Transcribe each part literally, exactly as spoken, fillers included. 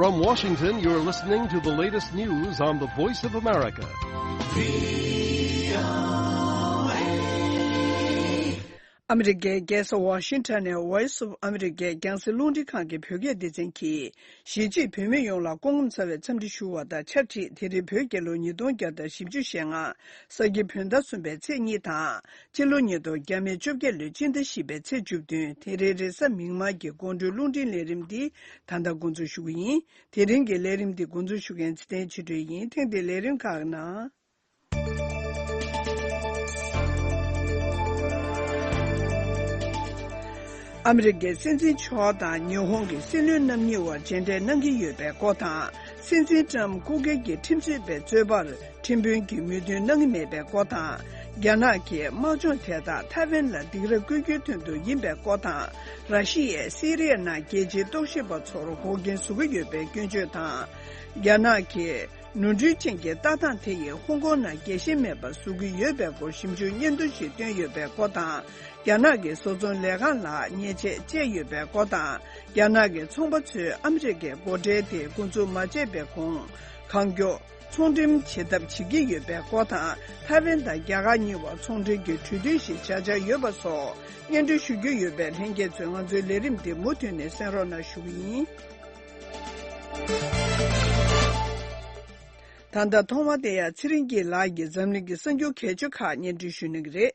From Washington, you're listening to the latest news on the Voice of America. ཨ་མི་རི་ཀའི་རྒྱལ་ས་ཝ་ཤིང་ཊོན་ནས་Voice of America རྒྱང་སྲིང་རླུང་འཕྲིན་ཁང་གི་བོད་སྐད་སྡེ་ཚན་གྱིས། གཞིས་བྱེས་བོད་མི་ཡོངས་ལ་སྐུ་ཁམས་བཟང་བའི་འཚམས་འདྲི་ཞུ་བ་དང་ཆབས་ཅིག་དེ་རིང་བོད་རྒྱལ་ལོ་ཉིས་སྟོང་བརྒྱ་དང་བཞི་བཅུ་ཞེ་ལྔ། ས་ཁྱི་བོད་ཟླ་གསུམ་པའི་ཚེས་གཉིས་དང་། སྤྱི་ལོ་ཉིས་སྟོང་བརྒྱ་མེད་བཅོ་བརྒྱད་ལོའི་སྤྱི་ཟླ་བཞི་པའི་ཚེས་བཅུ་བདུན། དེ་རིང་རེས་གཟའ་མིག་དམར་གྱི་དགོང་དྲོའི་རླུང་འཕྲིན་ལས་རིམ་འདི་ད་ལྟ་འགོ་འཛུགས་ཞུ་གི་ཡིན། དེ་རིང་གི་ལས་རིམ་འདི་འགོ་འཛུགས་ཞུ་མཁན་ཚེ་བརྟན་ཆོས་སྒྲོན་ཡིན། ཐེངས་འདིའི་ལས་རིམ་ཁག་ནང་། ཨ་མི་རི་ཀའི་སྲིད་འཛིན་མཆོག་དང་ཉི་ཧོང་གི་སྲིད་བློན་རྣམ་གཉིས་བར་མཇལ་འཕྲད་གནང་གི་ཡོད་པའི་སྐོར་དང་། སྲིད་འཛིན་ཀྲམ་སྐུ་སྒེར་གྱི་ཁྲིམས་རྩོད་པའི་རྩོད་པར་ཁྲིམས་དཔོན་གྱིས་མོས་མཐུན་གནང་གི་མེད་པའི་སྐོར་དང་། རྒྱ་ནག་གིས་དམག་སྦྱོང་དེ་དག་ཐའེ་ཝན་ལ་སྡིགས་ར་བསྐུལ་རྒྱུའི་དོན་དུ་ཡིན་པའི་སྐོར་དང་། ར་ཤི་ཡས་སི་རི་ཡའི་ནང་རྒྱལ་སྤྱིའི་རྟོག་ཞིབ་པ་ཚོར་འགོག་རྐྱེན་བཟོ་གི་ཡོད་པའི་སྐྱོན་བརྗོད་དང་། རྒྱ་ནག་གིས། ནོར་འཁྲུལ་ཅན་གྱི་ལྟ་སྟངས་དེ་ཡིས་ཧོང་ཀོང་ནང་རྒྱལ་ཞེན་མེད་པར་བཟོ་གི་ཡོད་པའི་སྐོར་ཞིབ་འཇུག་སྙན་ཐོ་ཞིག་བཏོན་ཡོད་པའི་སྐོར་དང་། རྒྱ་ནག་གི་བཟོ་ཚོང་ལས་ཁང་ལ་ཉེས་ཆད་བཅད་ཡོད་པའི་སྐོར་དང་། རྒྱ་ནག་གི་ཚོང་པ་ཚོས་ཨ་མི་རི་ཀའི་སྒོ་ཁྲལ་དེ་འགོ་འཛུགས་མ་བྱས་པའི་གོང་། གང་མགྱོགས་ཚོང་འགྲེམས་བྱེད་ཐབས་བྱེད་ཀྱི་ཡོད་པའི་སྐོར་དང་། ཐའེ་ཝན་དང་རྒྱ་གར་གཉིས་བར་ཚོང་འབྲེལ་གྱི་གྲོས་མཐུན་ཞིག་བཞག་འཆར་ཡོད་པ་སོགས་སྙན་སྒྲོན་ཞུ་རྒྱུ་ཡོད་པས། ལྷན་རྒྱས་ཚོས་ང་ཚོའི་ལས་རིམ་འདི་མུ་མཐུད་ནས་གསན་རོགས་གནང་ཞུ་གི་ཡིན། ད་ལྟ་ཐོག་མ་དེ་ཡང་ཚེ་རིང་སྐྱིད་ལགས་ཀྱིས་འཛམ་གླིང་གི་གསར་འགྱུར་གལ་ཆེ་ཁག་སྙན་སྒྲོན་ཞུ་གནང་གི་རེད།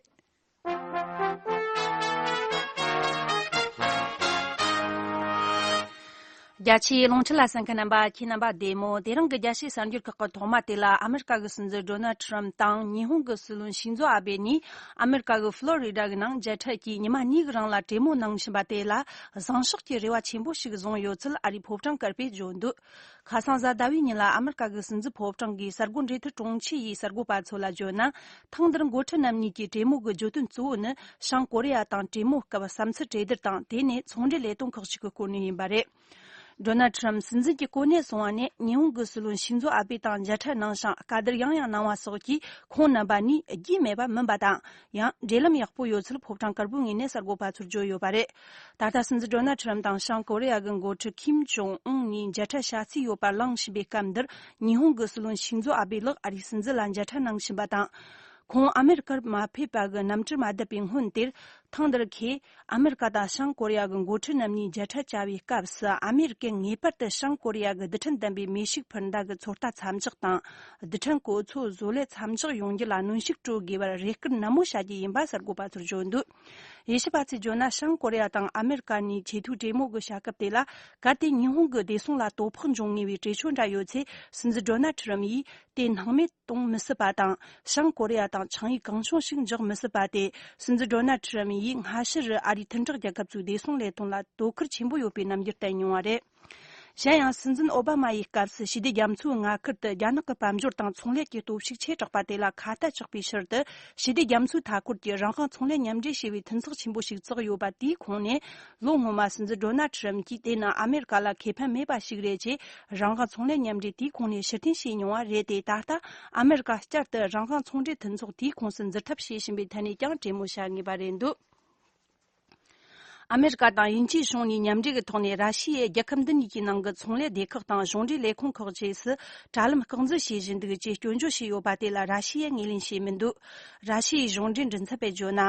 རྒྱ་ཆེའི་རླུང་འཕྲིན་ལ་གསན་མཁན་རྣམ་པ། ཁྱེད་རྣམ་པ་བདེ་མོ། དེ་རིང་གི་རྒྱལ་སྤྱིའི་གསར་འགྱུར་ཁག་གི་ཐོག་མ་དེ་ལ། ཨ་མེ་རི་ཀ་གི་སྲིད་འཛིན་ཌོ་ནལ་ཁྲམ་དང་ཉི་ཧོང་གི་སྲིད་བློན་ཤིན་ཛོ་ཨ་བེ་གཉིས་ཨ་མེ་རི་ཀ་གི་ཕློ་རི་ཌ་གི་ནང་མཇལ་འཕྲད་ཀྱིས་ཉི་མ་གཉིས་ཀྱི་རིང་ལ་གྲོས་མོལ་གནང་བཞིན་པ་དེ་ལ། བཟང་ཕྱོགས་ཀྱི་རེ་བ་ཆེན་པོ་ཞིག་བཟུང་ཡོད་ཚུལ་ཨ་རིའི་ཕོ་བྲང་དཀར་པོས་བརྗོད་འདུག་ཁ་སང་གཟའ་ཟླ་བའི་ཉིན་ལ་ཨ་མེ་རི་ཀ་གི་སྲིད་འཛིན་ཕོ་བྲང་གི་གསར་འགོད་འབྲེལ་མཐུད་དྲུང་ཆེ་ཡིས་གསར་འགོད་པ་ཚོ་ལ་བརྗོད་ན། ཐེངས་འདིར་འགོ་ཁྲིད་རྣམ་གཉིས་ཀྱི་གྲོས་མོལ་གྱི་བརྗོད་དོན་གཙོ་བོ་ནི། བྱང་ཀོ་རི་ཡ་དང་གྲོས་མོལ་སྐབས་བསམ་ཚུལ་གྲོས་བསྡུར་དང་། དེ་ནས་ཚོང་འབྲེལ་ལས་དོན་ཁག་ཅིག་གི་སྐོར་ནས་ཡིན་པ་རེད། ཌོ་ནལ་ཁྲམ་སྲིད་འཛིན་གྱི་གོ་གནས་བཟུང་བ་ནས་ཉི་ཧོང་གི་སྲིད་བློན་ཤིན་ཛོ་ཨ་བེ་དང་མཇལ་འཕྲད་གནང་ཞིང་། བཀའ་བསྡུར་ཡང་ཡང་གནང་བ་སོགས་ཀྱིས། ཁོང་རྣམ་པ་གཉིས་རྒྱུས་མེད་པ་མིན་པ་དང་། ཡང་འབྲེལ་ལམ་ཡག་པོ་ཡོད་ཚུལ་ཕོ་བྲང་དཀར་པོའི་ངོས་ནས་གསར་འགོད་པ་ཚོར་བརྗོད་ཡོད་པ་རེད། ད་ལྟ་སྲིད་འཛིན་ཌོ་ནལ་ཁྲམ་དང་བྱང་ཀོ་རི་ཡ་གི་འགོ་ཁྲིད་ཁིམ་ཇོང་ཨུན་གཉིས་མཇལ་འཕྲད་བྱ་རྩིས་ཡོད་པར་གླེང་བཞིན་པའི་སྐབས་འདིར། ཉི་ཧོང་གི་སྲིད་བློན་ཤིན་ཛོ་ཨ་བེ་ལགས་ཨ་རིའི་སྲིད་འཛིན་ལ་མཇལ་འཕྲད་གནང་བཞིན་པ་དང་། ཁོང་ཨ་མེ་རི་ཀར་མ་ཕེབས་པ་གི་རྣམ་འགྱུར་མ་བསྡད་པའི་སྔོན་དེར། ཐེངས་འདིར་ཁོས་ཨ་མེ་རི་ཀ་དང་བྱང་ཀོ་རི་ཡ་གི་འགོ་ཁྲིད་རྣམ་གཉིས་མཇལ་འཕྲད་བྱ་བའི་སྐབས་སུ། ཨ་མེ་རི་ཀས་ངེས་པར་དུ་བྱང་ཀོ་རི་ཡ་གི་རྡུལ་ཕྲན་ལྡན་པའི་མེ་ཤུགས་འཕུར་མདའ་གི་ཚོད་ལྟ་མཚམས་འཇོག་དང་། རྡུལ་ཕྲན་གོ་མཚོན་བཟོ་ལས་མཚམས་འཇོག་ཡོང་རྒྱུ་ལ་གནོན་ཤུགས་སྤྲོད་དགོས་པར་རེ་སྐུལ་ནན་མོ་བྱ་རྒྱུ་ཡིན་པ་གསར་འགོད་པ་ཚོར་བརྗོད་འདུག་དབྱེ་ཞིབ་པ་ཚོས་བརྗོད་ན། བྱང་ཀོ་རི་ཡ་དང་ཨ་མེ་རི་ཀ་གཉིས་ཆེས་མཐོའི་གྲོས་མོལ་གྱི་བྱ་སྐབས་དེ་ལ། གལ་ཏེ་ཉི་ཧོང་གི་བདེ་སྲུང་ལ་དོ་ཕོག་འབྱུང་ངེས་པའི་གྲོས་ཆོད་འདྲ་ཡོད་ཚེ། སྲིད་འཛིན་ཌོ་ནལ་ཁྲམ་ཡིས་དེ་སྣང་མེད་གཏོང་མི་སྲིད་པ་དང་། བྱང་ཀོ་རི་ཡ་དང་ཆིངས་ཡིག་གང་བྱུང་ཞིག་འཇོག་མི་སྲིད་པ་སྟེ། སྲིད་འཛིན་ཌོ་ནལ་ཁྲམ་ཡིས་སྔ་ཕྱི་རུ་ཨ་རིའི་མཐུན་གྲོགས་རྒྱལ་ཁབ་ཚོའི་བདེ་སྲུང་ལས་དོན་ལ་དོ་ཁུར་ཆེན་པོ་ཡོད་པའི་རྣམ་འགྱུར་བསྟན་མྱོང་བ་རེད། གཞན་ཡང་། སྲིད་འཛིན་ཨོ་བྷ་མ་ཡི་སྐབས་སུ་ཞི་བདེ་རྒྱ་མཚོའི་མངའ་ཁུལ་དུ་རྒྱ་ནག་གི་དཔལ་འབྱོར་དང་ཚོང་ལས་ཀྱི་སྟོབས་ཤུགས་ཆེ་དྲགས་པ་དེ་ལ་ཁ་ཏ་གཅོག་པའི་ཕྱིར་དུ། ཞི་བདེ་རྒྱ་མཚོའི་མཐའ་འཁོར་གྱི་རང་དབང་ཚོང་ལས་མཉམ་འབྲེལ་ཞེས་པའི་མཐུན་ཚོགས་ཆེན་པོ་ཞིག་བཙུགས་ཡོད་པ་དེའི་ཁོངས་ནས། ལོ་སྔོན་མ་སྲིད་འཛིན་ཌོ་ནལ་ཁྲམ་གྱིས་དེ་ནི་ཨ་མེ་རི་ཀ་ལ་ཁེ་ཕན་མེད་པ་ཞིག་རེད་ཅེས། རང་དབང་ཚོང་ལས་མཉམ་འབྲེལ་དེའི་ཁོངས་ནས་ཕྱིར་འཐེན་བྱས་མྱོང་བ་རེད་དེ། ད་ལྟ་ཨ་མེ་རི་ཀ་བསྐྱར་དུ་རང་དབང་ཚོང་འབྲེལ་མཐུན་ཚོགས་དེའི་ཁོངས་སུ་འཛུལ་ཐབས་བྱེད་བཞིན་པའི་ཐད་ནས་ཀྱང་གྲོས་མོལ་བྱ་ངེས་པ་རེད་འདུག་ཨ་མེ་རི་ཀ་དང་དབྱིན་ཇིའི་གཞུང་གཉིས་མཉམ་འབྲེལ་གྱི་ཐོག་ནས། ར་ཤི་ཡས་རྒྱལ་ཁབ་འདི་གཉིས་ཀྱི་ནང་གི་ཚོང་ལས་སྡེ་ཁག་དང་གཞུང་འབྲེལ་ལས་ཁུངས་ཁག་བཅས་སུ་དྲ་ལམ་བཀག་འཛུལ་བྱེད་བཞིན་འདུག་ཅེས་སྐྱོན་བརྗོད་བྱས་ཡོད་པ་དེ་ལ། ར་ཤི་ཡས་ངོས་ལེན་བྱས་མི་འདུག་ར་ཤི་ཡའི་གཞུང་འབྲེལ་མགྲིན་ཚབ་པས་བརྗོད་ན།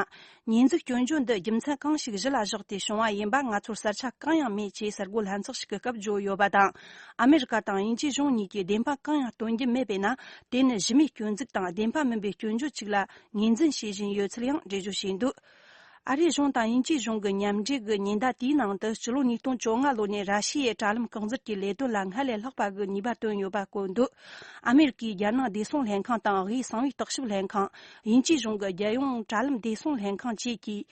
ཉེས་འཛུགས་སྐྱོན་བརྗོད་འདི་རྒྱུ་མཚན་གང་ཞིག་གཞི་ལ་བཞག་སྟེ་བྱུང་བ་ཡིན་པ་ང་ཚོར་གསལ་ཆ་གང་ཡང་མེད་ཅེས་གསར་འགོད་ལྷན་ཚོགས་ཤིག་གི་སྐབས་བརྗོད་ཡོད་པ་དང་། ཨ་མེ་རི་ཀ་དང་དབྱིན་ཇིའི་གཞུང་གཉིས་ཀྱིས་བདེན་དཔང་གང་ཡང་སྟོན་རྒྱུ་མེད་པས་ན། དེ་ནི་གཞི་མེད་སྐྱོན་འཛུགས་དང་བདེན་དཔང་མིན་པའི་སྐྱོན་བརྗོད་ཅིག་ལ་ངོས་འཛིན་བྱེད་བཞིན་ཡོད་ཚུལ་ཡང་འགྲེལ་བརྗོད་བྱས་འདུག་ཨ་རིའི་གཞུང་དང་དབྱིན་ཇིའི་གཞུང་གི་མཉམ་འབྲེལ་གྱི་ཉེན་བརྡ་དེའི་ནང་དུ། སྤྱི་ལོ་ཉིས་སྟོང་བཅོ་ལྔ་ལོ་ནས་ར་ཤི་ཡའི་དྲ་ལམ་བཀག་འཛུལ་གྱི་ལས་དོན་ལ་སྔར་ལས་ལྷག་པ་གི་ནུས་པ་བཏོན་ཡོད་པ་བཀོད་འདུག་ཨ་མེ་རི་ཀའི་རྒྱལ་ནང་བདེ་སྲུང་ལྷན་ཁང་དང་། དབུས་གསང་བའི་བརྟག་ཞིབ་ལྷན་ཁང་། དབྱིན་ཇིའི་གཞུང་གི་རྒྱལ་ཡོངས་དྲ་ལམ་བདེ་སྲུང་ལྷན་ཁང་བཅས་ཀྱིས།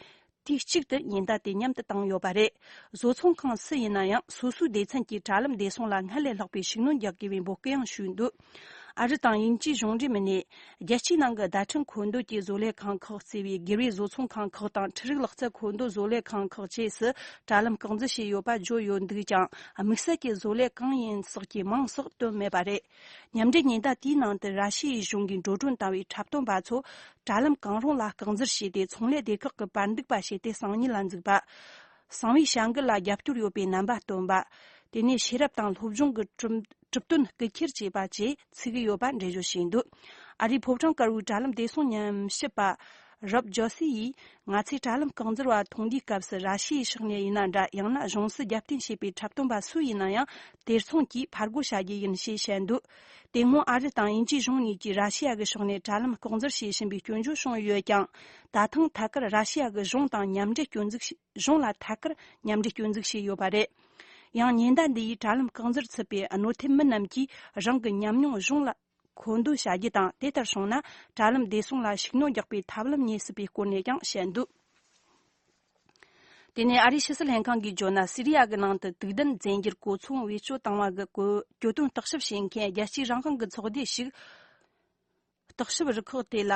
དུས་གཅིག་ཏུ་ཉེན་བརྡ་དེ་མཉམ་དུ་བཏང་ཡོད་པ་རེད། བཟོ་ཚོང་ཁང་སུ་ཡིན་ན་ཡང་། སོ་སོའི་སྡེ་ཚན་གྱིས་དྲ་ལམ་བདེ་སྲུང་ལ་སྔར་ལས་ལྷག་པའི་ཤུགས་སྣོན་རྒྱག་དགོས་པའི་འབོད་སྐུལ་ཡང་ཞུས་འདུག་ཨ་རི་དང་དབྱིན་ཇིའི་གཞུང་འབྲེལ་མི་སྣས། རྒྱལ་སྤྱིའི་ནང་གི་བརྡ་འཕྲིན་མཁོ་འདོན་གྱི་བཟོ་ལས་ཁང་ཁག་གཙོས་པའི་སྒེར་བའི་བཟོ་ཚོང་ཁང་ཁག་དང་། འཕྲུལ་རིག་ལག་རྩལ་མཁོ་འདོན་བཟོ་ལས་ཁང་ཁག་བཅས་སུ་དྲ་ལམ་བཀག་འཛུལ་བྱས་ཡོད་པ་བརྗོད་ཡོད་འདུག་ཀྱང་། དམིགས་བསལ་གྱི་བཟོ་ལས་གང་ཡིན་སོགས་ཀྱི་མིང་སོགས་བཏོན་མེད་པ་རེད། མཉམ་འབྲེལ་ཉེན་བརྡ་དེའི་ནང་དུ། ར་ཤི་ཡའི་གཞུང་གིས་འགྲོ་གྲོན་བཏང་བའི་འཁྲབ་སྟོན་པ་ཚོ་དྲ་ལམ་གང་རུང་ལ་བཀག་འཛུལ་བྱས་ཏེ། ཚོང་ལས་སྡེ་ཁག་གི་པར་འདུག་པ་བྱས་ཏེ་གསང་ཉུལ་ལ་འཛུགས་པ། གསང་བའི་བྱ་འགུལ་ལ་རྒྱབ་སྐྱོར་ཡོད་པའི་རྣམ་པ་སྟོན་པ། དེ་ནས་ཤེས་རབ་དང་སློབ་སྦྱོང་གི་གྲུབ་གྲུབ་དོན་སྐུལ་ཁྱེར་བྱས་པ་བཅས་ཚུགས་ཀྱི་ཡོད་པ་འགྲེལ་བརྗོད་བྱས་འདུག་ཨ་རིའི་ཕོ་བྲང་དཀར་པོའི་དྲ་ལམ་བདེ་སྲུང་ཉམས་ཞིབ་པ་རབ་ཇོ་སི་ཡིས། ང་ཚོས་དྲ་ལམ་རྐང་འཛུལ་བ་མཐོང་དུས་སྐབས་སུ་ར་ཤི་ཡའི་ཕྱོགས་ནས་ཡིན་ན་འདྲ། ཡང་ན་གཞུང་སྲིད་རྒྱབ་རྟེན་བྱས་པའི་འཁྲབ་སྟོན་པ་སུ་ཡིན་ན་ཡང་དེར་མཚོན་གྱིས་ཕར་རྒོལ་བྱ་རྒྱུ་ཡིན་ཞེས་བཤད་འདུག་དེ་སྔོན་ཨ་རི་དང་དབྱིན་ཇིའི་གཞུང་གཉིས་ཀྱིས་ར་ཤི་ཡ་གི་ཕྱོགས་ནས་དྲ་ལམ་རྐང་འཛུལ་བྱེད་བཞིན་པའི་སྐྱོན་བརྗོད་བྱུང་ཡོད་ཀྱང་། ད་ཐེངས་ཐད་ཀར་ར་ཤི་ཡ་གི་གཞུང་དང་མཉམ་འབྲེལ་སྐྱོན་འཛུགས་ཤིག་གཞུང་ལ་ཐད་ཀར་མཉམ་འབྲེལ་སྐྱོན་འཛུགས་བྱས་ཡོད་པ་རེད། ཡང་ཉེན་བརྡ་འདི་ཡིས་དྲ་ལམ་རྐང་འཛུལ་ཚུད་པའི་གནོད་ཐེབས་མི་རྣམས་ཀྱིས་རང་གི་ཉམས་མྱོང་གཞུང་ལ་མཁོ་འདོན་བྱ་རྒྱུ་དང་། དེ་ལྟར་བྱུང་ན་དྲ་ལམ་བདེ་སྲུང་ལ་ཤུགས་སྣོན་རྒྱག་པའི་ཐབས་ལམ་རྙེད་སྲིད་པའི་སྐོར་ནས་ཀྱང་བཤད་འདུག་དེ་ནས་ཨ་རིའི་ཕྱི་སྲིད་ལྷན་ཁང་གིས་བརྗོད་ན། སི་རི་ཡ་གི་ནང་དུ་དུག་ལྡན་རྫས་འགྱུར་གོ་མཚོན་བེད་སྤྱོད་བཏང་བ་གི་གོ་གྱོད་དོན་བརྟག་ཞིབ་བྱེད་མཁན་རྒྱལ་སྤྱིའི་རང་དབང་གི་ཚོགས་སྡེ་ཞིག་བརྟག་ཞིབ་རུ་ཁག་དེ་ལ།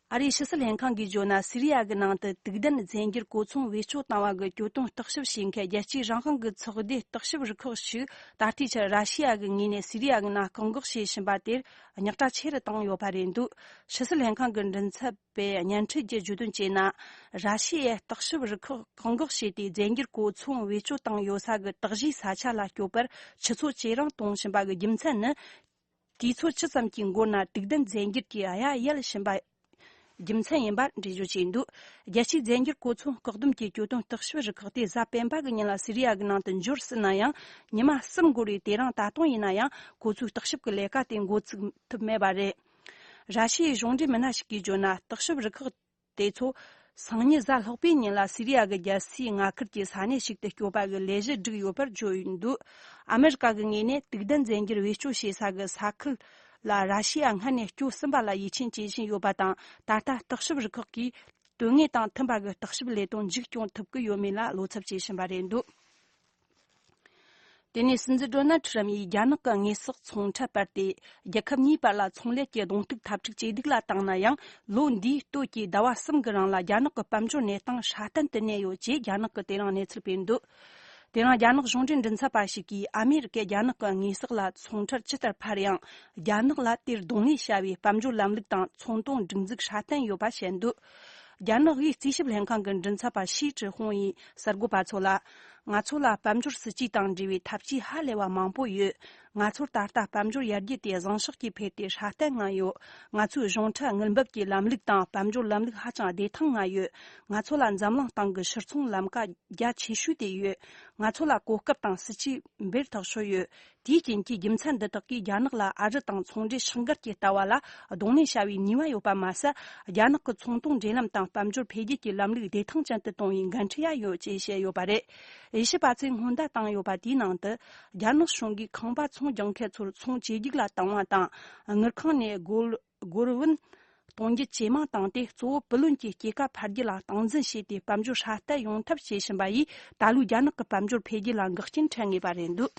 ཨ་རིའི་ཕྱི་སྲིད་ལྷན་ཁང་གིས་བརྗོད་ན། སི་རི་ཡ་གི་ནང་དུ་དུག་ལྡན་རྫས་འགྱུར་གོ་མཚོན་བེད་སྤྱོད་བཏང་བ་གི་གྱོད་དོན་བརྟག་ཞིབ་བྱེད་མཁན་རྒྱལ་སྤྱིའི་རང་དབང་གི་ཚོགས་སྡེ་བརྟག་ཞིབ་རུ་ཁག་ཞིག་ད་ལྟའི་ཆར་ར་ཤི་ཡ་གི་ངོས་ནས་སི་རི་ཡ་གི་ནང་བཀག་འགོག་བྱེད་བཞིན་པ་དེར་རྙོག་དྲ་ཆེ་རུ་བཏང་ཡོད་པ་རེད་འདུག་ཕྱི་སྲིད་ལྷན་ཁང་གི་མགྲིན་ཚབ་པས་སྙན་འཕྲིན་གྱིས་བརྗོད་དོན་བྱས་ན། ར་ཤི་ཡའི་བརྟག་ཞིབ་རུ་ཁག་བཀག་འགོག་བྱས་ཏེ་རྫས་འགྱུར་གོ་མཚོན་བེད་སྤྱོད་བཏང་ཡོད་ས་གི་དག་གཞིའི་ས་ཆ་ལ་སྐྱོད་པར་ཆུ་ཚོད་ཇེ་རིང་གཏོང་བཞིན་པ་གི་རྒྱུ་མཚན་ནི། དུས་ཚོད་ཅི་ཙམ་གྱི་འགོར་ན་དུག་ལྡན་རྫས་འགྱུར་གྱི་གཡའ་ཡལ་བཞིན་པ་རྒྱུ་མཚན་ཡིན་པ་འགྲེལ་བརྗོད་བྱས་འདུག་རྒྱལ་སྤྱིའི་རྫས་འགྱུར་གོ་མཚོན་བཀག་སྡོམ་གྱི་གྱོད་དོན་བརྟག་ཞིབ་རུ་ཁག་དེ་གཟའ་སྤེན་པ་གི་ཉིན་ལ་སི་རི་ཡ་གི་ནང་དུ་འབྱོར་སྲིད་ན་ཡང་། ཉི་མ་གསུམ་འགོར་བའི་དེ་རིང་ད་དུང་ཡིན་ན་ཡང་ཁོ་ཚོའི་བརྟག་ཞིབ་ཀྱི་ལས་ཀ་དེ་འགོ་ཚུགས་ཐུབ་མེད་པ་རེད། ར་ཤི་ཡའི་གཞུང་འབྲེལ་མི་སྣ་ཞིག་གིས་བརྗོད་ན། བརྟག་ཞིབ་རུ་ཁག་དེ་ཚོ་སང་ཉིན་གཟའ་ལྷག་པའི་ཉིན་ལ་སི་རི་ཡ་གི་རྒྱལ་སའི་མངའ་ཁུལ་གྱི་ས་གནས་ཤིག་ཏུ་སྐྱོད་པ་གི་ལས་གཞི་བསྒྲིགས་ཡོད་པར་བརྗོད་འདུག་ཨ་མེ་རི་ཀ་གི་ངོས་ནས་དུག་ལྡན་རྫས་འགྱུར་བེད་སྤྱོད་བྱེད་ས་གི་ས་ཁུལ་ལ་ར་ཤི་ཡ་སྔར་ནས་སྐྱོད་ཟིན་པ་ལ་ཡིད་ཆེས་བྱེད་བཞིན་ཡོད་པ་དང་། ད་ལྟ་བརྟག་ཞིབ་རུ་ཁག་གིས་དོན་དངོས་དང་མཐུན་པ་གི་བརྟག་ཞིབ་ལས་དོན་མཇུག་སྐྱོང་ཐུབ་ཀྱི་ཡོད་མེད་ལ་བློ་འཚབ་བྱེད་བཞིན་པ་རེད་འདུག་དེ་ནས་སྲིད་འཛིན་ཌོ་ནལ་ཁྲི་རམ་ཡིས་རྒྱ་ནག་གི་དངོས་ཟོག་ཚོང་ཁྲལ་སྤར་ཏེ། རྒྱལ་ཁབ་གཉིས་བར་ལ་ཚོང་ལས་ཀྱི་གདོང་ཐུག་འཐབ་འཁྲུག་ཇེ་སྡུག་ལ་བཏང་ན་ཡང་། ལོ་འདིའི་སྟོད་ཀྱི་ཟླ་བ་གསུམ་གྱི་རིང་ལ་རྒྱ་ནག་གི་དཔལ་འབྱོར་གནས་སྟངས་སྲ་བརྟན་དུ་གནས་ཡོད་ཅེས་རྒྱ་ནག་གིས་དེ་རིང་གནས་ཚུལ་སྤེལ་འདུག་དེ་རིང་རྒྱ་ནག་གཞུང་འབྲེལ་མགྲིན་ཚབ་པ་ཞིག་གིས། ཨ་མེ་རི་ཀས་རྒྱ་ནག་གི་དངོས་ཟོག་ལ་ཚོང་ཁྲལ་ཇི་ལྟར་འཕར་ཡང་། རྒྱ་ནག་ལ་དེར་གདོང་ལེན་བྱ་བའི་དཔལ་འབྱོར་ལམ་ལུགས་དང་ཚོང་དོན་སྒྲིག་འཛུགས་སྲ་བརྟན་ཡོད་པ་བཤད་འདུག་རྒྱ་ནག་དབུས་རྩིས་ཞིབ་ལྷན་ཁང་གི་མགྲིན་ཚབ་པ་ཞི་ཀྲི་ཧུང་ཡིས་གསར་འགོད་པ་ཚོ་ལ། ང་ཚོ་ལ་དཔལ་འབྱོར་སྲིད་ཇུས་དང་འབྲེལ་བའི་འཐབ་ཇུས་ཧ་ལས་པ་མང་པོ་ཡོད། ང་ཚོར་ད་ལྟ་དཔལ་འབྱོར་ཡར་རྒྱས་དེ་བཟང་ཕྱོགས་ཀྱི་འཕེལ་ཏེ་སྲ་བརྟན་ངང་ཡོད། ང་ཚོའི་གཞུང་ཁྲལ་དངུལ་འབབ་ཀྱི་ལམ་ལུགས་དང་དཔལ་འབྱོར་ལམ་ལུགས་ཧ་ཅང་བདེ་ཐང་ངང་ཡོད། ང་ཚོ་ལ་འཛམ་གླིང་སྟེང་གི་ཕྱིར་ཚོང་ལམ་ཁ་རྒྱ་ཆེ་ཤོས་དེ་ཡོད། ང་ཚོ་ལ་གོ་སྐབས་དང་སྲིད་ཇུས་འབེལ་ཐག་ཆོད་ཡོད། དེའི་རྐྱེན་གྱིས་རྒྱུ་མཚན་འདི་དག་གིས་རྒྱ་ནག་ལ་ཨ་རི་དང་ཚོང་འབྲེལ་ཕྱོགས་འགལ་གྱི་ལྟ་བ་ལ་གདོང་ལེན་བྱ་བའི་ནུས་པ་ཡོད་པ་མ་ཟད། རྒྱ་ནག་གི་ཚོང་དོན་འབྲེལ་ལམ་དང་དཔལ་འབྱོར་འཕེལ་རྒྱས་ཀྱི་ལམ་ལུགས་བདེ་ཐང་ཅན་དུ་གཏོང་བའི་འགན་འཁྲི་ཡང་ཡོད་ཅེས་བཤད་ཡོད་པ་རེད། དབྱེ་ཞིབ་པ་ཚོས་སྔོན་བརྡ་བཏང་ཡོད་པ་དེའི་ནང་དུ། རྒྱ་ནག་གཞུང་གིས་ཁང་པ་ཚོང་རྒྱག་མཁན་ཚོར་ཚོང་ཇེ་སྡུག་ལ་བཏང་བ་དང་། དངུལ་ཁང་ནས་སྒོར་སྒོར་བུན་གཏོང་རྒྱུ་ཇེ་མང་བཏང་སྟེ། གཙོ་བོ་བུ་ལོན་གྱི་སྐྱེད་ཀ་འཕར་རྒྱུ་ལ་སྟངས་འཛིན་བྱས་ཏེ། དཔལ་འབྱོར་སྲ་བརྟན་ཡོང་ཐབས་བྱེད་བཞིན་པ་ཡིས། ད་ལོའི་རྒྱ་ནག་གི་དཔལ་འབྱོར་འཕེལ་རྒྱས་ལ་འགག་རྐྱེན་འཕྲད་ངེས་པ་རེད་འདུག་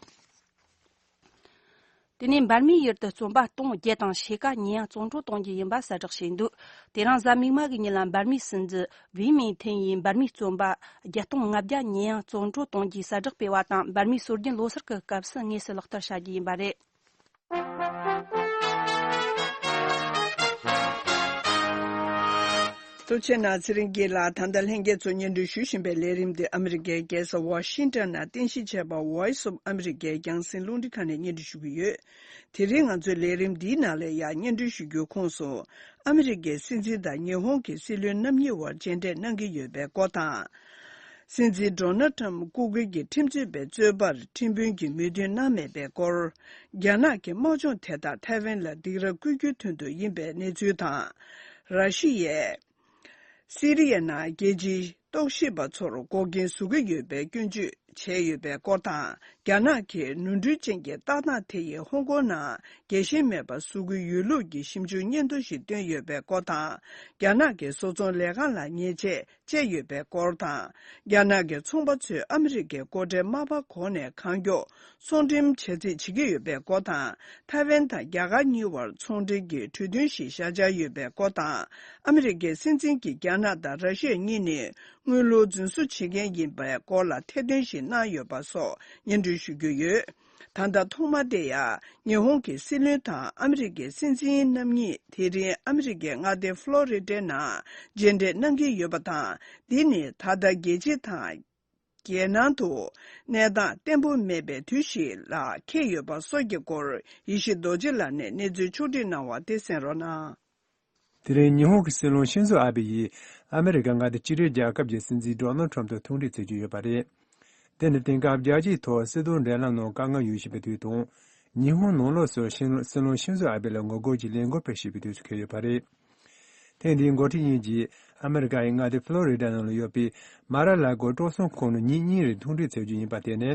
དེ་ནས་འབར་མའི་ཡུལ་དུ་བཙོན་པ་སྟོང་བརྒྱད་དང་ཕྱེད་ཀ་ཉེས་ཡངས་བཙོན་གྲོལ་གཏོང་རྒྱུ་ཡིན་པ་གསལ་བསྒྲགས་བྱས་འདུག་དེ་རིང་གཟའ་མིག་དམར་གྱི་ཉིན་ལ་འབར་མའི་སྲིད་འཛིན་ཝི་མིན་ཐིན་ཡིས་འབར་མའི་བཙོན་པ་བརྒྱད་སྟོང་ལྔ་བརྒྱ་ཉེས་ཡངས་བཙོན་གྲོལ་གཏོང་རྒྱུའི་གསལ་བསྒྲགས་སྤེལ་བ་དང་། འབར་མའི་སྲོལ་རྒྱུན་ལོ་གསར་གྱི་སྐབས་སུ་དངོས་སུ་ལག་བསྟར་བྱ་རྒྱུ་ཡིན་པ་རེད། ཐུགས་རྗེ་གནང་། ཚེ་རིང་སྐྱིད་ལགས། ད་ལྟ་ལྷན་རྒྱས་ཚོ་སྙན་སྒྲོན་ཞུ་བཞིན་པའི་ལས་རིམ་འདི་ཨ་མི་རི་ཀའི་རྒྱལ་ས་ཝ་ཤིང་ཊོན་ནང་རྟེན་གཞི་བྱས་པ་Voice of America རྒྱང་སྲིང་རླུང་འཕྲིན་ཁང་ནས་སྙན་སྒྲོན་ཞུ་གི་ཡོད། དེ་རིང་ང་ཚོའི་ལས་རིམ་འདིའི་ནང་ལ་ཡང་སྙན་སྒྲོན་ཞུ་རྒྱུའི་ཁོངས་སུ། ཨ་མི་རི་ཀའི་སྲིད་འཛིན་དང་ཉི་ཧོང་གི་སྲིད་བློན་རྣམ་གཉིས་དབར་མཇལ་འཕྲད་གནང་གི་ཡོད་པའི་སྐོར་དང་། སྲིད་འཛིན་ཌོ་ནལ་ཁྲམ་སྐུ་སྒེར་གྱི་ཁྲིམས་རྩོད་པའི་རྩོད་པར་ཁྲིམས་དཔོན་གྱིས་མོས་མཐུན་གནང་མེད་པའི་སྐོར། རྒྱ་ནག་གི་དམག་སྦྱོང་དེ་དག་ཐའེ་ཝན་ལ་སྡིགས་ར་བསྐུལ་རྒྱུའི་དོན་དུ་ཡིན་པའི་གནས་ཚུལ་དང་། ར་ཤི་ཡས་སི་རི་ཡའི་ནང་རྒྱལ་སྤྱིའི་རྟོག་ཞིབ་པ་ཚོར་འགོག་རྐྱེན་བཟོ་གི་ཡོད་པའི་སྐྱོན་བརྗོད་བྱས་ཡོད་པའི་སྐོར་དང་། རྒྱ་ནག་གི་ནོར་འཁྲུལ་ཅན་གྱི་ལྟ་སྟངས་དེ་ཡིས་ཧོང་ཀོང་ནང་རྒྱལ་ཞེན་མེད་པ་བཟོ་གི་ཡོད་ལུགས་ཀྱི་ཞིབ་འཇུག་སྙན་ཐོ་ཞིག་བཏོན་ཡོད་པའི་སྐོར་དང་། རྒྱ་ནག་གི་བཟོ་ཚོང་ལས་ཁང་ལ་ཉེས་ཆད་བཅད་ཡོད་པའི་སྐོར་དང་། རྒྱ་ནག་གི་ཚོང་པ་ཚོས་ཨ་མི་རི་ཀའི་སྒོ་ཁྲལ་དམའ་བ་གོང་ནས་གང་མགྱོགས་ཚོང་འགྲེམས་བྱ་རྩིས་བྱེད་ཀྱི་ཡོད་པའི་སྐོར་དང་། ཐའེ་ཝན་དང་རྒྱ་གར་གཉིས་བར་ཚོང་འབྲེལ་གྱི་གྲོས་མཐུན་ཞིག་བཞག་འཆར་ཡོད་པའི་སྐོར་དང་། ཨ་མི་རི་ཀའི་སྲིད་འཛིན་གྱིས་རྒྱ་ནག་དང་ར་ཤི་ཡ་གཉིས་ནི་དངུལ་ལོར་རྫུན་བཟོ་བྱེད་མཁན་ཡིན་པའི་སྐོར་ལ་ཐེར་འདོན་ཞིག་གནང་ཡོད་པ་སོགས་སྙན་སྒྲོན་ཞུ་རྒྱུ་ཡོད། ད་ལྟ་ཐོག་མ་དེ་ཡང་ཉི་ཧོང་གི་སྲིད་བློན་དང་ཨ་མི་རི་ཀའི་སྲིད་འཛིན་རྣམ་གཉིས་དེ་རིང་ཨ་མི་རི་ཀའི་མངའ་སྡེ་ཧྥ་ལོ་རི་ཏའི་ནང་མཇལ་འཕྲད་གནང་གི་ཡོད་པ་དང་། འདི་ནི་ད་ལྟ་རྒྱལ་སྤྱི་དང་། རྒྱལ་ནང་དུ་གནས་སྟངས་བརྟན་པོ་མེད་པའི་དུས་ཤིག་ལ་འཁེལ་ཡོད་པ་སོགས་ཀྱི་སྐོར་ཡེ་ཤེས་རྡོ་རྗེ་ལགས་ནས་གནས་ཚུལ་ཕྱོགས་སྒྲིག་གནང་བ་དེ་གསན་རོགས་གནང་། དེ་རིང་ཉི་ཧོང་གི་སྲིད་བློན་ཤིན་ཛོ་ཨ་བྷེ་ཡིས་ཨ་མི་རི་ཀ་མངའ་སྡེ་གཅིག་སྒྲིལ་རྒྱལ་ཁབ་ཀྱི་སྲིད་འཛིན་ཌོ་ནལ་ཁྲམ་དང་ཐུག་འཕྲད་མཛད་ཀྱི་ཡོད་པ་རེད། དེ་ནི་དེང་སྐབས་རྒྱལ་སྤྱིའི་ཐོག་སྲིད་དོན་འབྲེལ་ལམ་ནང་དཀའ་ངལ་ཡོད་བཞིན་པའི་དུས་དང་། ཉི་ཧོང་ནང་ལོགས་སུ་སྲིད་བློན་ཤིན་ཛོ་ཨ་བྷེ་ལ་ངོ་རྒོལ་གྱི་ལས་འགུལ་སྤེལ་བཞིན་པའི་དུས་སུ་འཁེལ་ཡོད་པ་རེད། ཐེངས་འདིའི་འགོ་ཁྲིད་གཉིས་ཀྱིས་ཨ་མི་རི་ཀ་ཡི་མངའ་སྡེ་ཕློ་རི་ཌ་ནང་ལ་ཡོད་པའི་མ་ར་ལ་གོ་སྤྲོ་གསུམ་ཁོངས་ནས་ཉིན་གཉིས་རིང་ཐུག་འཕྲད་མཛད་རྒྱུ་ཡིན་པ་དེ་ནི།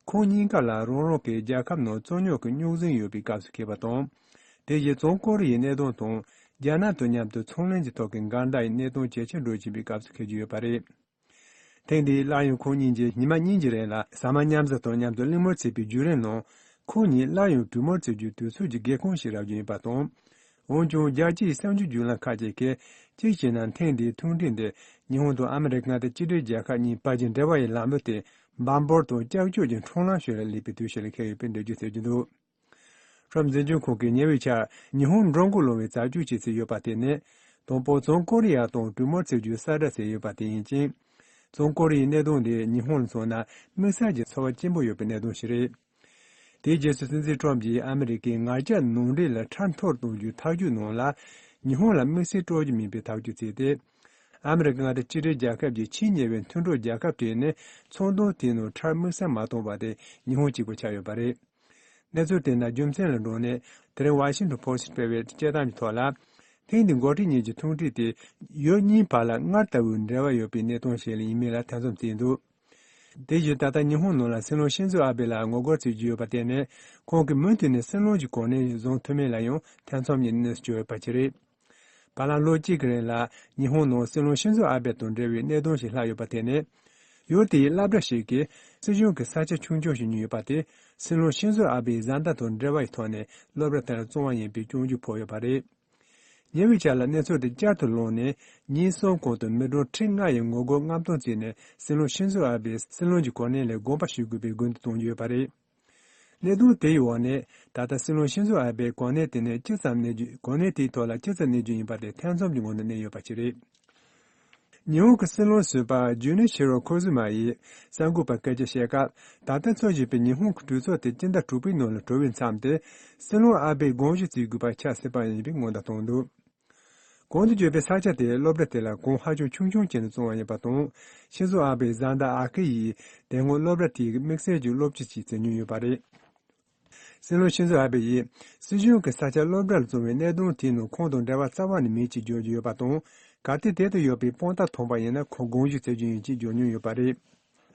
ཁོང་གཉིས་ཀ་ལ་རང་རང་གི་རྒྱལ་ཁབ་ནང་རྩོད་རྙོག་གི་རྙོག་ཟིང་ཡོད་པའི་སྐབས་སུ་འཁེལ་བ་དང་། དེ་བཞིན་བྱང་ཀོ་རི་ཡའི་གནད་དོན་དང་རྒྱ་ནག་དང་མཉམ་དུ་ཚོང་ལས་ཀྱི་ཐོག་གི་འགལ་ཟླ་ཡི་གནད་དོན་ཇེ་ཆེར་འགྲོ་བཞིན་པའི་སྐབས་སུ་འཁེལ་གྱི་ཡོད་པ་རེད། ཐེངས་འདིའི་སླར་ཡང་ཁོང་གཉིས་ཀྱིས་ཉི་མ་གཉིས་ཀྱི་རིང་ལ་ཟ་མ་མཉམ་ཟ་དང་མཉམ་དུ་གླེང་མོལ་བྱས་པའི་བརྒྱུད་རིམ་ནང་། ཁོང་གཉིས་སླར་ཡང་གྲོས་མོལ་བྱེད་རྒྱུའི་དུས་ཚོད་ཀྱི་སྒེའུ་ཁུང་ཞིག་རག་རྒྱུ་ཡིན་པ་དང་། འོན་ཀྱང་རྒྱལ་སྤྱིའི་གསར་འགྱུར་བརྒྱུད་ལམ་ཁག་ཅིག་གིས། གཅིག་བྱས་ན་ཐེངས་འདིའི་ཐུག་འཕྲད་འདི་ཉི་ཧོང་དང་ཨ་མི་རི་ཀ་མངའ་སྡེ་གཅིག་སྒྲིལ་རྒྱལ་ཁབ་གཉིས་བར་གྱི་འབྲེལ་བ་ཡི་ལམ་ལུགས་དེ་འབའ་འབོར་དང་ཀྱག་ཀྱོག་གི་འཁྲུག་ལམ་ཞིག་ལ་སླེབས་པའི་དུས་ཤིག་ལ་འཁེལ་ཡོད་པའི་འགྲེལ་བརྗོད་བྱེད་ཀྱི་འདུག་ཁྲོམ་འཛིན་སྐྱོང་ཁང་གིས་ཉེ་བའི་ཆར་ཉི་ཧོང་མགྲོན་ཁང་སློང་བའི་རྩད་གཅོད་བྱེད་རྩིས་ཡོད་པ་དེ་ནི། དང་པོ་བྱང་ཀོ་རི་ཡ་དང་གྲོས་མོལ་བྱེད་རྒྱུའི་གསལ་བསྒྲགས་བྱས་ཡོད་པ་དེ་ཡིན་ཅིང་། བྱང་ཀོ་རི་ཡའི་གནད་དོན་དེ་ཉི་ཧོང་ལ་མཚོན་ན་དམིགས་བསལ་གྱི་ཚོར་བ་སྐྱེན་པོ་ཡོད་པའི་གནད་དོན་ཞིག་རེད། དེའི་རྗེས་སུ་སྲིད་འཛིན་ཁྲོམ་གྱིས་ཨ་མི་རི་ཀའི་ངར་ལྕགས་ནང་འདྲེན་ལ་ཁྲལ་མཐོར་གཏོང་རྒྱུའི་ཐག་གཅོད་ནང་ལ། ཉི་ཧོང་ལ་དམིགས་བསལ་སྤྲོད་རྒྱུ་མིན་པའི་ཐག་གཅོད་བྱས་ཏེ། ཨ་མི་རི་ཀ་མངའ་སྡེ་གཅིག་སྒྲིལ་རྒྱལ་ཁབ་ཀྱི་ཆེས་ཉེ་བའི་མཐུན་གྲོགས་རྒྱལ་ཁབ་དེ་ནི་ཚོང་དོན་དེའི་ནང་ཁྲལ་དམིགས་བསལ་མ་གཏོང་བ་དེ་ཉི་ཧོང་གཅིག་པུ་ཆགས་ཡོད་པ་རེད། གནས་ཚུལ་དེ་དང་རྒྱུ་མཚན་ལ་འགྲོ་ནས། དེ་རིང་Washington Post་སྤེལ་བའི་དཔྱད་གཏམ་གྱི་ཐོག་ལ། ཐེངས་འདིའི་འགོ་ཁྲིད་གཉིས་ཀྱི་ཐུག་འཕྲད་དེ། ཡུལ་གཉིས་བར་ལ་སྔར་ལྟ་བུའི་འབྲེལ་བ་ཡོད་པའི་གནད་དོན་ཞིག་ལ་ཡིན་མིན་ལ་ཐེ་ཚོམ་བྱས་འདུག་དེ་བཞིན་ད་ལྟ་ཉི་ཧོང་ནང་ལ་སྲིད་བློན་ཤིན་ཛོ་ཨ་བྷེ་ལ་ངོ་རྒོལ་བྱེད་ཀྱི་ཡོད་པ་དེ་ནི། ཁོང་གིས་མུ་མཐུད་ནས་སྲིད་བློན་གྱི་གོ་གནས་བཟུང་ཐུབ་མིན་ལ་ཡང་ཐེ་ཚོམ་གྱི་གནས་སུ་གྱུར་ཡོད་པ་ཞིག་རེད། བར་ལམ་ལོ་གཅིག་གི་རིང་ལ་ཉི་ཧོང་ནང་སྲིད་བློན་ཤིན་ཛོ་ཨ་བྷེ་དང་འབྲེལ་བའི་གནད་དོན་ཞིག་ལྷག་ཡོད་པ་དེ་ནི། ཡུལ་དེའི་སློབ་གྲྭ་ཞིག་གིས་སྲིད་གཞུང་གི་ས་ཆ་ཆུང་ཆུང་ཞིག་ཉོས་ཡོད་པ་དེ། སྲིད་བློན་ཤིན་ཛོ་ཨ་བྷེའི་བཟའ་ཟླ་དང་འབྲེལ་བ་ཡི་ཐོག་ནས་སློབ་གྲྭ་དེ་ལ་བཙོང་བ་ཡིན་པའི་སྐྱོན་བརྗོད་ཕོག་ཡོད་པ་རེད། ཉེ་བའི་ཆར་ལ་གནས་ཚུལ་དེ་བསྐྱར་དུ་ལངས་ནས། ཉིན་གསུམ་གོང་དུ་མི་གྲངས་ཁྲི་ལྔ་ཡི་ངོ་རྒོལ་མངགས་གཏོང་བྱས་ནས། སྲིད་བློན་ཤིན་ཛོ་ཨ་བྷེ་སྲིད་བློན་གྱི་གོ་གནས་ལས་དགོངས་པ་ཞུ་དགོས་པའི་དགོས་འདུན་བཏོན་ཡོད་པ་རེད། གནད་དོན་དེའི་འོག་ནས། ད་ལྟ་སྲིད་བློན་ཤིན་ཛོ་ཨ་བྷེ་གོ་གནས་དེ་ནས་ཅི་ཙམ་གནས་རྒྱུ། གོ་གནས་དེའི་ཐོག་ལ་ཅི་ཙམ་གནས་རྒྱུ་ཡིན་པ་དེ་ཐེ་ཚོམ་གྱི་ངང་དུ་གནས་ཡོད་པ་ཞིག་རེད། ཉི་ཧོང་གི་སྲིད་བློན་ཟུར་པ་ཇུ་ནི་ཤི་རོ་ཁོ་ཟུ་མ་ཡིས་གསར་འགོད་པར་སྐད་ཆ་བཤད་སྐབས། ད་ལྟ་འཚོགས་བཞིན་པའི་ཉི་ཧོང་གི་གྲོས་ཚོགས་དེ་སྤྱི་ཟླ་དྲུག་པའི་ནང་ལ་གྲོལ་བའི་མཚམས་དེ། སྲིད་བློན་ཨ་བྷེས་དགོངས་ཞུ་བྱེད་དགོས་པ་ཆགས་སྲིད་པ་ཡིན་པའི་སྔོན་བརྡ་བཏང་འདུག་གོང་དུ་བརྗོད་པའི་ས་ཆ་དེ་སློབ་གྲྭ་དེ་ལ་གོང་ཧ་ཅང་ཆུང་ཆུང་བྱས་ནས་བཙོང་བ་ཡིན་པ་དང་། ཤིན་ཛོ་ཨ་བྷེའི་བཟའ་ཟླ་ཨ་ཁི་ཡིས་དེ་སྔོན་སློབ་གྲྭ་དེའི་དམིགས་བསལ་གྱི་སློབ་སྤྱི་ཞིག་བྱེད་མྱོང་ཡོད་པ་རེད། སྲིད་བློན་ཤིན་ཛོ་ཨ་བྷེ་ཡིས་སྲིད་གཞུང་གི་ས་ཆ་སློབ་གྲྭ་ལ་བཙོང་བའི་གནད་དོན་དེའི་ནང་ཁོང་དང་འབྲེལ་བ་རྩ་བ་ནས་མེད་ཅེས་བརྗོད་ཀྱི་ཡོད་པ་དང་། གལ་ཏེ་དེ་ལྟར་ཡོད་པའི་དཔང་རྟགས་ཐོན་པ་ཡིན་ན་ཁོང་དགོངས་ཞུ་བྱེད་རྒྱུ་ཡིན་ཅེས་བརྗོད་མྱོང་ཡོད་པ་རེད།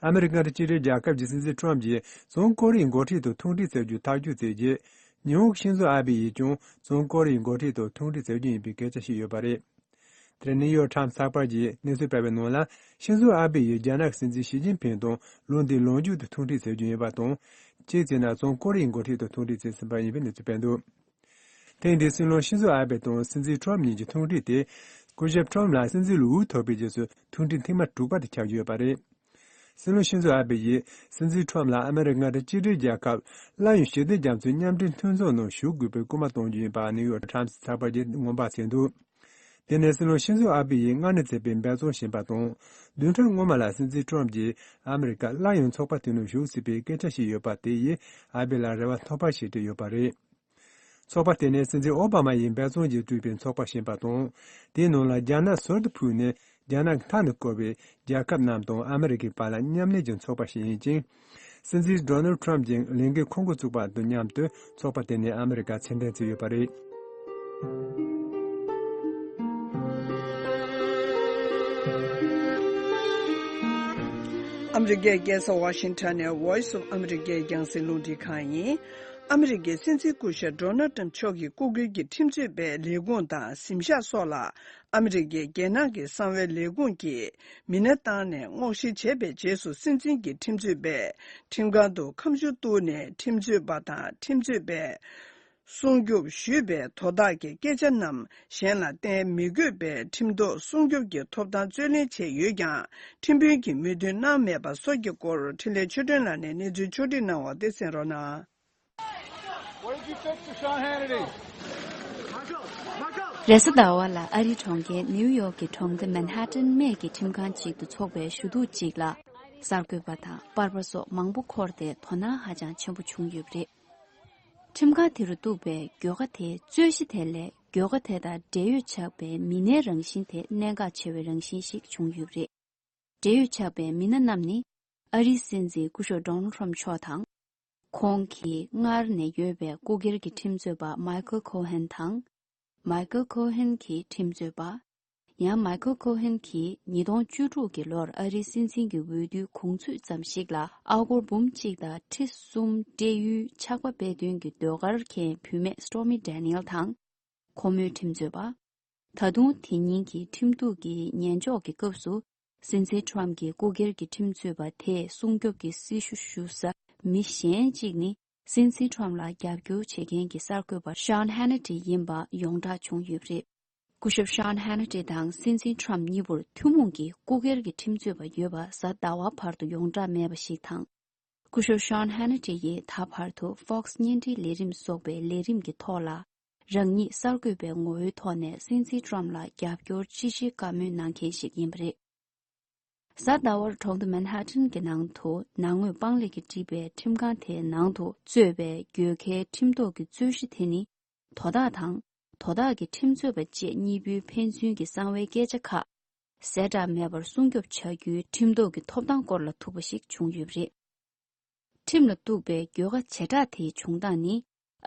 ཨ་མི་རི་ཀ་དང་གཅིག་སྒྲིལ་རྒྱལ་ཁབ་ཀྱི་སྲིད་འཛིན་ཁྲོམ་གྱིས་བྱང་ཀོ་རི་ཡའི་འགོ་ཁྲིད་དང་ཐུག་འཕྲད་བྱ་རྒྱུའི་ཐག་གཅོད་བྱས་རྗེས། ཉི་ཧོང་གི་ཤིན་ཛོ་ཨ་བྷེ་ཡིས་ཀྱང་བྱང་ཀོ་རི་ཡའི་འགོ་ཁྲིད་དང་ཐུག་འཕྲད་བྱ་རྒྱུ་ཡིན་པའི་སྐད་ཆ་བཤད་ཡོད་པ་རེད། དེར་ནིའུ་ཡོག་ཊའིམ་ཚགས་པར་གྱིས་གནས་ཚུལ་སྤེལ་བའི་ནང་ལ། ཤིན་ཛོ་ཨ་བྷེ་ཡིས་རྒྱ་ནག་གི་སྲིད་འཛིན་ཞི་ཅིན་ཕིང་དང་ལོ་འདིའི་ལོ་མཇུག་ཏུ་ཐུག་འཕྲད་བྱ་རྒྱུ་ཡིན་པ་དང་། གཅིག་བྱས་ན་བྱང་ཀོ་རི་ཡའི་འགོ་ཁྲིད་དང་ཐུག་འཕྲད་བྱེད་སྲིད་པ་ཡིན་པའི་གནས་ཚུལ་སྤེལ་འདུག་ཐེངས་འདིའི་སྲིད་བློན་ཤིན་ཛོ་ཨ་བྷེ་དང་སྲིད་འཛིན་ཁྲོམ་གཉིས་ཀྱི་ཐུག་འཕྲད་དེ། སྐུ་ཞབས་ཁྲོམ་ལགས་སྲིད་འཛིན་ལ་འོས་ཐོབ་པའི་རྗེས་སུ་ཐུག་འཕྲད་ཐེངས་མ་དྲུག་པ་དེ་ཆགས་ཀྱི་ཡོད་པ་རེད། སྲིད་བློན་ཤིན་ཛོ་ཨ་བྷེ་ཡིས་སྲིད་འཛིན་ཁྲོམ་ལ་ཨ་མི་རི་ཀ་མངའ་སྡེ་གཅིག་སྒྲིལ་རྒྱལ་ཁབ་སླར་ཡང་ཞི་བདེ་རྒྱ་མཚོའི་མཉམ་འབྲེལ་མཐུན་ཚོགས་ནང་ཞུགས་དགོས་པའི་སྐུལ་མ་གཏོང་རྒྱུ་ཡིན་པ་ནིའུ་ཡོག་ཊའིམ་ཚགས་པར་གྱིས་སྔོན་དཔག་བྱས་འདུག་དེ་ནི་སྲིད་བློན་ཤིན་ཛོ་ཨ་བྷེ་ཡིས་སྔར་ནས་བྱས་པའི་འབད་བརྩོན་ཞིག་ཡིན་པ་དང་། བདུན་ཕྲག་སྔོན་མ་ལ་སྲིད་འཛིན་ཁྲོམ་གྱིས་ཨ་མི་རི་ཀ་སླར་ཡང་ཚོགས་པ་དེ་ནང་ཞུགས་སྲིད་པའི་སྐད་ཆ་བཤད་ཡོད་པ་དེ་ཡིས་ཨ་བྷེ་ལ་རེ་བ་ཐོབ་པ་ཞིག་སྤྲད་ཡོད་པ་རེད། ཚོགས་པ་དེ་ནི་སྲིད་འཛིན་ཨོ་བྷ་མ་ཡིས་འབད་བརྩོན་གྱིས་བསྐྲུན་པའི་ཚོགས་པ་ཞིག་ཡིན་པ་དང་། དེའི་ནང་ལ་རྒྱ་ནག་ཟུར་དུ་ཕུད་ནས་རྒྱ་ནག་གི་མཐའ་ནས་བསྐོར་བའི་རྒྱལ་ཁབ་རྣམས་དང་ཨ་མི་རི་ཀའི་བར་ལ་མཉམ་ལས་ཀྱི་ཚོགས་པ་ཞིག་ཡིན་ཅིང་། སྲིད་འཛིན་ཌོ་ནལ་ཁྲོམ་གྱིས་ལས་འགན་འཁུར་འགོ་བཙུགས་པ་དང་མཉམ་དུ་ཚོགས་པ་དེ་ནི་ཨ་མི་རི་ཀར་ཕྱིར་འཐེན་བྱས་ཡོད་པ་རེད། ཨ་མི་རི་ཀའི་རྒྱལ་ས་ཝ་ཤིང་ཊོན་ནས་Voice of America་རྒྱང་སྲིང་རླུང་འཕྲིན་ཁང་ཡིན། ཨ་མི་རི་ཀའི་སྲིད་འཛིན་སྐུ་ཞབས་ཌོ་ནལ་ཊམ་མཆོག་གི་སྐུ་སྒེར་གྱི་ཁྲིམས་རྩོད་པའི་ལས་ཁུངས་དང་གཟིམ་ཤག་སོགས་ལ། ཨ་མི་རི་ཀའི་རྒྱལ་ནང་གི་གསང་བའི་ལས་ཁུངས་ཀྱིས་མི་སྣ་བཏང་ནས་སྔོག་བཤེར་བྱས་པའི་རྗེས་སུ། སྲིད་འཛིན་གྱི་ཁྲིམས་རྩོད་པས་ཁྲིམས་ཁང་དུ་ཁ་མཆུ་གཏུགས་ནས། ཁྲིམས་རྩོད་པ་དང་ཁྲིམས་རྩོད་པས་སྲུང་སྐྱོབ་ཞུས་པའི་དོ་བདག་གི་སྐད་ཆ་རྣམས་གཞན་ལ་བསྟན་མི་དགོས་པའི་ཁྲིམས་ཐོག་སྲུང་སྐྱོབ་ཀྱི་ཐོབ་ཐང་རྩོད་ལེན་བྱས་ཡོད་ཀྱང་། ཁྲིམས་དཔོན་གྱིས་མོས་མཐུན་གནང་མེད་པ་སོགས་ཀྱི་སྐོར། འཕྲིན་ལས་ཆོས་སྒྲོན་ལགས་ནས་གནས་ཚུལ་ཕྱོགས་སྒྲིག་གནང་བ་དེ་གསན་རོགས་གནང་། What did you think to Sean Hannity? རེས་གཟའ་ཟླ་བ་ལ་ཨ་རིའི་གྲོང་ཁྱེར་ནིའུ་ཡོག་གི་གྲོང་སྡེ་མན་ཧ་ཏན་སྨད་ཀྱི་ཁྲིམས་ཁང་ཅིག་ཏུ་འཚོགས་པའི་ཞུ་གཏུག་ཅིག་ལ། གསར་འགོད་པ་དང་པར་པ་སོགས་མང་པོ་འཁོར་ཏེ་དོ་སྣང་ཧ་ཅང་ཆེན་པོ་བྱུང་ཡོད་པ་རེད། ཁྲིམས་ཁང་དེ་རུ་གཏུགས་པའི་མགྱོགས་ཁ་དེའི་རྩོད་གཞི་དེ་ལས་མགྱོགས་ཁ་དེ་དང་འབྲེལ་ཡོད་ཆགས་པའི་མི་སྣའི་རང་བཞིན་དེ་གནད་འགག་ཆེ་བའི་རང་བཞིན་ཞིག་བྱུང་ཡོད་པ་རེད། འབྲེལ་ཡོད་ཆགས་པའི་མི་སྣ་རྣམས་ནི། ཨ་རིའི་སྲིད་འཛིན་སྐུ་ཞབས་Donald Trump མཆོག་དང་། ཁོང་གིས་སྔར་ནས་ཡོད་པའི་སྐུ་སྒེར་གྱི་ཁྲིམས་རྩོད་པ་Michael Cohen དང་། Michael Cohen གྱི་ཁྲིམས་རྩོད་པ། ཡང་Michael Cohen གྱིས་ཉིས་སྟོང་བཅུ་དྲུག་གི་ལོར་ཨ་རིའི་སྲིད་འཛིན་གྱི་འོས་བསྡུའི་གུང་ཚུད་ཙམ་ཞིག་ལ་ཨ་སྒོར་འབུམ་གཅིག་དང་ཁྲི་གསུམ་སྤྲད་ཡུལ་ཆག་པ་སྤེལ་དོན་གྱི་ཟློས་གར་མཁན་བུད་མེད་Stormy Daniel དང་། ཁོ་མོའི་ཁྲིམས་རྩོད་པ། ད་དུང་དེ་ཉིན་གྱི་ཁྲིམས་གཏུག་གི་ཉན་འཇོག་གི་སྐབས་སུ། སྲིད་འཛིན་Trump གྱི་སྐུ་སྒེར་གྱི་ཁྲིམས་རྩོད་པ་དེས་སྲུང་སྐྱོབ་ཀྱི་སྲི་ཞུ་ཞུ་ས་མི་གཞན་གཅིག་ནི། སྲིད་འཛིན་Trump ལ་རྒྱབ་སྐྱོར་བྱེད་མཁན་གྱི་གསར་འགོད་པ་Sean Hannity ཡིན་པ་ཡོངས་གྲགས་བྱུང་ཡོད་པ་རེད། སྐུ་ཞབས་Sean Hannity དང་སྲིད་འཛིན་Trump གཉིས་པོར་ཐུན་མོང་གི་སྐུ་སྒེར་གྱི་ཁྲིམས་རྩོད་པ་ཡོད་པ་གཟའ་ཟླ་བ་བར་དུ་ཡོངས་གྲགས་མེད་པ་ཞིག་དང་། སྐུ་ཞབས་Sean Hannity ཡིས་ད་བར་དུ་Fox བརྙན་འཕྲིན་ལས་རིམ་སོགས་པའི་ལས་རིམ་གྱི་ཐོག་ལ། རང་ཉིད་གསར་འགོད་པའི་ངོ་བོའི་ཐོག་ནས་སྲིད་འཛིན་Trump ལ་རྒྱབ་སྐྱོར་ཅི་བྱེད་བཀའ་མོལ་གནང་མཁན་ཞིག་ཡིན་པ་རེད། གཟའ་ཟླ་བར་གྲོང་སྡེ་Manhattan གྱི་ནང་དུ་ནང་དངོས་སྤང་ལེབ་ཀྱིས་བསྒྲིབས་པའི་ཁྲིམས་ཁང་དེའི་ནང་དུ་གཙོས་པའི་གྱོད་ཁའི་ཁྲིམས་ཐོག་གི་རྩོད་གཞི་དེ་ནི། དོ་བདག་དང་། དོ་བདག་གི་ཁྲིམས་རྩོད་པ་བཅས་གཉིས་པོའི་ཕན་ཚུན་གྱི་གསང་བའི་སྐད་ཆ་ཁག་ཟད་འགྲོ་མེད་པར་སྲུང་སྐྱོབ་བྱ་རྒྱུའི་ཁྲིམས་ཐོག་གི་ཐོབ་ཐང་སྐོར་ལ་ཐུག་པ་ཞིག་བྱུང་ཡོད་པ་རེད། ཁྲིམས་ལ་གཏུགས་པའི་གྱོད་ཁ་བྱེ་བྲག་དེའི་བྱུང་སྟངས་ནི།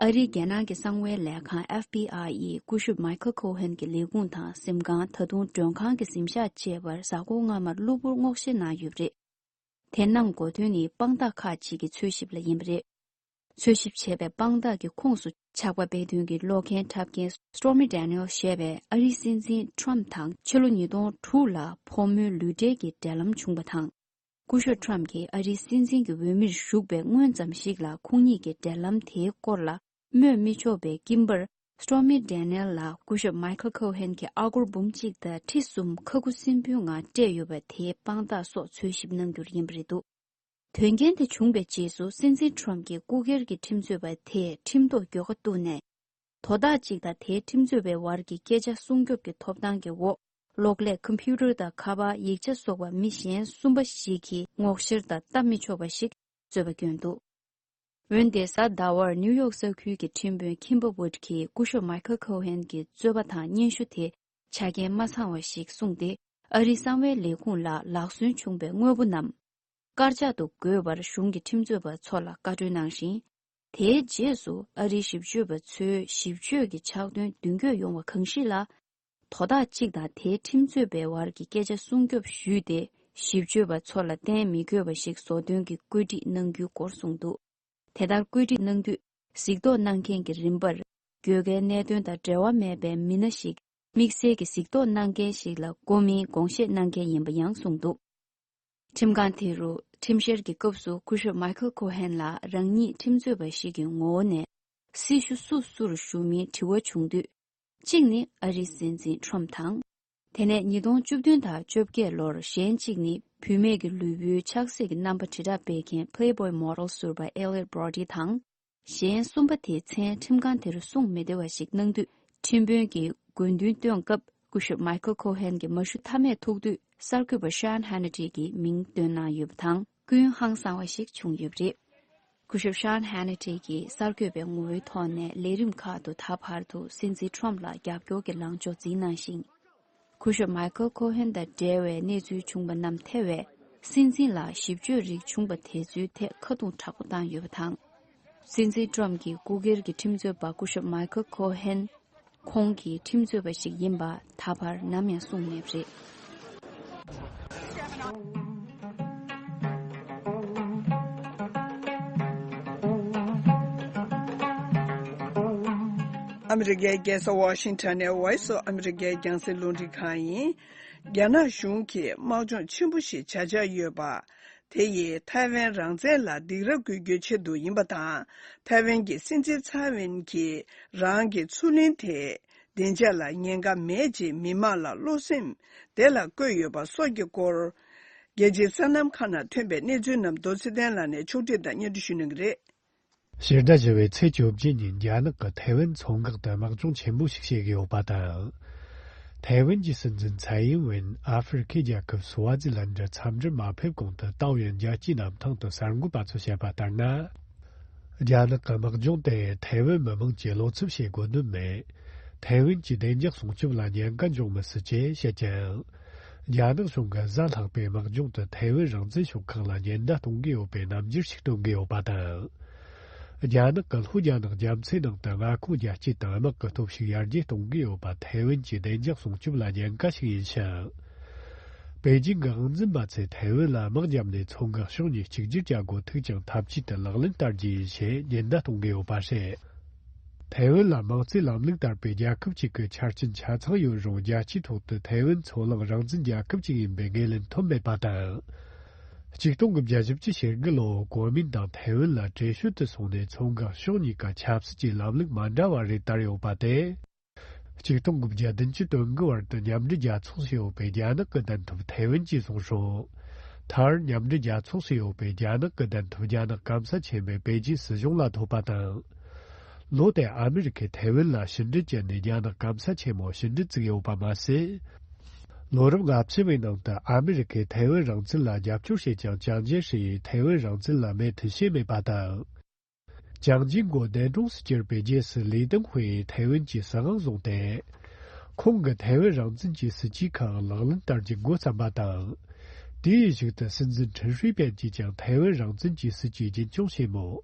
ཨ་རིའི་རྒྱལ་ནང་གི་གསང་བའི་ལས་ཁང་F B I ཡིས་སྐུ་ཞབས་Michael Cohen གྱི་ལས་ཁུངས་དང་གཟིམ་ཁང་། ད་དུང་མགྲོན་ཁང་གི་གཟིམ་ཤག་བཅས་པར་གཟའ་འཁོར་སྔ་མར་གློ་བུར་སྔོག་བཤེར་གནང་ཡོད་པ་རེད། དེ་གནང་དགོས་དོན་ནི་དཔང་རྟགས་ཁག་ཅིག་གི་འཚོལ་ཞིབ་ལ་ཡིན་པ་རེད། འཚོལ་ཞིབ་བྱས་པའི་དཔང་རྟགས་ཀྱི་ཁོངས་སུ་ཆག་པ་སྤེལ་དོན་གྱི་གློག་འཁྱེར་འཁྲབ་མཁན་Stormy Daniel ཞེས་པས་ཨ་རིའི་སྲིད་འཛིན་Trump དང་ཕྱི་ལོ་ཉིས་སྟོང་དྲུག་ལ་ཕོ་མོའི་ལུས་འབྲེལ་གྱི་འབྲེལ་ལམ་བྱུང་བ་དང་། སྐུ་ཞབས་Trump གྱིས་ཨ་རིའི་སྲིད་འཛིན་གྱི་འོས་མིར་ཞུགས་པའི་སྔོན་ཙམ་ཞིག་ལ་ཁོང་གཉིས་ཀྱི་འབྲེལ་ལམ་དེའི་སྐོར་ལ་སྨོས་མི་ཆོག་པའི་སྐྱིན་པར། Stormy Daniel ལ་སྐུ་ཞབས་Michael Cohen གྱིས་ཨ་སྒོར་འབུམ་གཅིག་དང་ཁྲི་གསུམ་ཁ་ཁུ་སིམ་པོའི་ངང་སྤྲད་ཡོད་པ་དེའི་དཔང་རྟགས་སོགས་འཚོལ་ཞིབ་གནང་རྒྱུར་ཡིན་པ་རེད་འདུག་དོན་རྐྱེན་དེ་བྱུང་བའི་རྗེས་སུ་སྲིད་འཛིན་Trump གྱི་སྐུ་སྒེར་གྱི་ཁྲིམས་རྩོད་པ་དེས་ཁྲིམས་ཐོག་གྱོད་ཁ་གཏུགས་ནས། དོ་བདག་གཅིག་དང་དེའི་ཁྲིམས་རྩོད་པའི་བར་གྱི་སྐད་ཆ་སྲུང་སྐྱོབ་ཀྱི་ཐོབ་ཐང་གི་འོག་གློག་ཀླད་computer དང་ཁ་པར། ཡིག་ཆ་སོགས་པ་མི་གཞན་གསུམ་པ་ཞིག་གིས་སྔོག་བཤེར་དང་ལྟ་མི་ཆོག་པ་ཞིག་རྩོད་པ་བསྐྱོན་འདུག་འོན་ཏེ་གཟའ་ཟླ་བར་ནིའུ་ཡོག་ས་ཁུལ་གྱི་ཁྲིམས་དཔོན་Kimber Wood གྱིས་སྐུ་ཞབས་Michael Cohen གྱི་རྩོད་པ་དང་སྙན་ཞུ་དེ་ཆ་རྐྱེན་མ་ཚང་བ་ཞིག་གསུངས་ཏེ། ཨ་རིའི་གསང་བའི་ལས་ཁུངས་ལ་ལག་སོན་བྱུང་བའི་དངོས་པོ་རྣམས་དཀར་ཆག་ཏུ་འགོད་པར་གཞུང་གི་ཁྲིམས་རྩོད་པ་ཚོ་ལ་བཀའ་འཁྲོལ་གནང་ཞིང་། དེའི་རྗེས་སུ་ཨ་རིའི་ཞིབ་དཔྱོད་པ་ཚོའི་ཞིབ་དཔྱོད་ཀྱི་ཕྱག་དོན་མདུན་སྐྱོད་ཡོང་བ་གང་ཞིག་ལ། དོ་བདག་གཅིག་དང་དེའི་ཁྲིམས་རྩོད་པའི་བར་གྱི་སྐད་ཆ་སྲུང་སྐྱོབ་ཞུས་ཏེ། ཞིབ་དཔྱོད་པ་ཚོ་ལ་བརྟེན་མི་དགོས་པ་ཞིག་བཟོ་དོན་གྱི་བཀོད་སྒྲིག་གནང་རྒྱུའི་སྐོར་གསུངས་འདུག་དེ་ལྟར་བཀོད་སྒྲིག་གནང་དུས། གཟིགས་རྟོག་གནང་མཁན་གྱི་རིམ་པར། གྱོད་ཁའི་གནད་དོན་དང་འབྲེལ་བ་མེད་པའི་མི་སྣ་ཞིག་དམིགས་བསལ་གྱི་གཟིགས་རྟོག་གནང་མཁན་ཞིག་ལ་བསྐོ་མིན་དགོངས་བཞེས་གནང་མཁན་ཡིན་པ་ཡང་གསུངས་འདུག་ཁྲིམས་ཁང་དེ་རུ་ཁྲིམས་བཤེར་གྱི་སྐབས་སུ་སྐུ་ཞབས་Michael Cohen ལ་རང་ཉིད་ཁྲིམས་རྩོད་པ་ཞིག་གི་ངོ་བོ་ནས་སྲི་ཞུ་སུ་སུར་ཞུ་མིན་དྲི་བ་བྱུང་དུས། གཅིག་ནི་ཨ་རིའི་སྲིད་འཛིན་Trump དང་། དེ་ནས་ཉིས་སྟོང་བཅུ་བདུན་དང་བཅོ་བརྒྱད་ལོར་གཞན་གཅིག་ནི་བུད་མེད་ཀྱི་ལུས་པོའི་ཆགས་སྲེད་ཀྱི་རྣམ་པ་དྲིལ་བསྒྲགས་སྤེལ་མཁན་Playboy model ཟུར་པ་Elliot Brody དང་། གཞན་གསུམ་པ་དེའི་མཚན་ཁྲིམས་ཁང་དེར་གསུང་མི་བདེ་བ་ཞིག་གནང་དུས། ཁྲིམས་དཔོན་གྱིས་དགོས་འདུན་བཏོན་སྐབས། སྐུ་ཞབས་Michael Cohen གྱི་མ་ཞུ་ཐབས་མེད་ཐུག་དུས། གསར་འགོད་པ་Sean Hannity གྱི་མིང་བཏོན་གནང་ཡོད་པ་དང་། ཀུན་ཧང་སང་བ་ཞིག་བྱུང་ཡོད་པ་རེད། སྐུ་ཞབས་Sean Hannity གྱིས་གསར་འགོད་པའི་ངོ་བོའི་ཐོག་ནས་ལས་རིམ་ཁག་ཏུ་ད་བར་དུ་སྲིད་འཛིན་Trump ལ་རྒྱབ་སྐྱོར་གྱི་ལངས་ཕྱོགས་འཛིན་གནང་ཞིང་། སྐུ་ཞབས་Michael Cohen དང་འབྲེལ་བའི་གནས་ཚུལ་བྱུང་བ་རྣམས་ཐེ་བའི་སྲིད་འཛིན་ལ་ཞིབ་དཔྱོད་རིགས་བྱུང་བ་དེ་ཚོའི་ཐད་ཁ་རྡུང་དྲག་པོ་བཏང་ཡོད་པ་དང་། སྲིད་འཛིན་Trump གྱི་སྐུ་སྒེར་གྱི་ཁྲིམས་རྩོད་པ་སྐུ་ཞབས་Michael Cohen ཁོང་གི་ཁྲིམས་རྩོད་པ་ཞིག་ཡིན་པ་ད་བར་ནམ་ཡང་གསུངས་མེད་པ་རེད། ཨ་མི་རི་ཀའི་རྒྱལ་ས་ཝ་ཤིང་ཊོན་ནས་Voice of America རྒྱང་སྲིང་རླུང་འཕྲིན་ཁང་ཡིན། རྒྱ་ནག་གཞུང་གིས་དམག་སྦྱོང་ཆེན་པོ་ཞིག་བྱ་འཆར་ཡོད་པ། དེ་ཡིས་ཐའེ་ཝན་རང་བཙན་ལ་སྡིགས་ར་འགུལ་རྒྱུའི་ཆེད་དུ་ཡིན་པ་དང་། ཐའེ་ཝན་གྱི་སྲིད་འཛིན་ཚའེ་ཝེན་གྱིས་རང་གི་མཚོ་གླིང་དེ་བདེ་འཇགས་ལ་ཉེན་ཁ་མེད་ཅེས་མི་མང་ལ་བློ་སེམས་བདེ་ལ་བཀོད་ཡོད་པ་སོགས་ཀྱི་སྐོར། རྒྱལ་སྤྱིའི་སོ་ནམ་ཁང་ནང་ཐོན་པའི་གནས་ཚུལ་རྣམས་རྡོ་རྗེ་གདན་ལགས་ནས་ཕྱོགས་སྒྲིག་དང་སྙན་སྒྲོན་ཞུ་གནང་གི་རེད། ཕྱི་ཟླ་བཞི་པའི་ཚེས་བཅོ་བརྒྱད་ཉིན་རྒྱ་ནག་གིས་ཐའེ་ཝན་མཚོ་འགག་ཏུ་དམག་སྦྱོང་ཆེན་པོ་ཞིག་བྱེད་ཀྱི་ཡོད་པ་དང་། ཐའེ་ཝན་གྱི་སྲིད་འཛིན་ཚའེ་ཡིན་ཝེན་ཨ་ཧྥེ་རི་ཁའི་རྒྱལ་ཁབ་སུ་ཝ་ཛི་ལན་ཌར་འཚམས་འདྲིར་མ་ཕེབས་གོང་དུ་ཏང་ཡོན་རྒྱལ་སྤྱིའི་གནམ་ཐང་དུ་གསར་འགོད་པ་ཚོས་བཤད་པ་ལྟར་ན། རྒྱ་ནག་གི་དམག་སྦྱོང་དེ་ཐའེ་ཝན་མི་དམངས་ཀྱིས་བློ་འཚབ་བྱེད་དགོས་དོན་མེད། ཐའེ་ཝན་གྱི་བདེ་འཇགས་སྲུང་སྐྱོབ་ལ་ཉེན་ཁ་འབྱུང་མི་སྲིད་ཅེས་བཤད་ཀྱང་། རྒྱ་ནག་གཞུང་གིས་གཟའ་ལྷག་པའི་དམག་སྦྱོང་དུ་ཐའེ་ཝན་རང་བཙན་ཕྱོགས་ཁག་ལ་ཉེན་བརྡ་གཏོང་གི་ཡོད་པའི་རྣམ་འགྱུར་ཞིག་སྟོན་གྱི་ཡོད་པ་དང་། རྒྱ་ནག་གི་ལྷོ་རྒྱ་ནག་རྒྱ་མཚོའི་ནང་དུ་མངའ་ཁོངས་རྒྱ་སྐྱེད་དང་དམག་གི་སྟོབས་ཤུགས་ཡར་རྒྱས་གཏོང་གི་ཡོད་པ་ཐའེ་ཝན་གྱི་བདེ་འཇགས་སྲུང་སྐྱོབ་ལ་ཉེན་ཁ་ཞིག་ཡིན་ཞིང་། པེ་ཅིང་གི་དབང་འཛིན་པ་ཚོས་ཐའེ་ཝན་ལ་དམག་བརྒྱབ་ནས་མཚོ་འགག་ཕྱོགས་གཉིས་གཅིག་གྱུར་བྱ་དགོས་ཐུག་ཀྱང་འཐབ་ཇུས་དེ་ལག་ལེན་བསྟར་རྒྱུ་ཡིན་ཞེས་ཉེན་བརྡ་གཏོང་གི་ཡོད་པ་རེད། ཐའེ་ཝན་ལ་མིང་རྩིས་ལམ་ལུགས་དར་སྤེལ་རྒྱལ་ཁབ་ཅིག་གི་ཆ་རྐྱེན་ཆ་ཚང་ཡོད་རུང་རྒྱལ་སྤྱིའི་ཐོག་ཏུ་ཐའེ་ཝན་མཚོ་གླིང་རང་བཙན་རྒྱལ་ཁབ་ཅིག་ཡིན་པའི་ངོས་ལེན་ཐོབ་མེད་པ་དང་། ཆིག་སྟོང་དགུ་བརྒྱ་བཞི་བཅུ་ཞེ་དགུ་ལོ་གོ་མིན་ཏང་ཐའེ་ཝན་ལ་བྲེལ་བྱོལ་དུ་སོང་ནས་མཚོ་འགག་ཕྱོགས་གཉིས་ཀ་ཆབ་སྲིད་ཀྱི་ལམ་ལུགས་མ་འདྲ་བ་རེ་དར་ཡོད་པ་དེ། ཆིག་སྟོང་དགུ་བརྒྱ་བདུན་ཅུ་དོན་དགུ་བར་དུ་མཉམ་འབྲེལ་རྒྱལ་ཚོགས་སུ་ཡོད་པའི་རྒྱ་ནག་གི་གདན་ཐོབ་ཐའེ་ཝན་གྱིས་བཟུང་ཞིང་། མཐར་མཉམ་འབྲེལ་རྒྱལ་ཚོགས་སུ་ཡོད་པའི་རྒྱ་ནག་གི་གདན་ཐོབ་རྒྱ་ནག་སྐམ་ས་ཆེན་མོས་པེ་ཅིང་སྲིད་གཞུང་ལ་ཐོབ་པ་དང་། ལོ་དེར་ཨ་མི་རི་ཀས་ཐའེ་ཝན་ལ་ཕྱི་འབྲེལ་བཅད་ནས་རྒྱ་ནག་སྐམ་ས་ཆེན་མོར་ཕྱི་འབྲེལ་བཙུགས་ཡོད་པ་མ་ཟད། ལོ་རབས་ལྔ་བཅུ་བའི་ནང་དུ་ཨ་མི་རི་ཀས་ཐའེ་ཝན་རང་བཙན་ལ་རྒྱབ་སྐྱོར་བྱས་ཀྱང་ཅང་ཅེ་ཧྲི་ཡིས་ཐའེ་ཝན་རང་བཙན་ལ་མོས་མཐུན་བྱས་མེད་པ་དང་། ཅང་ཅིང་གོ་འདས་གྲོངས་སུ་གྱུར་པའི་རྗེས་སུ་ལི་ཏིང་ཧུའེ་ཡིས་ཐའེ་ཝན་གྱི་སྲིད་དབང་བཟུང་སྟེ། ཁོང་གིས་ཐའེ་ཝན་རང་བཙན་གྱི་སྲིད་ཇུས་ཁག་ལག་ལེན་བསྟར་རྒྱུ་འགོ་བརྩམས་པ་དང་། དེའི་གཞུག་ཏུ་སྲིད་འཛིན་ཁྲིན་ཧྲུའེ་པེན་གྱིས་ཀྱང་ཐའེ་ཝན་རང་བཙན་གྱི་སྲིད་ཇུས་རྒྱུན་འཁྱོངས་བྱས་མོད།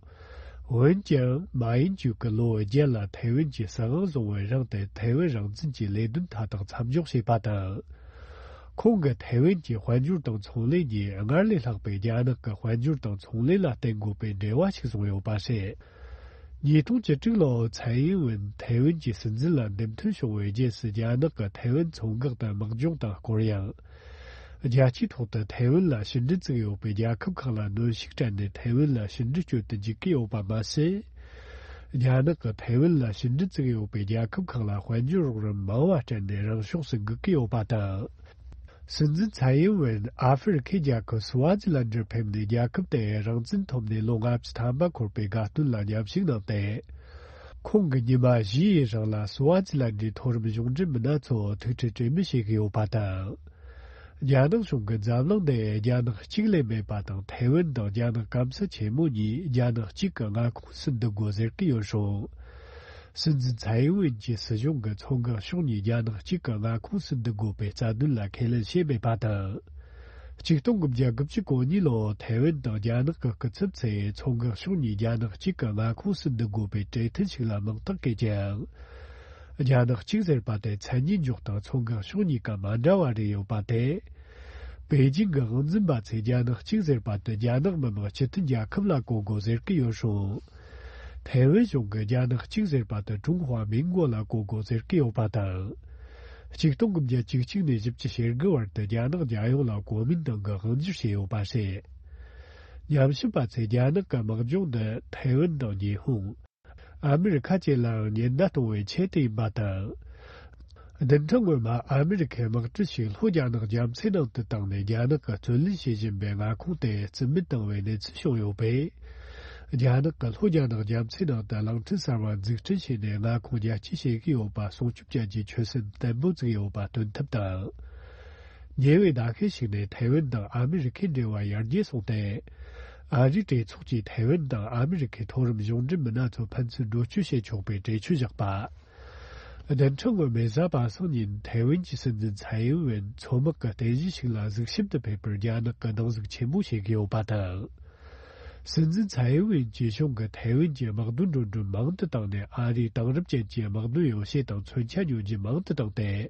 འོན་ཀྱང་མ་ཡིན་ཅུའུ་གིས་ལོ་བརྒྱད་ལ་ཐའེ་ཝན་གྱི་སྲིད་དབང་བཟུང་བའི་རིང་དུ་ཐའེ་ཝན་རང་བཙན་གྱི་ལས་དོན་མཐའ་དག་མཚམས་འཇོག་བྱས་པ་དང་། ཁོང་གིས་ཐའེ་ཝན་གྱི་དཔལ་འབྱོར་དང་ཚོང་ལས་གཉིས་སྔར་ལས་ལྷག་པའི་རྒྱ་ནག་གི་དཔལ་འབྱོར་དང་ཚོང་ལས་ལ་བརྟེན་དགོས་པའི་འབྲེལ་བ་ཞིག་བཟུང་ཡོད་པ་རེད། ཉིས་སྟོང་བཅུ་དྲུག་ལོར་ཚའེ་ཡིན་ཝེན་ཐའེ་ཝན་གྱི་སྲིད་འཛིན་ལ་འདེམས་ཐོན་བྱུང་བའི་རྗེས་སུ་རྒྱ་ནག་གིས་ཐའེ་ཝན་མཚོ་འགག་དང་དམག་སྦྱོང་དང་སྐོར་ཡང་། རྒྱལ་སྤྱིའི་ཐོག་ཏུ་ཐའེ་ཝན་ལ་ཕྱི་འབྲེལ་བཙུགས་ཡོད་པའི་རྒྱལ་ཁབ་ཁག་ལ་གནོན་ཤུགས་སྤྲད་ནས་ཐའེ་ཝན་ལ་ཕྱི་འབྲེལ་གཅོད་དུ་འཇུག་གི་ཡོད་པ་མ་ཟད། རྒྱ་ནག་གིས་ཐའེ་ཝན་ལ་ཕྱི་འབྲེལ་བཙུགས་ཡོད་པའི་རྒྱལ་ཁབ་ཁག་ལ་དཔལ་འབྱོར་རོགས་རམ་མང་བ་སྤྲད་ནས་རང་ཕྱོགས་སུ་འགུག་གི་ཡོད་པ་དང་། སྲིད་འཛིན་ཚའེ་ཡིན་ཝེན་ཨ་ཧྥེ་རི་ཁའི་རྒྱལ་ཁབ་སུ་ཝ་ཛི་ལན་ཌར་ཕེབས་ནས་རྒྱལ་ཁབ་དེ་རང་བཙན་ཐོབ་ནས་ལོ་ལྔ་བཅུ་ཐམ་པ་འཁོར་བའི་དགའ་སྟོན་ལ་མཉམ་ཞུགས་གནང་སྟེ། ཁོང་གིས་ཉི་མ་བཞིའི་རིང་ལ་སུ་ཝ་ཛི་ལན་ཌའི་མཐོ་རིམ་གཞུང་འབྲེལ་མི་སྣ་ཚོར་ཐུག་འཕྲད་གྲོས་མོལ་བྱེད་ཀྱི་ཡོད་པ་དང་། རྒྱ་ནག་གཞུང་གིས་འཛམ་གླིང་འདིར་རྒྱ་ནག་གཅིག་ལས་མེད་པ་དང་ཐའེ་ཝན་དང་རྒྱ་ནག་སྐམ་ས་ཆེན་མོ་གཉིས་རྒྱ་ནག་གཅིག་གི་མངའ་ཁོངས་སུ་འདུ་དགོས་ཟེར་གྱི་ཡོད་རུང་། སྲིད་འཛིན་ཚའེ་ཝེན་གྱི་སྲིད་གཞུང་གིས་མཚོ་འགག་ཕྱོགས་གཉིས་རྒྱ་ནག་གཅིག་གི་མངའ་ཁོངས་སུ་འདུ་དགོས་པའི་རྩ་དོན་ལ་ཁས་ལེན་བྱས་མེད་པ་དང་། ཆིག་སྟོང་དགུ་བརྒྱ་དགུ་བཅུ་གོ་གཉིས་ལོར་ཐའེ་ཝན་དང་རྒྱ་ནག་གི་སྐུ་ཚབ་ཚོས་མཚོ་འགག་ཕྱོགས་གཉིས་རྒྱ་ནག་གཅིག་གི་མངའ་ཁོངས་སུ་འདུ་དགོས་པའི་གྲོས་མཐུན་ཞིག་ལ་མིང་རྟགས་བཀོད་ཀྱང་། རྒྱ་ནག་གཅིག་ཟེར་པ་དེ་མཚན་ཉིད་འཇོག་སྟངས་མཚོ་འགག་ཕྱོགས་གཉིས་ཀ་མ་འདྲ་བ་རེ་ཡོད་པ་དེ། པེ་ཅིང་གི་དབང་འཛིན་པ་ཚོས་རྒྱ་ནག་གཅིག་ཟེར་པ་དེ་རྒྱ་ནག་མི་དམངས་སྤྱི་མཐུན་རྒྱལ་ཁབ་ལ་གོ་དགོས་ཟེར་གྱི་ཡོད་རུང་། ཐའེ་ཝན་གཞུང་གིས་རྒྱ་ནག་གཅིག་ཟེར་པ་དེ་ཀྲུང་ཧྭ་མིན་གོ་ལ་གོ་དགོས་ཟེར་གྱི་ཡོད་པ་དང་། ཆིག་སྟོང་དགུ་བརྒྱ་བཅུ་གཅིག་ནས་བཞི་བཅུ་ཞེ་དགུ་བར་དུ་རྒྱ་ནག་རྒྱལ་ཡོངས་ལ་གོ་མིན་ཏང་གིས་དབང་སྒྱུར་བྱས་ཡོད་པ་རེད། ཉམས་ཞིབ་པ་ཚོས་རྒྱ་ནག་གི་དམག་སྦྱོང་འདི་ཐའེ་ཝན་དང་ཉི་ཧོང་། ཨ་མི་རི་ཁ་བཅས་ལའང་ཉེན་བརྡ་གཏོང་བའི་ཆེད་དུ་ཡིན་པ་དང་། བདུན་ཕྲག་སྔོན་མ་ཨ་མི་རི་ཁའི་དམག་གྲུ་ཞིག་ལྷོ་རྒྱ་ནག་རྒྱ་མཚོའི་ནང་དུ་བཏང་ནས་རྒྱ་ནག་གིས་རྩོད་ལེན་བྱེད་བཞིན་པའི་མངའ་ཁོངས་དེ་རྩིས་མེད་བཏང་བའི་གནས་ཚུལ་བྱུང་ཡོད་པས། རྒྱ་ནག་གིས་ལྷོ་རྒྱ་ནག་རྒྱ་མཚོའི་ནང་དུ་གླིང་ཕྲན་གསར་བ་འཛུགས་སྐྲུན་བྱས་ནས་མངའ་ཁོངས་རྒྱ་སྐྱེད་བྱེད་ཀྱི་ཡོད་པ་སྲུང་སྐྱོབ་བྱ་རྒྱུའི་ཆོད་སེམས་བརྟན་པོ་བཙུགས་ཡོད་པ་སྟོན་ཐབས་དང་། ཉེ་བའི་ཟླ་ཤས་ཤིག་ནས་ཐའེ་ཝན་དང་ཨ་མི་རི་ཁའི་འབྲེལ་བ་ཡར་རྒྱས་སོང་སྟེ། ཨ་རིའི་གྲོས་ཚོགས་ཀྱིས་ཐའེ་ཝན་དང་ཨ་མི་རི་ཁའི་མཐོ་རིམ་གཞུང་འབྲེལ་མི་སྣ་ཚོ་ཕན་ཚུན་འགྲོ་སྐྱོད་བྱེད་ཆོག་པའི་གྲོས་ཆོད་བཞག་པ། བདུན་ཕྲག་སྔོན་མའི་གཟའ་པ་སངས་ཉིན་ཐའེ་ཝན་གྱི་སྲིད་འཛིན་ཚའེ་ཡིན་ཝེན་མཚོ་དམག་གི་རྟེན་གཞི་ཞིག་ལ་གཟིགས་ཞིབ་ཏུ་ཕེབས་པར་རྒྱ་ནག་གིས་སྡང་ཟུག་ཆེན་པོ་བྱེད་ཀྱི་ཡོད་པ་དང་། སྲིད་འཛིན་ཚའེ་ཡིན་ཝེན་གྱི་གཞུང་གིས་ཐའེ་ཝན་གྱི་དམག་དོན་འགྲོ་གྲོན་མང་དུ་བཏང་ནས་ཨ་རིའི་དེང་རབས་ཅན་གྱི་དམག་དོན་ཡོ་བྱད་དང་མཚོན་ཆ་ཉོ་རྒྱུ་མང་དུ་བཏང་སྟེ།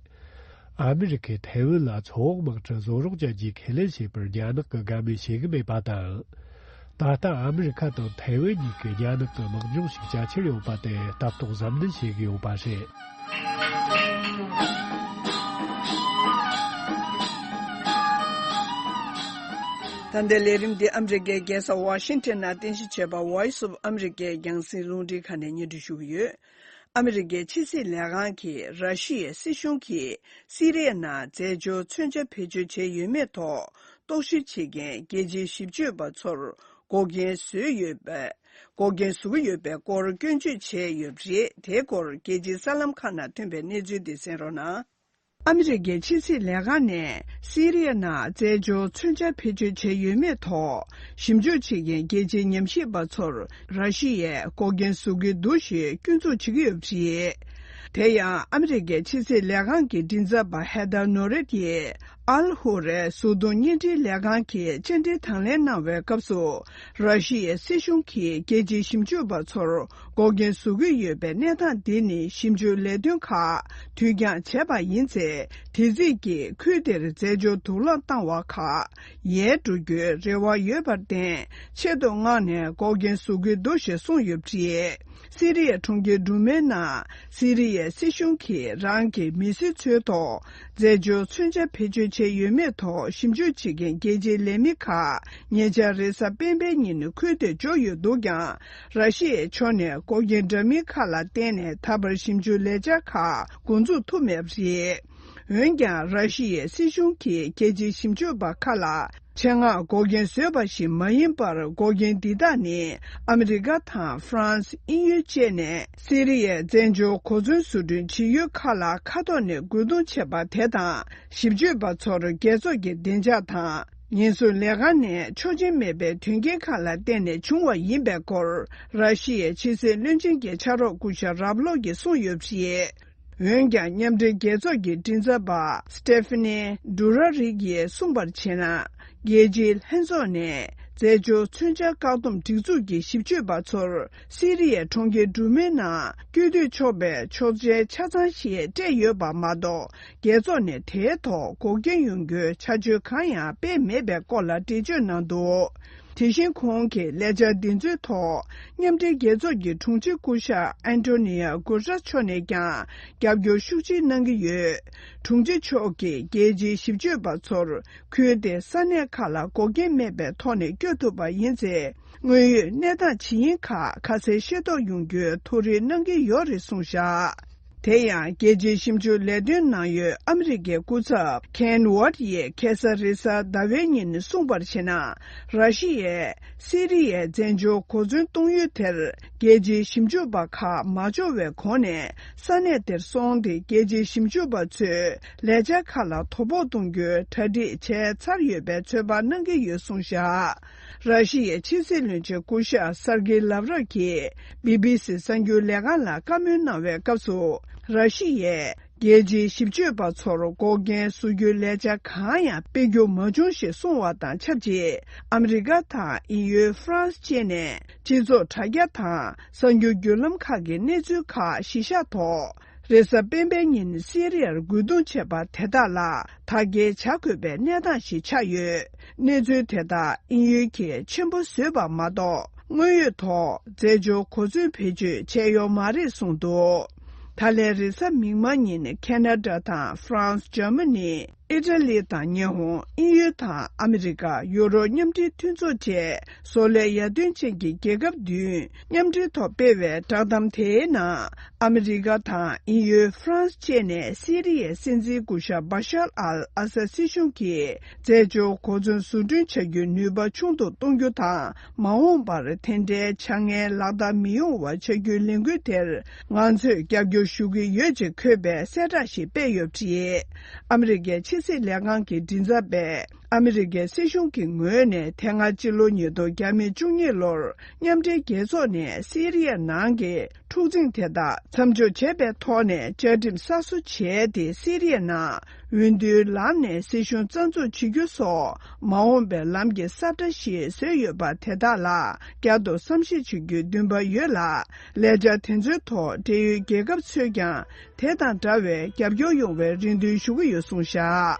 ཨ་མི་རི་ཀས་ཐའེ་ཝན་ལ་མཚོ་འོག་དམག་གྲུ་བཟོ་རོགས་བྱ་རྒྱུའི་ཁས་ལེན་བྱས་པར་རྒྱ་ནག་གིས་དགའ་མོས་བྱེད་ཀྱི་མེད་པ་དང་། ད་ལྟ་ཨ་མི་རི་ཁ་དང་ཐའེ་ཝན་གཉིས་ཀས་རྒྱ་ནག་གི་དམག་སྦྱོང་ཞིག་བྱ་འཆར་ཡོད་པ་དེ་ལྟ་རྟོག་གཟབ་ནན་བྱེད་ཀྱི་ཡོད་པ་རེད། ད་ལྟའི་ལས་རིམ་འདི་ཨ་མི་རི་ཀའི་རྒྱལ་ས་ཝ་ཤིང་ཊོན་ནང་རྟེན་གཞི་བྱས་པ་Voice of America རྒྱང་སྲིང་རླུང་འཕྲིན་ཁང་ནས་སྙན་སྒྲོན་ཞུ་གི་ཡོད། ཨ་མི་རི་ཀའི་ཕྱི་སྲིད་ལས་ཁང་གིས་ར་ཤི་ཡའི་སྲིད་གཞུང་གིས་སི་རི་ཡའི་ནང་རྫས་སྦྱོར་མཚོན་ཆ་བེད་སྤྱོད་བྱས་ཡོད་མེད་ཐོག་རྟོག་ཞིབ་བྱེད་མཁན་རྒྱལ་སྤྱིའི་ཞིབ་དཔྱོད་པ་ཚོར་འགོག་རྐྱེན་བཟོས་ཡོད་པ། འགོག་རྐྱེན་བཟོ་གི་ཡོད་པའི་སྐོར་སྐྱོན་བརྗོད་བྱས་ཡོད་པ་རེད། དེའི་སྐོར་རྒྱལ་སྤྱིའི་གསར་ལམ་ཁག་ནང་ཐོན་པའི་གནས་ཚུལ་དེ་གསན་རོགས་གནང་། ཨ་མི་རི་ཀའི་ཕྱི་སྲིད་ལས་ཁང་ནས་སི་རི་ཡ་ནང་རྫས་སྦྱོར་མཚོན་ཆ་བེད་སྤྱོད་བྱས་ཡོད་མེད་ཐོག་ཞིབ་འཇུག་བྱེད་མཁན་རྒྱལ་སྤྱིའི་ཉམས་ཞིབ་པ་ཚོར་ར་ཤི་ཡས་འགོག་རྐྱེན་བཟོ་གི་འདུག་ཞེས་སྐྱོན་འཛུགས་བྱེད་ཀྱི་ཡོད་པ་རེད། དེ་ཡང་ཨ་མི་རི་ཀའི་ཕྱི་སྲིད་ལས་ཁང་གི་མགྲིན་ཚབ་པ་ཧེ་དར་ནོ་རེད་ཀྱིས། ཨལ་ཧུ་རའི་གཟུགས་མཐོང་བརྙན་འཕྲིན་ལས་ཁང་གི་བཅར་འདྲི་དང་ལེན་གནང་བའི་སྐབས་སུ། ར་ཤི་ཡའི་སྲིད་གཞུང་གིས་རྒྱལ་སྤྱིའི་ཞིབ་འཇུག་པ་ཚོར་འགོག་རྐྱེན་བཟོ་གི་ཡོད་པའི་གནས་སྟངས་འདི་ནི་ཞིབ་འཇུག་ལས་དོན་ཁག་དུས་འགྱངས་བྱས་པ་ཡིན་ཚེ། དེ་རྩིས་ཀྱིས་ཁུལ་དེར་རྫས་སྦྱོར་དུག་རླངས་བཏང་བ་ཁག་ཡལ་འགྲོ་རྒྱུའི་རེ་བ་ཡོད་པར་བརྟེན། ཆེད་དུ་མངགས་ནས་འགོག་རྐྱེན་བཟོ་གི་འདུག་ཞེས་གསུངས་ཡོད་པ་རེད། སི་རི་ཡའི་གྲོང་ཁྱེར་འབྲུག་མའི་ནང་སི་རི་ཡའི་སྲིད་གཞུང་གིས་རང་གི་མི་སེར་ཚོའི་ཐོག་རྫས་སྦྱོར་མཚོན་ཆ་བེད་སྤྱོད་བྱས་ཡོད་མེད་ཐོག་ཞིབ་འཇུག་བྱེད་མཁན་རྒྱལ་སྤྱིའི་ལས་མི་ཁག་ཉེ་ཆར་རེས་གཟའ་སྤེན་པའི་ཉིན་ཁུལ་དེར་འབྱོར་ཡོད་འདུག་ཀྱང་། ར་ཤི་ཡའི་ཕྱོགས་ནས་འགོག་རྐྱེན་འདྲ་མིན་ཁག་ལ་བརྟེན་ནས་ད་བར་ཞིབ་འཇུག་ལས་འཆར་ཁག་འགོ་འཛུགས་ཐུབ་མེད་པ་རེད། འོན་ཀྱང་། ར་ཤི་ཡའི་སྲིད་གཞུང་གིས་རྒྱལ་སྤྱིའི་ཞིབ་འཇུག་པ་ཁག་ལ། ཆེད་མངགས་འགོག་རྐྱེན་བཟོས་པ་ཞིག་མ་ཡིན་པར། འགོག་རྐྱེན་འདི་དག་ནི་ཨ་མི་རི་ཀ་དང་ཧྥ་རན་སི། དབྱིན་ཡུལ་བཅས་ནས་སི་རི་ཡའི་བཙན་བྱོལ་གོ་མཚོན་བཟོ་སྐྲུན་བྱེད་ཡུལ་ཁག་ལ་མཁའ་ཐོག་ནས་རྒོལ་རྡུང་བྱས་པ་དེ་དང་། ཞིབ་དཔྱོད་པ་ཚོར་རྒྱལ་ཚོགས་ཀྱི་བདེ་འཇགས་དང་ཉེན་སྲུང་ལས་ཁང་ནས་ཆོག་མཆན་མེད་པའི་དོན་རྐྱེན་ཁག་ལ་བརྟེན་ནས་བྱུང་བ་ཡིན་པའི་སྐོར། ར་ཤི་ཡའི་ཕྱི་སྲིད་བློན་ཆེན་གྱི་ཕྱག་རོགས་སྐུ་ཞབས་རབ་ལོག་གིས་གསུངས་ཡོད་པ་རེད། འོན་ཀྱང་། མཉམ་འབྲེལ་རྒྱལ་ཚོགས་ཀྱི་མགྲིན་ཚབ་པ་སི་ཏེ་ཕི་ནི་ཌུ་ར་རི་ཡིས་གསུངས་པར་བྱས་ན། རྒྱལ་སྤྱིའི་ལྷན་ཚོགས་ནས་རྫས་སྦྱོར་མཚོན་ཆ་བཀག་སྡོམ་སྒྲིག་འཛུགས་ཀྱི་ཞིབ་དཔྱོད་པ་ཚོར་སི་རི་ཡའི་གྲོང་ཁྱེར་འབྲུག་མའི་ནང་སྐྱོད་སྡུད་ཆོག་པའི་ཆོག་མཆན་ཆ་ཚང་ཞིག་སྤྲད་ཡོད་པ་མ་གཏོགས། རྒྱལ་ཚོགས་ནས་དེའི་ཐོག་འགོག་རྐྱེན་ཡོང་རྒྱུའི་བྱ་སྤྱོད་གང་ཡང་སྤེལ་མེད་པའི་སྐོར་ལ་འགྲེལ་བརྗོད་གནང་འདུག་དེ་བཞིན་ཁོང་གིས་ལས་འཆར་འདི་ཚོའི་ཐོག་མཉམ་འབྲེལ་རྒྱལ་ཚོགས་ཀྱི་དྲུང་ཆེ་སྐུ་ཞབས་ཨན་ཏོ་ནི་ཡ་གུ་ཏྲས་མཆོག་ནས་ཀྱང་རྒྱབ་སྐྱོར་ཤུགས་ཆེ་གནང་གི་ཡོད། དྲུང་ཆེ་མཆོག་གིས་རྒྱལ་སྤྱིའི་ཞིབ་དཔྱོད་པ་ཚོར་ཁུལ་དེའི་ས་གནས་ཁག་ལ་འགོག་རྐྱེན་མེད་པའི་ཐོག་ནས་བསྐྱོད་ཐུབ་པ་ཡིན་ཚེ། དངོས་ཡོད་གནས་སྟངས་ཇི་ཡིན་ཁག་ཁ་གསལ་ཤེས་རྟོགས་ཡོང་རྒྱུའི་ཐུགས་རེ་གནང་གི་ཡོད་རེད་གསུངས་བཞག་དེ་ཡང་། རྒྱལ་སྤྱིའི་ཞིབ་འཇུག་ལས་དོན་གནང་ཡུལ་ཨ་མི་རི་ཀའི་སྐུ་ཚབ་ཁེན་ཝར་ཡིས་ཁ་སང་རེས་གཟའ་ཟླ་བའི་ཉིན་གསུངས་པར་བྱས་ན། ར་ཤི་ཡས་སི་རི་ཡའི་བཙན་བྱོལ་གོ་མཚོན་གཏོང་ཡུལ་དེར་རྒྱལ་སྤྱིའི་ཞིབ་འཇུག་པ་ཁག་མ་འབྱོར་བའི་གོང་ནས་ས་གནས་དེར་སོང་སྟེ། རྒྱལ་སྤྱིའི་ཞིབ་འཇུག་པ་ཚོས་ལས་འཆར་ཁག་ལ་དོ་ཕོག་གཏོང་རྒྱུའི་གྲ་སྒྲིག་བྱས་ཚར་ཡོད་པའི་ཚོད་དཔག་གནང་གི་ཡོད་གསུངས་བཞག་ར་ཤི་ཡའི་ཕྱི་སྲིད་བློན་ཆེན་སྐུ་ཞབས་སར་ཀེ་ལབ་རོབ་ཀྱིས་བི་བི་སི་གསར་འགྱུར་ལས་ཁང་ལ་བཀའ་མོལ་གནང་བའི་སྐབས་སུ། ར་ཤི་ཡས་རྒྱལ་སྤྱིའི་ཞིབ་དཔྱོད་པ་ཚོར་འགོག་རྐྱེན་བཟོ་རྒྱུའི་ལས་འཆར་གང་ཡང་སྤེལ་རྒྱུ་མ་བྱུང་ཞེས་གསུངས་བ་དང་ཆབས་ཅིག་ཨ་མི་རི་ཀ་དང་དབྱིན་ཡུལ་ཧྥ་རན་སི་བཅས་ནས་སྤྱི་ཚོགས་དྲ་རྒྱ་དང་གསར་འགྱུར་བརྒྱུད་ལམ་ཁག་གི་གནས་ཚུལ་ཁག་གཞི་བཞག་ཐོག་རེས་གཟའ་སྤེན་པའི་ཉིན་སི་རི་ཡར་རྒོལ་རྡུང་བྱས་པ་དེ་དག་ལ་དག་སྐྱེལ་བྱ་དགོས་པའི་གནས་སྟངས་ཤིག་ཆགས་ཡོད། གནས་ཚུལ་དེ་དག་དབྱིན་ཡུལ་གྱིས་ཆེན་པོ་བཟོས་པ་མ་གཏོགས། དངོས་ཡོད་ཐོག་རྫས་སྦྱོར་གོ་མཚོན་བེད་སྤྱོད་བྱས་ཡོད་མ་རེད་གསུངས་འདུག་ད་ལན་རེས་གཟའ་མིག་དམར་ཉིན་ཁེ་ན་ཌ་དང་ཧྥ་རན་སི། འཇར་མ་ནི། ཨི་ཊ་ལི་དང་ཉི་ཧོང་། དབྱིན་ཡུལ་དང་ཨ་མི་རི་ཀ། ཡུ་རོབ་མཉམ་འབྲེལ་མཐུན་ཚོགས་བཅས་བཟོ་ལས་ཡར་ཐོན་ཅན་གྱི་རྒྱལ་ཁབ་བདུན་མཉམ་འབྲེལ་ཐོག་སྤེལ་བའི་བསྒྲགས་གཏམ་དེའི་ནང་། ཨ་མི་རི་ཀ་དང་དབྱིན་ཡུལ། ཧྥ་རན་སི་བཅས་ནས་སི་རི་ཡའི་སྲིད་འཛིན་སྐུ་ཞབས་བ་ཤར་ཨལ་ཨ་སད་སྲིད་གཞུང་གིས་རྫས་སྦྱོར་གོ་མཚོན་བཟོ་སྐྲུན་བྱ་རྒྱུའི་ནུས་པ་ཆུང་དུ་གཏོང་རྒྱུ་དང་། མ་འོངས་པར་དེ་འདྲའི་བྱ་ངན་ལག་བསྟར་མི་ཡོང་བ་བྱ་རྒྱུའི་ལས་འགུལ་དེར་ང་ཚོས་རྒྱབ་སྐྱོར་ཞུ་གི་ཡོད་ཅེས་འཁོད་པའི་གསལ་བསྒྲགས་ཤིག་སྤེལ་ཡོད་པ་རེད། ཨ་མི་རི་ཀའི་ཕྱི་སྲིད་ལས་ཁང་གི་མགྲིན་ཚབ་པས། ཨ་མི་རི་ཀའི་སྲིད་གཞུང་གི་ངོས་ནས་དེ་སྔ་སྤྱི་ལོ་ཉིས་སྟོང་ཉེར་གཉིས་ལོར་མཉམ་འབྲེལ་རྒྱལ་ཚོགས་ནས་སི་རི་ཡ་ནང་གི་འཁྲུག་འཛིང་དེ་དག་མཚམས་འཇོག་བྱས་པའི་ཐོག་ནས་བཅའ་ཁྲིམས་གསར་བཟོ་བྱས་ཏེ། སི་རི་ཡ་ནང་འོས་བསྡུའི་ལམ་ནས་སྲིད་གཞུང་རྩ་འཛུགས་བྱེད་རྒྱུ་སོགས་མ་འོངས་པའི་ལམ་གྱི་ས་བཀྲ་ཞིག་བཟོས་ཡོད་པ་དེ་དག་ལ་བསྐྱར་དུ་བསམ་གཞིག་བྱེད་རྒྱུའི་འདུན་པ་ཡོད་ལ། ལས་འཆར་དེ་ཚོའི་ཐོག་འབྲེལ་ཡོད་རྒྱལ་ཁབ་ཚོས་ཀྱང་དེ་དང་འདྲ་བའི་རྒྱབ་སྐྱོར་ཡོང་བའི་རེ་འདུན་ཞུ་གི་ཡོད་གསུངས་བཞག་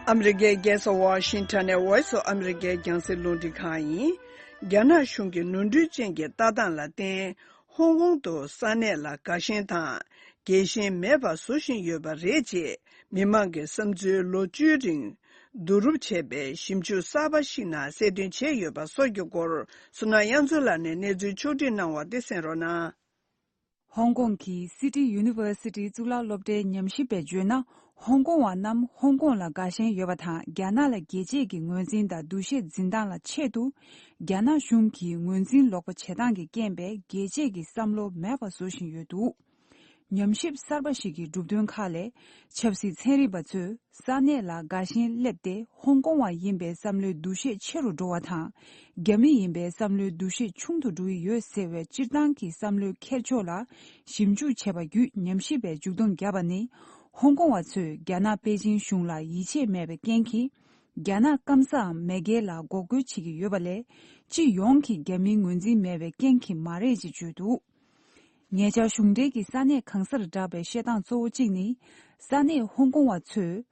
ཨ་མི་རི་ཀའི་རྒྱལ་ས་ཝ་ཤིང་ཊོན་ནས་Voice of America རྒྱང་སྲིང་རླུང་འཕྲིན་ཁང་ཡིན། རྒྱ་ནག་གཞུང་གི་ནོར་འཁྲུལ་ཅན་གྱི་ལྟ་སྟངས་ལ་བརྟེན། ཧོང་ཀོང་དུ་ས་གནས་ལ་དགའ་ཞེན་དང་། རྒྱལ་ཞེན་མེད་པ་བཟོ་བཞིན་ཡོད་པ་རེད་ཅེས། མི་མང་གི་བསམ་ཚུལ་ལོ་བཅུའི་རིང་བསྡུ་རུབ་བྱས་པའི་ཞིབ་འཇུག་གསར་པ་ཞིག་ནང་གསལ་སྟོན་བྱས་ཡོད་པ་སོགས་ཀྱི་སྐོར། བསོད་ནམས་དབྱངས་མཚོ་ལགས་ནས་གནས་ཚུལ་ཕྱོགས་བསྒྲིགས་གནང་བ་དེ་གསན་རོགས་གནང་། ཧོང་ཀོང་གི་སི་ཊི་ཡུ་ནི་ཝར་སི་ཊི་གཙུག་ལག་སློབ་གྲྭའི་ཉམས་ཞིབ་པས་བརྗོད་ན། ཧོང་ཀོང་བ་རྣམས་ཧོང་ཀོང་ལ་དགའ་ཞེན་ཡོད་པ་དང་། རྒྱ་ནག་ལ་རྒྱལ་གཅེས་ཀྱི་ངོས་འཛིན་དང་འདུ་ཤེས་འཛིན་སྟངས་ལ་ཆེད་དུ། རྒྱ་ནག་གཞུང་གིས་ངོས་འཛིན་ལོག་པ་བྱེད་སྟངས་ཀྱི་རྐྱེན་པས་རྒྱལ་གཅེས་ཀྱི་བསམ་བློ་མེད་པ་བཟོ་བཞིན་ཡོད་འདུག། ཉམས་ཞིབ་གསར་པ་ཞིག་གི་གྲུབ་དོན་ཁག་ལས། ཆབ་སྲིད་ཚན་རིག་པ་ཚོས་ས་གནས་ལ་དགའ་ཞེན་སླེབས་ཏེ། ཧོང་ཀོང་བ་ཡིན་པའི་བསམ་བློའི་འདུ་ཤེས་ཆེ་རུ་འགྲོ་བ་དང་། རྒྱ་མི་ཡིན་པའི་བསམ་བློའི་འདུ་ཤེས་ཆུང་དུ་འགྲོ་ཡི་ཡོད་ཟེར་བའི་སྤྱིར་བཏང་གི་བསམ་བློའི་འཁྱེར་ཕྱོགས་ལ་ཞིབ་འཇུག་བྱས་པ་བརྒྱུད། ཉམས་ཞིབ་པས་མཇུག་བསྡོམས་བརྒྱབ་པ་ནི། ཧོང་ཀོང་བ་ཚོས་རྒྱ་ནག་པེ་ཅིང་གཞུང་ལ་ཡིད་ཆེས་མེད་པའི་རྐྱེན་གྱིས། རྒྱ་ནག་སྐམ་སའམ་མེས་རྒྱལ་ལ་འགོག་རྒོལ་བྱེད་ཀྱི་ཡོད་པ་ལས། སྤྱི་ཡོངས་ཀྱི་རྒྱ་མིའི་ངོས་འཛིན་མེད་པའི་རྐྱེན་གྱིས་མ་རེད་ཅེས་བརྗོད་འདུག། ཉེ་ཆར་གཞུང་འབྲེལ་གྱི་ས་གནས་གང་སར་བསྒྲགས་པའི་བཤད་སྟངས་གཙོ་བོ་གཅིག་ནི། ས་གནས་ཧོང་ཀོང་བ་ཚོས་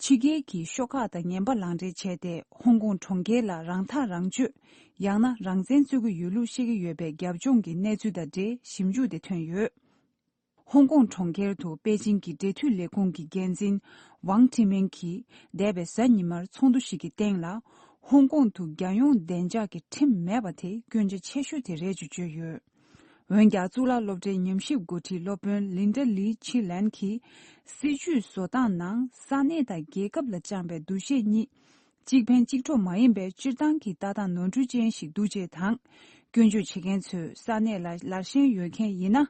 ཕྱི་རྒྱལ་གྱི་ཤོག་ཁག་དང་ངན་པ་ལག་འབྲེལ་བྱས་ཏེ། ཧོང་ཀོང་གྲོང་ཁྱེར་ལ་རང་ཐག་རང་གཅོད། ཡང་ན་རང་བཙན་རྩོད་ཀྱི་ཡོད་ལུགས་བཤད་ཀྱི་ཡོད་པའི་རྒྱབ་ལྗོངས་ཀྱི་གནས་ཚུལ་དང་འབྲེལ་ཞིབ་འཇུག་དེ་ཐོན་ཡོད། ཧོང་ཀོང་གྲོང་ཁྱེར་དུ་པེ་ཅིང་གི་འབྲེལ་མཐུད་ལས་ཁུངས་ཀྱི་འགན་འཛིན་ཝང་ཁྲི་མེན་གྱིས། འདས་པའི་གཟའ་ཉི་མར་ཚོགས་འདུ་ཞིག་གི་སྟེང་ལ། ཧོང་ཀོང་དུ་རྒྱལ་ཡོངས་བདེ་འཇགས་ཀྱི་ཁྲིམས་མེད་པ་དེ་སྐྱོན་ཆ་ཆེ་ཤོས་དེ་རེད་ཅེས་བརྗོད་ཡོད། འོན་ཀྱང་། གཙུག་ལག་སློབ་གྲྭའི་ཉམས་ཞིབ་འགོ་ཁྲིད་སློབ་དཔོན་ལིན་ཌ་ལི་ཆི་ལན་གྱིས། སྲིད་ཇུས་བཟོ་སྟངས་ནང་ས་གནས་དང་རྒྱལ་ཁབ་ལ་བཅངས་པའི་འདུ་ཤེས་གཉིས། གཅིག་ཕན་གཅིག་གྲོགས་མ་ཡིན་པའི་སྤྱིར་བཏང་གི་ལྟ་སྟངས་ནོར་འཁྲུལ་ཅན་ཞིག་འདུག་ཅེས་དང་། སྐྱོན་བརྗོད་བྱེད་མཁན་ཚོས་ས་གནས་ལ་ལར་ཞེན་ཡོད་མཁན་ཡིན་ན།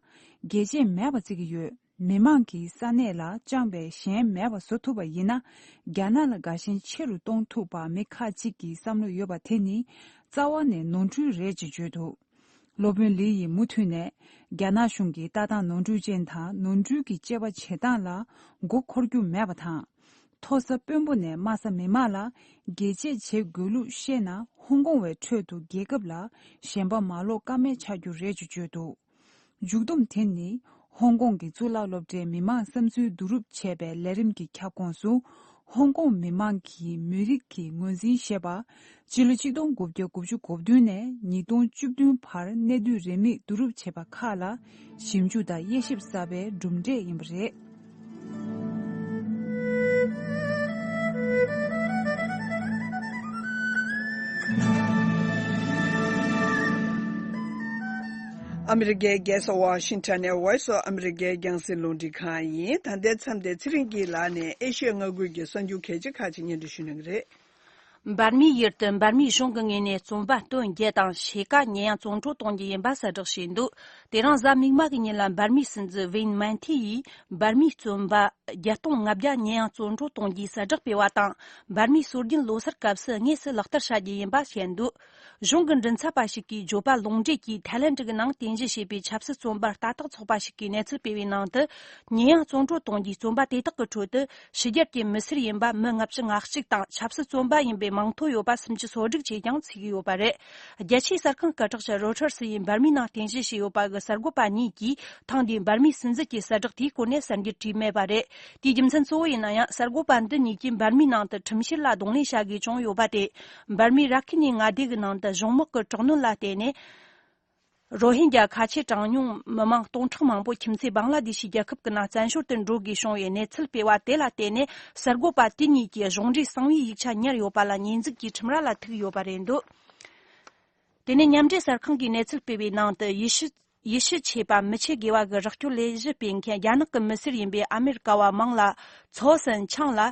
རྒྱལ་གཅེས་མེད་པ་བརྩི་གི་ཡོད། མི་མང་གིས་ས་གནས་ལ་བཅངས་པའི་ཞེན་མེད་པ་བཟོ་ཐུབ་པ་ཡིན་ན། རྒྱ་ནག་ལ་དགའ་ཞེན་ཆེ་རུ་གཏོང་ཐུབ་པ་མི་ཁག་ཅིག་གི་བསམ་བློ་ཡོད་པ་དེ་ནི་རྩ་བ་ནས་ནོར་འཁྲུལ་རེད་ཅེས་བརྗོད་འདུག། སློབ་དཔོན་ལི་ཡིས་མུ་མཐུད་ནས། རྒྱ་ནག་གཞུང་གི་ལྟ་སྟངས་ནོར་འཁྲུལ་ཅན་དང་། ནོར་འཁྲུལ་གྱི་དཔྱད་པ་བྱེད་སྟངས་ལ་མགོ་འཁོར་རྒྱུ་མེད་པ་དང་། མཐོ་ས་དཔོན་པོ་ནས་དམའ་ས་མི་མང་ལ་རྒྱལ་གཅེས་བྱེད་དགོས་ལུགས་བཤད་ན། ཧོང་ཀོང་བའི་ཁྲོད་དུ་རྒྱལ་ཁབ་ལ་ཞེན་པ་མ་ལོག་ཀ་མེད་ཆགས་རྒྱུ་རེད་ཅེས་བརྗོད་འདུག། མཇུག་བསྡོམས་དེ་ནི། ཧོང་ཀོང་གི་གཙུག་ལག་སློབ་གྲྭའི་མི་མང་བསམ་ཚུལ་བསྡུ་རུབ་བྱས་པའི་ལས་རིམ་གྱི་ཁྱབ་ཁོངས་སུ། ཧོང་ཀོང་མི་མང་གི་མི་རིགས་ཀྱི་ངོས་འཛིན་ཞེས་པ། སྤྱི་ལོ་ཆིག་སྟོང་དགུ་བརྒྱ་དགུ་བཅུ་གོ་བདུན་ནས་ཉིས་སྟོང་བཅུ་བདུན་བར་གནས་སྡུད་རེའུ་མིག་བསྡུ་རུབ་བྱས་པ་ཁག་ལ་ཞིབ་འཇུག་དང་དབྱེ་ཞིབ་གསར་པའི་གྲུབ་འབྲས་ཡིན་པ་རེད། ཨ་མི་རི་ཀའི་རྒྱལ་ས་ཝ་ཤིང་ཊོན་ནས་Voice of America རྒྱང་སྲིང་རླུང་འཕྲིན་ཁང་ཡིན། ད་ལྟའི་མཚམས་དེ་ཚེ་རིང་གིས་ལགས་ནས་ཨེ་ཤི་ཡ་མངའ་ཁུལ་གྱི་གསར་འགྱུར་གལ་ཆེ་ཁག་ཅིག་སྙན་སྒྲོན་ཞུ་གནང་གི་རེད། འབར་མའི་ཡུལ་དུ་འབར་མའི་གཞུང་གི་ངོས་ནས་བཙོན་པ་སྟོན་རྒྱུ་དང་ཕྱེད་ཀ་ཉེས་ཡངས་བཙོན་གྲོལ་གཏོང་རྒྱུ་ཡིན་པ་གསལ་བསྒྲགས་བྱས་འདུག། དེ་རིང་གཟའ་མིག་དམར་གྱི་ཉིན་ལ་འབར་མའི་སྲིད་འཛིན་ཝིན་མན་ཐི་ཡིས་འབར་མའི་བཙོན་པ་བརྒྱད་སྟོང་ལྔ་བརྒྱ་ཉེས་ཡངས་བཙོན་གྲོལ་གཏོང་རྒྱུའི་གསལ་བསྒྲགས་སྤེལ་བ་དང་། འབར་མའི་སྲོལ་རྒྱུན་ལོ་སར་སྐབས་སུ་དངོས་སུ་ལག་བསྟར་བྱ་རྒྱུ་ཡིན་པ་བཤད་འདུག། གཞུང་གི་མགྲིན་ཚབ་པ་ཞིག་གིས་བརྗོད་པ་ལུང་འདྲེན་གྱིས། ཐའི་ལན་ཌི་གི་ནང་རྟེན་གཞི་བྱས་པའི་ཆབ་སྲིད་བཙོན་པ་ལྟ་རྟོག་ཚོགས་པ་ཞིག་གིས་གནས་ཚུལ་སྤེལ་བའི་ནང་དུ། ཉེས་ཡངས་བཙོན་གྲོལ་གཏོང་རྒྱུའི་བཙོན་པ་དེ་དག་གི་ཁྲོད་དུ། ཕྱི་རྒྱལ་གྱི་མི་སེར་ཡིན་པ་མི་ལྔ་བཅུ་ང་གཅིག་དང་། ཆབ་སྲིད་བཙོན་པ་ཡིན་པའི་མིང་ཐོ་ཡོད་པ་སུམ་ཅུ་སོ་དྲུག་བཅས་ཀྱང་ཚུད་ཀྱི་ཡོད་པ་རེད། རྒྱལ་སྤྱིའི་གསར་ཁང་སྐད་གྲགས་ཅན་རོ་ཊར་སི་ཡིས་འབར་མའི་ནང་རྟེན་གཞི་བྱས་ཡོད་པ་གི་གསར་འགོད་པ་གཉིས་ཀྱིས། ཐེངས་འདིའི་འབར་མའི་སྲིད་འཛིན་གྱི་གསལ་བསྒྲགས་དེའི་སྐོར་ནས་གསར་འགྱུར་བྲིས་མེད་པ་རེད། དེའི་རྒྱུ་མཚན་གཙོ་བོ་ཡིན་ན་ཡང་། གསར་འགོད་པ་འདི་གཉིས་ཀྱིས་འབར་མའི་ནང་དུ་ཁྲིམས་བཤེར་ལ་གདོང་ལེན་བྱ་དགོས་བྱུང་ཡོད་པ་སྟེ། འབར་མའི་ར་ཁི་ནི་མངའ་སྡེ་གི་ནང་དུ་གཞུང་དམག་གི་དྲག་གནོན་ལ་བརྟེན་ནས། རོ་ཧིན་རྒྱ་ཁ་ཆེ་གྲངས་ཉུང་མི་མང་སྟོང་ཕྲག་མང་པོ་ཁྱིམ་མཚེས་བང་ལ་དེ་ཤི་རྒྱལ་ཁབ་ཀྱི་ནང་བཙན་བྱོལ་དུ་འགྲོ་དགོས་བྱུང་བའི་གནས་ཚུལ་སྤེལ་བ་དེ་ལ་བརྟེན་ནས། གསར་འགོད་པ་དེ་གཉིས་ཀྱིས་གཞུང་འབྲེལ་གསང་བའི་ཡིག་ཆ་ཉར་ཡོད་པ་ལ་ཉེས་འཛུགས་ཀྱིས་ཁྲིམས་ར་ལ་ཐུག་ཡོད་པ་རེད་འདུག། དེ་ནས་མཉམ་འབྲེལ་གསར་ཁང་གིས་གནས་ཚུལ་སྤེལ་བའི་ནང་དུ། ཡེ་ཤུ་ཡེ་ཤུ་ཆོས་པ་མི་ཆེ་དགེ་བ་གི་རོགས་སྐྱོར་ལས་གཞི་སྤེལ་མཁན་རྒྱ་ནག་གི་མི་སེར་ཡིན་པའི་ཨ་མེ་རི་ཀ་བ་མང་ལ་ཚའོ་སན་ཆང་ལ།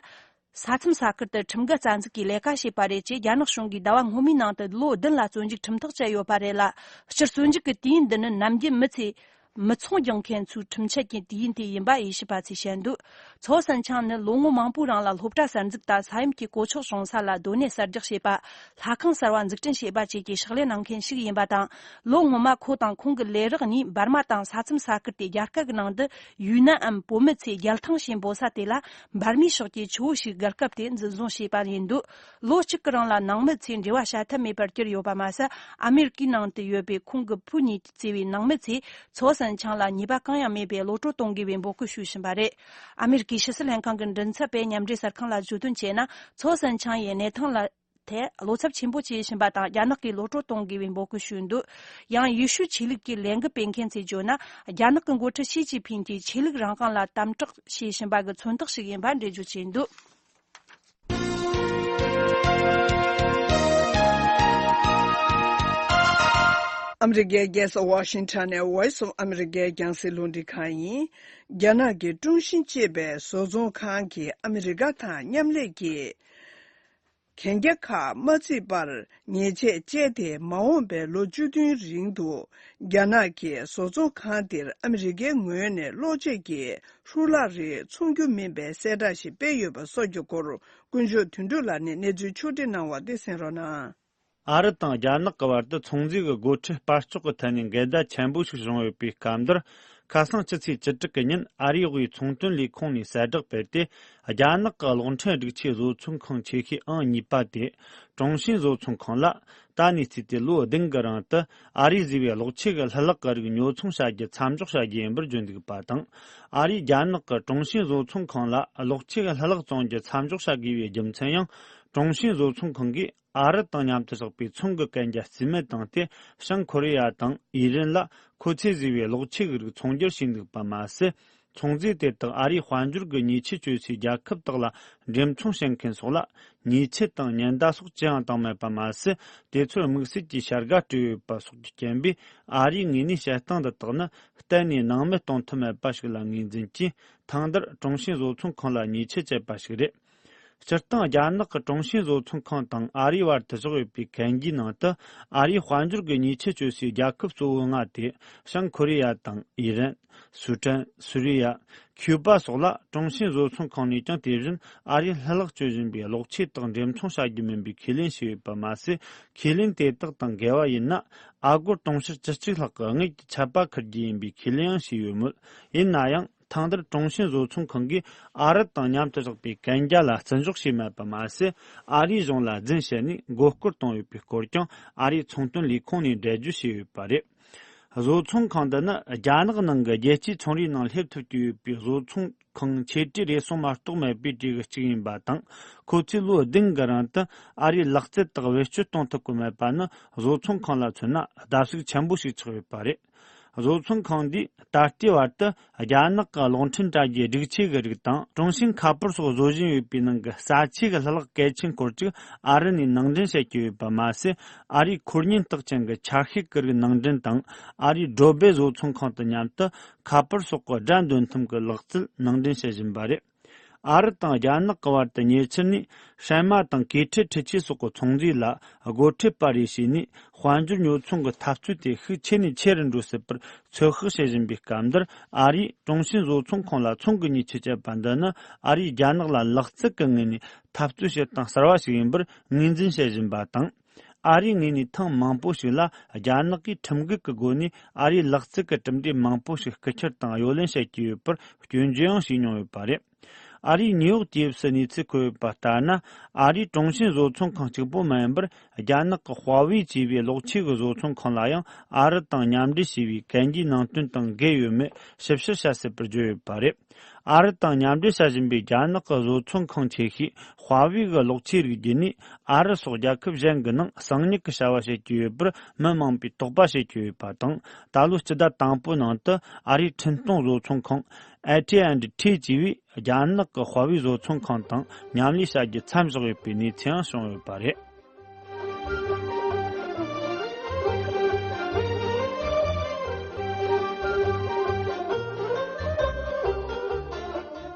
ས་མཚམས་ས་ཁུལ་དུ་ཁྲིམས་འགལ་རྩ་འཛུགས་ཀྱི་ལས་ཀ་བྱས་པ་རེད་ཅེས། རྒྱ་ནག་གཞུང་གིས་ཟླ་བ་སྔོན་མའི་ནང་དུ་ལོ་བདུན་ལ་བཙོན་འཇུག་ཁྲིམས་ཐག་བཅད་ཡོད་པ་རེད་ལ། སྤྱིར་བཙོན་འཇུག་གི་དུས་ཡུན་འདི་ནི་ནམ་རྒྱུན་མི་ཚོས་མི་ཚོང་རྒྱག་མཁན་ཚོའི་ཁྲིམས་ཆད་ཀྱི་དུས་ཡུན་དེ་ཡིན་པ་དབྱེ་ཞིབ་པ་ཚོས་བཤད་འདུག། ཚའོ་སན་ཆང་ནི་ལོ་ངོ་མང་པོའི་རིང་ལ་སློབ་གྲྭ་གསར་འཛུགས་དང་ས་ཡོམ་གྱི་གོད་ཆག་བྱུང་ས་ལ་སྡོད་གནས་གསར་རྒྱག་བྱས་པ། ལྷ་ཁང་གསར་བ་འཛུགས་སྐྲུན་བྱས་པ་བཅས་ཀྱི་ཕྱག་ལས་གནང་མཁན་ཞིག་ཡིན་པ་དང་། ལོ་སྔོན་མ་ཁོ་དང་ཁོང་གི་ལས་རོགས་གཉིས་འབར་མ་དང་ས་མཚམས་ས་ཁུལ་དེ་རྒྱ་སྐད་ཀྱི་ནང་དུ་ཡུས་ནན་འམ་བོད་མི་ཚོས་རྒྱལ་ཐང་ཞེས་འབོད་ས་དེ་ལ། འབར་མའི་ཕྱོགས་ཀྱི་ཆུ་བོ་ཞིག་བརྒལ་སྐབས་དེ་འཛིན་བཟུང་བྱས་པ་ཡིན་འདུག། ལོ་གཅིག་གི་རིང་ལ་ནང་མི་ཚོས་འབྲེལ་བ་བྱ་ཐབས་མེད་པར་གྱུར་ཡོད་པ་མ་ཟད། ཨ་མེ་རི་ཀའི་ནང་དུ་ཡོད་པའི་ཁོང་གི་བུ་གཉིས་ཀྱིས་གཙོས་པའི་ནང་མི་ཚོས་ཚའོ་སན་ཆང་ལ་ཉེས་པ་གང་ཡང་མེད་པའི་གློད་བཀྲོལ་གཏོང་དགོས་པའི་འབོད་སྐུལ་ཞུས་བཞིན་པ་རེད། ཨ་མེ་རི་ཀའི་ཕྱི་སྲིད་ལྷན་ཁང་གི་མགྲིན་ཚབ་པས་མཉམ་འབྲེལ་གསར་ཁང་ལ་བརྗོད་དོན་བྱས་ན། ཚའོ་སན་ཆང་ཡི་གནས་སྟངས་ལ་ཐད་བློ་འཚབ་ཆེན་པོ་བྱེད་བཞིན་པ་དང་། རྒྱ་ནག་གིས་གློད་བཀྲོལ་གཏོང་དགོས་པའི་འབོད་སྐུལ་ཞུས་འདུག། ཡང་ཡེ་ཤུ་ཆོས་ལུགས་ཀྱི་ལས་འགུལ་སྤེལ་མཁན་ཚོས་བརྗོད་ན། རྒྱ་ནག་གི་འགོ་ཁྲིད་ཞི་ཅིན་ཕིང་གིས་ཆོས་ལུགས་རང་དབང་ལ་དམ་དྲག་བྱེད་བཞིན་པ་གི་མཚོན་རྟགས་ཤིག་ཡིན་པ་འགྲེལ་བརྗོད་བྱས་འདུག། ཨ་མི་རི་ཀའི་རྒྱལ་ས་ཝ་ཤིང་ཊོན་ནས་Voice of America རྒྱང་སྲིང་རླུང་འཕྲིན་ཁང་ཡིན། རྒྱ་ནག་གི་ཀྲུང་ཤིན་ཅེས་པའི་བཟོ་ཚོང་ཁང་གིས་ཨ་མི་རི་ཀ་དང་མཉམ་ལས་ཀྱིས་གན་རྒྱ་ཁག་མ་བརྩིས་པར་ཉེས་ཆད་བཅད་དེ། མ་འོངས་པའི་ལོ་བཅུ་བདུན་རིང་དུ་རྒྱ་ནག་གིས་བཟོ་ཚོང་ཁང་འདིར་ཨ་མི་རི་ཀའི་ངོས་ནས་གློག་ཆས་ཀྱི་འཕྲུལ་ལག་རིགས་འཚོང་རྒྱུ་མིན་པའི་གསལ་བསྒྲགས་ཤིག་སྤེལ་ཡོད་པ་སོགས་ཀྱི་སྐོར། དཀོན་མཆོག་དོན་གྲུབ་ལགས་ནས་གནས་ཚུལ་ཕྱོགས་སྒྲིག་གནང་བ་དེ་གསན་རོགས་གནང་། ཨ་རི་དང་རྒྱ་ནག་གི་བར་དུ་ཚོང་འབྲེལ་གྱི་སྒོ་ཁྲལ་སྤར་གཅོག་གི་ཐད་ནས་འགལ་ཟླ་ཆེན་པོ་ཞིག་བྱུང་ཡོད་པའི་སྐབས་འདིར། ཁ་སང་ཕྱི་ཚེས་བཅུ་དྲུག་གི་ཉིན་ཨ་རིའི་དབུས་ཚོང་དོན་ལས་ཁུངས་ནས་གསལ་བསྒྲགས་སྤེལ་ཏེ། རྒྱ་ནག་གི་གློག་འཕྲིན་སྒྲིག་ཆས་བཟོ་ཚོང་ཁང་ཆེ་ཤོས་ཨང་གཉིས་པ་དེ་ཀྲུང་ཤིན་བཟོ་ཚོང་ཁང་ལ། ད་ནས་བརྩིས་ཏེ་ལོ་བདུན་གྱི་རིང་དུ་ཨ་རིས་བཟོས་པའི་གློག་ཆས་ཀྱི་ལྷུ་ལག་གི་རིགས་ཉོ་ཚོང་བྱ་རྒྱུ་མཚམས་འཇོག་བྱ་རྒྱུ་ཡིན་པར་བརྗོད་འདུག་པ་དང་། ཨ་རིས་རྒྱ་ནག་གི་ཀྲུང་ཤིན་བཟོ་ཚོང་ཁང་ལ་གློག་ཆས་ཀྱི་ལྷུ་ལག་བཙོང་རྒྱུ་མཚམས་འཇོག་བྱ་དགོས་པའི་རྒྱུ་མཚན་ཡང་། ཀྲུང་ཤིན་བཟོ་ཚོང་ཁང་གིས་ཨ་རི་དང་མཉམ་དུ་བཞག་པའི་ཚོང་གི་གན་རྒྱ་རྩིས་མེད་བཏང་སྟེ། བྱང་ཁོ་རེ་ཡ་དང་ཨི་རན་ལ་ཁོ་ཚོས་བཟོས་པའི་གློག་ཆས་ཀྱི་རིགས་ཚོང་སྒྱུར་བྱས་འདུག་པ་མ་ཟད། ཚོང་རྫས་དེ་དག་ཨ་རིའི་དཔལ་འབྱོར་གྱི་ཉེས་ཆད་གཅོད་སའི་རྒྱལ་ཁབ་དག་ལ་འགྲེམས་ཚོང་བྱེད་མཁན་སོགས་ལ་ཉེས་ཆད་དང་ཉེན་བརྡ་སོགས་ཅི་ཡང་བཏང་མེད་པ་མ་ཟད། དེ་ཚོར་དམིགས་བསལ་གྱི་བྱ་དགའ་སྤྲོད་ཡོད་པ་སོགས་ཀྱི་རྐྱེན་པས། ཨ་རིའི་ངོས་ནས་བྱེད་སྟངས་འདི་དག་ནི་གཏན་ནས་སྣང་མེད་གཏོང་ཐུབ་མེད་པ་ཞིག་ལ་ངོས་འཛིན་གྱིས། ཐེངས་འདིར་ཀྲུང་ཤིན་བཟོ་ཚོང་ཁང་ལ་ཉེས་ཆད་བཅད་པ་ཞིག་རེད། སྤྱིར་བཏང་རྒྱ་ནག་གི་ཀྲུང་ཤིན་བཟོ་ཚོང་ཁང་དང་ཨ་རིའི་བར་དུ་བཞག་ཡོད་པའི་གན་རྒྱའི་ནང་དུ། ཨ་རིའི་དཔལ་འབྱོར་གྱི་ཉེས་ཆད་གཅོད་སའི་རྒྱལ་ཁབ་གཙོ་བོ་ལྔ་སྟེ། བྱང་ཁོ་རེ་ཡ་དང་ཨི་རན། སུ་ཏན། སུ་རི་ཡ། ཁྱུ་པ་སོགས་ལ་ཀྲུང་ཤིན་བཟོ་ཚོང་ཁང་ནས་ཀྱང་དེ་བཞིན་ཨ་རིའི་ལྷུ་ལག་སྤྱོད་བཞིན་པའི་གློག་ཆས་དག་འགྲེམས་ཚོང་བྱ་རྒྱུ་མིན་པའི་ཁས་ལེན་བྱས་ཡོད་པ་མ་ཟད། ཁས་ལེན་དེ་དག་དང་འགལ་བ་ཡིན་ན། ཨ་སྒོར་དུང་ཕྱུར་བཅུ་གཅིག་ལྷག་གི་དངུལ་གྱི་ཆད་པ་འཁུར་རྒྱུ་ཡིན་པའི་ཁས་ལེན་ཡང་བྱས་ཡོད་མོད། ཡིན་ན་ཡང་། ཐེངས་འདིར་ཀྲུང་ཤིན་བཟོ་ཚོང་ཁང་གིས་ཨ་རི་དང་མཉམ་དུ་བཞག་པའི་གན་རྒྱ་ལ་བརྩི་འཇོག་བྱས་མེད་པ་མ་ཟད། ཨ་རིའི་གཞུང་ལ་རྫུན་བཤད་ནས་མགོ་སྐོར་བཏང་ཡོད་པའི་སྐོར་ཀྱང་ཨ་རིའི་ཚོང་དོན་ལས་ཁུངས་ནས་འགྲེལ་བརྗོད་བྱས་ཡོད་པ་རེད། བཟོ་ཚོང་ཁང་འདི་ནི་རྒྱ་ནག་ནང་གི་རྒྱལ་སྤྱིའི་ཚོང་རའི་ནང་སླེབས་ཐུབ་ཀྱི་ཡོད་པའི་བཟོ་ཚོང་ཁང་ཆེ་གྲས་རེ་ཟུང་མ་གཏོགས་མེད་པའི་གྲས་ཀྱི་གཅིག་ཡིན་པ་དང་། ཁོ་ཚོས་ལོ་བདུན་གྱི་རིང་དུ་ཨ་རིའི་ལག་རྩལ་དག་བེད་སྤྱོད་གཏོང་ཐུབ་ཀྱི་མེད་པ་ནི། བཟོ་ཚོང་ཁང་ལ་མཚོན་ན་བརྡབ་གསིག་ཆེན་པོ་ཞིག་ཆགས་ཡོད་པ་རེད། བཟོ་ཚོང་ཁང་འདིས་ད་ལྟའི་བར་དུ་རྒྱ་ནག་གི་གློག་འཕྲིན་དྲ་རྒྱའི་སྒྲིག་ཆས་ཀྱི་རིགས་དང་། ཀྲུང་ཤིན་ཁ་པར་སོགས་བཟོ་བཞིན་ཡོད་པའི་ནང་གི་རྩ་ཆེ་གི་ལྷུ་ལག་གལ་ཆེན་སྐོར་ཅིག་ཨ་རི་ནས་ནང་འདྲེན་བྱེད་ཀྱི་ཡོད་པ་མ་ཟད། ཨ་རིའི་ཁོར་ཉན་རྟགས་ཅན་གྱི་ཆ་ཤས་ཀྱི་རིགས་ནང་འདྲེན་དང་། ཨ་རིའི་ཌོ་བེ་བཟོ་ཚོང་ཁང་དང་མཉམ་དུ་ཁ་པར་སོགས་ཀྱི་དགྲ་འདོན་ཐུམ་གྱི་ལག་རྩལ་ནང་འདྲེན་བྱེད་བཞིན་པ་རེད། ཨ་རི་དང་རྒྱ་ནག་གི་བར་དུ་ཉེ་ཆར་ནས་ཧྲན་མ་དང་ཀེ་ཁྲེ་འཕྲུལ་ཆས་སོགས་ཀྱི་ཚོང་རྫས་ལ་སྒོ་ཁྲལ་སྤར་རེས་བྱས་ནས། དཔལ་འབྱོར་ཉོ་ཚོང་གི་འཐབ་རྩོད་དེ་ཤུགས་ཆེ་ནས་ཆེ་རུ་འགྲོ་སྲིད་པར་ཚོད་དཔག་བྱེད་བཞིན་པའི་སྐབས་འདིར། ཨ་རིས་ཀྲུང་ཤིན་བཟོ་ཚོང་ཁང་ལ་ཚོང་གི་ཉེས་ཆད་བཅད་པ་འདི་ནི། ཨ་རིས་རྒྱ་ནག་ལ་ལག་རྩལ་གྱི་ངོས་ནས་འཐབ་རྩོད་བྱེད་སྟངས་གསར་བ་ཞིག་ཡིན་པར་ངོས་འཛིན་བྱེད་བཞིན་པ་དང་། ཨ་རིའི་ངོས་ནས་ཐེངས་མང་པོ་ཞིག་ལ་རྒྱ་ནག་གིས་ཁྲིམས་འགལ་གྱི་སྒོ་ནས་ཨ་རིའི་ལག་རྩལ་གྱི་གྲུབ་འབྲས་མང་པོ་ཞིག་རྐུ་འཁྱེར་དང་གཡོ་ལེན་བྱེད་ཀྱི་ཡོད་པར་སྐྱོན་བརྗོད་ཡང་བྱས་མྱོང་ཡོད་པ་རེད། ཨ་རིའི་ནིའུ་ཡོག་དུས་དབྱིབས་སུ་གནས་ཚུལ་འཁོད་ཡོད་པ་ལྟར་ན། ཨ་རིའི་ཀྲུང་ཤིན་བཟོ་ཚོང་ཁང་གཅིག་པོ་མ་ཡིན་པར། རྒྱ་ནག་གི་ཧྭ་ཝེ་ཅེས་པའི་གློག་ཆས་ཀྱི་བཟོ་ཚོང་ཁང་ལ་ཡང་ཨ་རི་དང་མཉམ་འབྲེལ་བྱས་པའི་གན་རྒྱའི་ནང་དོན་དང་འགལ་ཡོད་མེད་ཞིབ་བཤེར་བྱ་སྲིད་པར་བརྗོད་ཡོད་པ་རེད། ཨ་རི་དང་མཉམ་འབྲེལ་བྱ་བཞིན་པའི་རྒྱ་ནག་གི་བཟོ་ཚོང་ཁང་ཆེ་ཤོས་ཧྭ་ཝེ་གི་གློག་ཆས་རིགས་བརྒྱུད་ནས། ཨ་རི་སོགས་རྒྱལ་ཁབ་གཞན་གྱི་ནང་གསང་ཉུལ་གྱི་བྱ་བ་བྱེད་ཀྱི་ཡོད་པར་མི་མང་པོས་དོགས་པ་བྱེད་ཀྱི་ཡོད་པ་དང་། ད་ལོའི་སྤྱི་ཟླ་དང་པོའི་ནང་དུ་ཨ་རིའི་འཕྲིན་གཏོང་བཟོ་ཚོང་ཁང་ཨེ་ཊི་ཨེན་ཌི་ཊི་ཅེས་པས་རྒྱ་ནག་གི་ཧྭ་ཝེ་བཟོ་ཚོང་ཁང་དང་མཉམ་ལས་བྱ་རྒྱུ་མཚམས་བཞག་ཡོད་པའི་གནས་ཚུལ་ཡང་བྱུང་ཡོད་པ་རེད།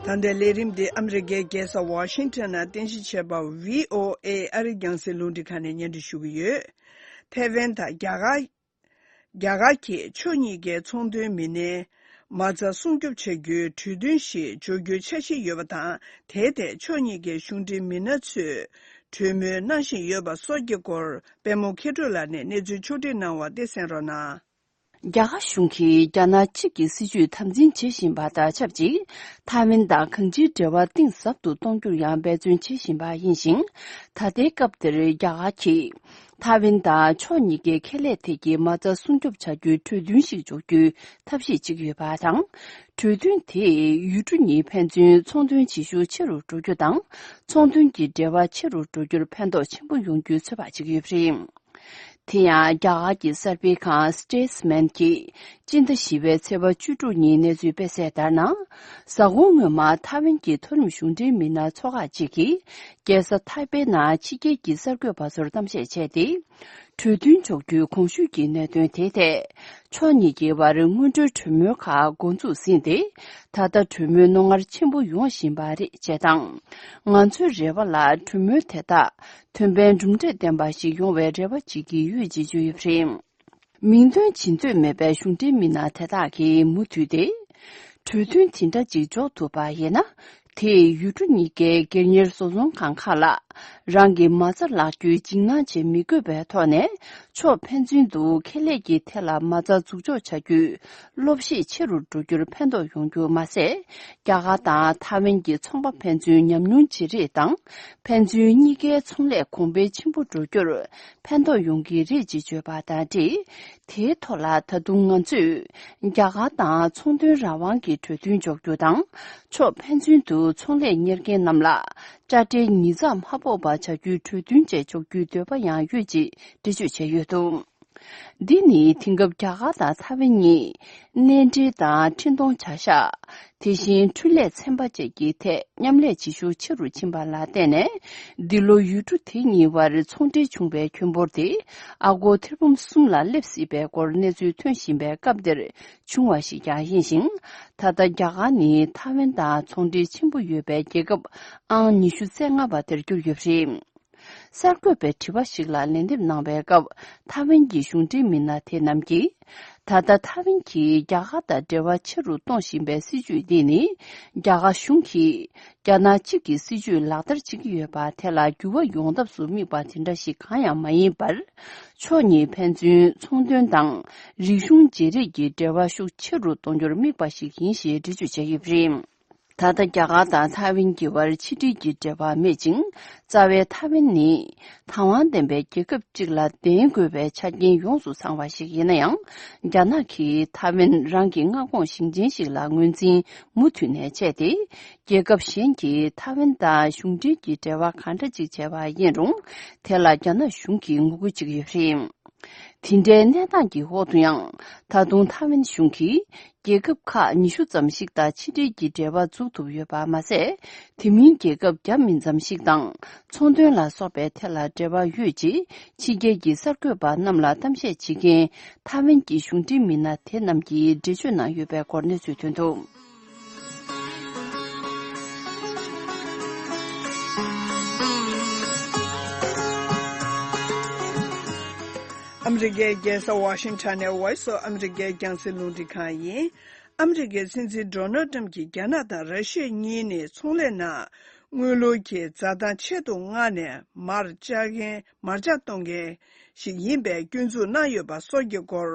ད་ལྟའི་ལས་རིམ་འདི་ཨ་མི་རི་ཀའི་རྒྱལ་ས་ཝ་ཤིང་ཊོན་ནང་རྟེན་གཞི་བྱས་པ་ཝི་ཨོ་ཨེ་ཨ་རིའི་རྒྱང་སྲིང་རླུང་འཕྲིན་ཁང་ནས་སྙན་སྒྲོན་ཞུ་གི་ཡོད། ཐའེ་ཝན་དང་རྒྱ་གར། རྒྱ་གར་གྱིས་ཕྱོགས་གཉིས་ཀའི་ཚོང་དོན་མི་སྣའི་མ་རྩ་སྲུང་སྐྱོབ་བྱ་རྒྱུའི་གྲོས་མཐུན་ཞིག་འཇོག་རྒྱུའི་འཆར་གཞི་ཡོད་པ་དང་། དེའི་ཐད་ཕྱོགས་གཉིས་ཀའི་གཞུང་འབྲེལ་མི་སྣ་ཚོས་གྲོས་མོལ་གནང་བཞིན་ཡོད་པ་སོགས་ཀྱི་སྐོར། པད་མ་མཁས་གྲུབ་ལགས་ནས་གནས་ཚུལ་ཕྱོགས་སྒྲིག་གནང་བ་དེ་གསན་རོགས་གནང་། རྒྱ་གར་གཞུང་གིས་རྒྱ་ནག་གཅིག་གི་སྲིད་བྱུས་དམ་འཛིན་བྱེད་བཞིན་པ་དང་ཆབས་ཅིག་ཐའེ་ཝན་དང་གང་ཅིའི་འབྲེལ་བ་གཏིང་ཟབ་ཏུ་གཏོང་རྒྱུར་ཡང་འབད་བརྩོན་བྱེད་བཞིན་པ་ཡིན་ཞིང་། ད་ལྟའི་སྐབས་འདིར་རྒྱ་གར་གྱིས་ཐའེ་ཝན་དང་ཕྱོགས་གཉིས་ཀའི་ཁེ་ལས་ཐད་ཀྱི་མ་རྩ་སྲུང་སྐྱོབ་བྱ་རྒྱུའི་གྲོས་མཐུན་ཞིག་འཇོག་རྒྱུའི་ཐབས་ཤེས་བྱེད་ཀྱི་ཡོད་པ་དང་། གྲོས་མཐུན་དེས་ཡུལ་གྲུ་གཉིས་ཕན་ཚུན་ཚོང་དོན་བྱེད་ཤུགས་ཆེ་རུ་འགྲོ་རྒྱུ་དང་། ཚོང་དོན་གྱི་འབྲེལ་བ་ཆེ་རུ་འགྲོ་རྒྱུར་ཕན་ཐོགས་ཆེན་པོ་ཡོང་རྒྱུའི་ཚོད་དཔག་བྱེད་ཀྱི་ཡོད་པ་རེད། དེ་ཡང་རྒྱ་གར་གྱི་གསར་སྤེལ་ཁང་Statesman གྱིས་སྤྱི་ཟླ་བཞི་པའི་ཚེས་པ་བཅུ་དྲུག་ཉིན་གནས་ཚུལ་སྤེལ་གསལ་ལྟར་ན། གཟའ་འཁོར་སྔོན་མ་ཐའེ་ཝན་གྱི་མཐོ་རིམ་གཞུང་འབྲེལ་མི་སྣ་ཚོགས་ཁག་ཅིག་གིས་རྒྱལ་ས་ཐའེ་པེ་ནང་ཕྱི་རྒྱལ་གྱི་གསར་འགོད་པ་ཚོར་གཏམ་བཤད་བྱས་ཏེ། གྲོས་མཐུན་འཇོག་རྒྱུའི་གོང་ཞུས་ཀྱི་གནད་དོན་དེའི་ཐད། ཕྱོགས་གཉིས་ཀྱི་བར་སྔོན་འགྲོའི་གྲོས་མོལ་ཁག་འགོ་འཛུགས་ཟིན་ཏེ། ད་ལྟ་གྲོས་མོལ་རྣོ་ངར་ཆེན་པོ་ཡོང་བཞིན་པ་རེད་ཅེས་དང་། ང་ཚོའི་རེ་བ་ལ་གྲོས་མོལ་དེ་དག་ཐོན་པའི་གྲུབ་འབྲས་ལྡན་པ་ཞིག་ཡོང་བའི་རེ་བ་བྱེད་ཀྱི་ཡོད་ཅེས་བརྗོད་ཡོད་པ་རེད། མིང་འདོན་བྱེད་འདོད་མེད་པའི་གཞུང་འབྲེལ་མི་སྣ་དེ་དག་གིས་མུ་མཐུད་དེ། གྲོས་མཐུན་དེ་འདྲ་ཅིག་འཇོག་ཐུབ་པ་ཡིན་ན། དེས་ཡུལ་གྲུ་གཉིས་ཀའི་སྒེར་གཉེར་བཟོ་ཚོང་ཁང་ཁག་ལ། རང་གི་མ་རྩ་ལག་རྒྱུའི་འཇིགས་སྣང་བྱེད་མི་དགོས་པའི་ཐོག་ནས། ཕྱོགས་ཕན་ཚུན་དུ་ཁེ་ལས་ཀྱི་ཐད་ལ་མ་རྩ་འཛུགས་འཇོག་བྱ་རྒྱུའི་སློབ་གཞི་ཆེ་རུ་འགྲོ་རྒྱུར་ཕན་ཐོགས་ཡོང་རྒྱུ་མ་ཟད། རྒྱ་གར་དང་ཐའེ་ཝན་གྱི་ཚོང་པ་ཕན་ཚུན་ཉམས་མྱོང་བརྗེ་རེས་དང་། ཕན་ཚུན་གཉིས་ཀའི་ཚོང་ལས་གོང་འཕེལ་ཆེན་པོ་འགྲོ་རྒྱུར། ཕན་ཐོགས་ཡོང་གི་རེད་ཅེས་བརྗོད་པ་དང་འབྲེལ། དེའི་ཐོག་ལ་ད་དུང་ང་ཚོས་རྒྱ་གར་དང་ཚོང་དོན་རང་དབང་གི་གྲོས་མཐུན་འཇོག་རྒྱུ་དང་། ཕྱོགས་ཕན་ཚུན་དུ་ཚོང་ལས་གཉེར་མཁན་རྣམས་ལ་དཔྱ་ཁྲལ་ཉིས་བརྩེགས་མ་ཕོག་པ་བྱ་རྒྱུའི་གྲོས་མཐུན་བཅས་འཇོག་རྒྱུའི་འདོད་པ་ཡང་ཡོད་ཅེས་འགྲེལ་བརྗོད་བྱས་ཡོད་འདུག། འདི་ནི་དེང་སྐབས་རྒྱ་གར་དང་ཐའེ་ཝན་གཉིས་གནས་འབྲེལ་དང་འཕྲིན་གཏོང་བྱ་གཞག་དེ་བཞིན་འཕྲུལ་ལས་ཚན་པ་བཅས་ཀྱི་ཐད་མཉམ་ལས་བྱེད་ཤུགས་ཆེ་རུ་ཕྱིན་པ་ལ་བརྟེན་ནས། འདི་ལོ་ཡུལ་གྲུ་དེ་གཉིས་བར་ཚོང་འབྲེལ་བྱུང་བའི་ཁྱོན་འབོར་དེ་ཨ་སྒོར་ཐེར་འབུམ་གསུམ་ལ་སླེབས་སྲིད་པའི་སྐོར་གནས་ཚུལ་ཐོན་བཞིན་པའི་སྐབས་འདིར་བྱུང་བ་ཞིག་ཀྱང་ཡིན་ཞིང་། ད་ལྟ་རྒྱ་གར་ནི་ཐའེ་ཝན་དང་ཚོང་འབྲེལ་ཆེན་པོ་ཡོད་པའི་རྒྱལ་ཁབ་ཨང་ཉི་ཤུ་རྩ་ལྔ་པ་དེར་གྱུར་ཡོད་པ་རེད། གསར་འགོད་པའི་དྲི་བ་ཞིག་ལ་ལན་འདེབས་གནང་བའི་སྐབས། ཐའེ་ཝན་གྱི་གཞུང་འབྲེལ་མི་སྣ་དེ་རྣམས་ཀྱིས། ད་ལྟ་ཐའེ་ཝན་གྱིས་རྒྱ་གར་དང་འབྲེལ་བ་ཆེ་རུ་གཏོང་བཞིན་པའི་སྲིད་བྱུས་འདི་ནི། རྒྱ་གར་གཞུང་གིས་རྒྱ་ནག་གཅིག་གི་སྲིད་བྱུས་ལག་བསྟར་བྱེད་ཀྱི་ཡོད་པ་དེ་ལ་འགྱུར་བ་ཡོང་ཐབས་སུ་དམིགས་པ་དེ་འདྲ་ཞིག་གང་ཡང་མ་ཡིན་པར། ཕྱོགས་གཉིས་ཕན་ཚུན་ཚོང་དོན་དང་རིག་གཞུང་བརྗེ་རེས་ཀྱི་འབྲེལ་བ་ཤུགས་ཆེ་རུ་གཏོང་རྒྱུར་དམིགས་པ་ཞིག་ཡིན་ཞེས་འགྲེལ་བརྗོད་བྱས་ཡོད་པ་རེད། ད་ལྟ་རྒྱ་གར་དང་ཐའེ་ཝན་གྱི་བར་ཕྱི་འབྲེལ་གྱི་འབྲེལ་བ་མེད་ཅིང་། རྩ་བའི་ཐའེ་ཝན་ནི་དང་བ་ལྡན་པའི་རྒྱལ་ཁབ་ཅིག་ལ་ལྡན་དགོས་པའི་ཆ་རྐྱེན་ཡོངས་སུ་ཚང་བ་ཞིག་ཡིན་ན་ཡང་། རྒྱ་ནག་གིས་ཐའེ་ཝན་རང་གི་མངའ་ཁོངས་ཞིང་ཆེན་ཞིག་ལ་ངོས་འཛིན་མུ་མཐུད་ནས་བྱས་ཏེ། རྒྱལ་ཁབ་གཞན་གྱིས་ཐའེ་ཝན་དང་གཞུང་འབྲེལ་གྱི་འབྲེལ་བ་གང་འདྲ་ཅིག་བྱས་པ་ཡིན་རུང་། དེ་ལ་རྒྱ་ནག་གཞུང་གིས་ངོ་རྒོལ་བྱེད་ཀྱི་ཡོད་པ་རེད། དེ་འདྲའི་གནས་སྟངས་ཀྱི་འོག་ཏུ་ཡང་། ད་དུང་ཐའེ་ཝན་གཞུང་གིས་རྒྱལ་ཁབ་ཁག་ཉི་ཤུ་ཙམ་ཞིག་དང་ཕྱི་འབྲེལ་གྱི་འབྲེལ་བ་འཛུགས་ཐུབ་ཡོད་པ་མ་ཟད། དེ་མིན་རྒྱལ་ཁབ་བརྒྱ་མིན་ཙམ་ཞིག་དང་ཚོང་དོན་ལ་སོགས་པའི་ཐད་ལ་འབྲེལ་བ་ཡོད་ཅེས་ཕྱི་རྒྱལ་གྱི་གསར་འགོད་པ་རྣམས་ལ་གཏམ་བཤད་བྱེད་མཁན་ཐའེ་ཝན་གྱི་གཞུང་འབྲེལ་མི་སྣ་དེ་རྣམས་ཀྱིས་འགྲེལ་བརྗོད་གནང་ཡོད་པའི་སྐོར་གནས་ཚུལ་ཐོན་འདུག། ཨ་མི་རི་ཀའི་རྒྱལ་ས་ཝ་ཤིང་ཊོན་ནས་Voice of America རྒྱང་སྲིང་རླུང་འཕྲིན་ཁང་ཡིན། ཨ་མི་རི་ཀའི་སྲིད་འཛིན་ཌོ་ནལ་ཊམ་གྱིས་རྒྱ་ནག་དང་ར་ཤི་ཡ་གཉིས་ནི་ཚོང་ལས་ནང་དངུལ་ལོར་གྱི་འཛའ་ཐང་ཆེད་དུ་མངགས་ནས་མར་བཅག་མཁན་མར་ཆག་གཏོང་མཁན་ཞིག་ཡིན་པའི་སྐྱོན་འཛུགས་གནང་ཡོད་པ་སོགས་ཀྱི་སྐོར།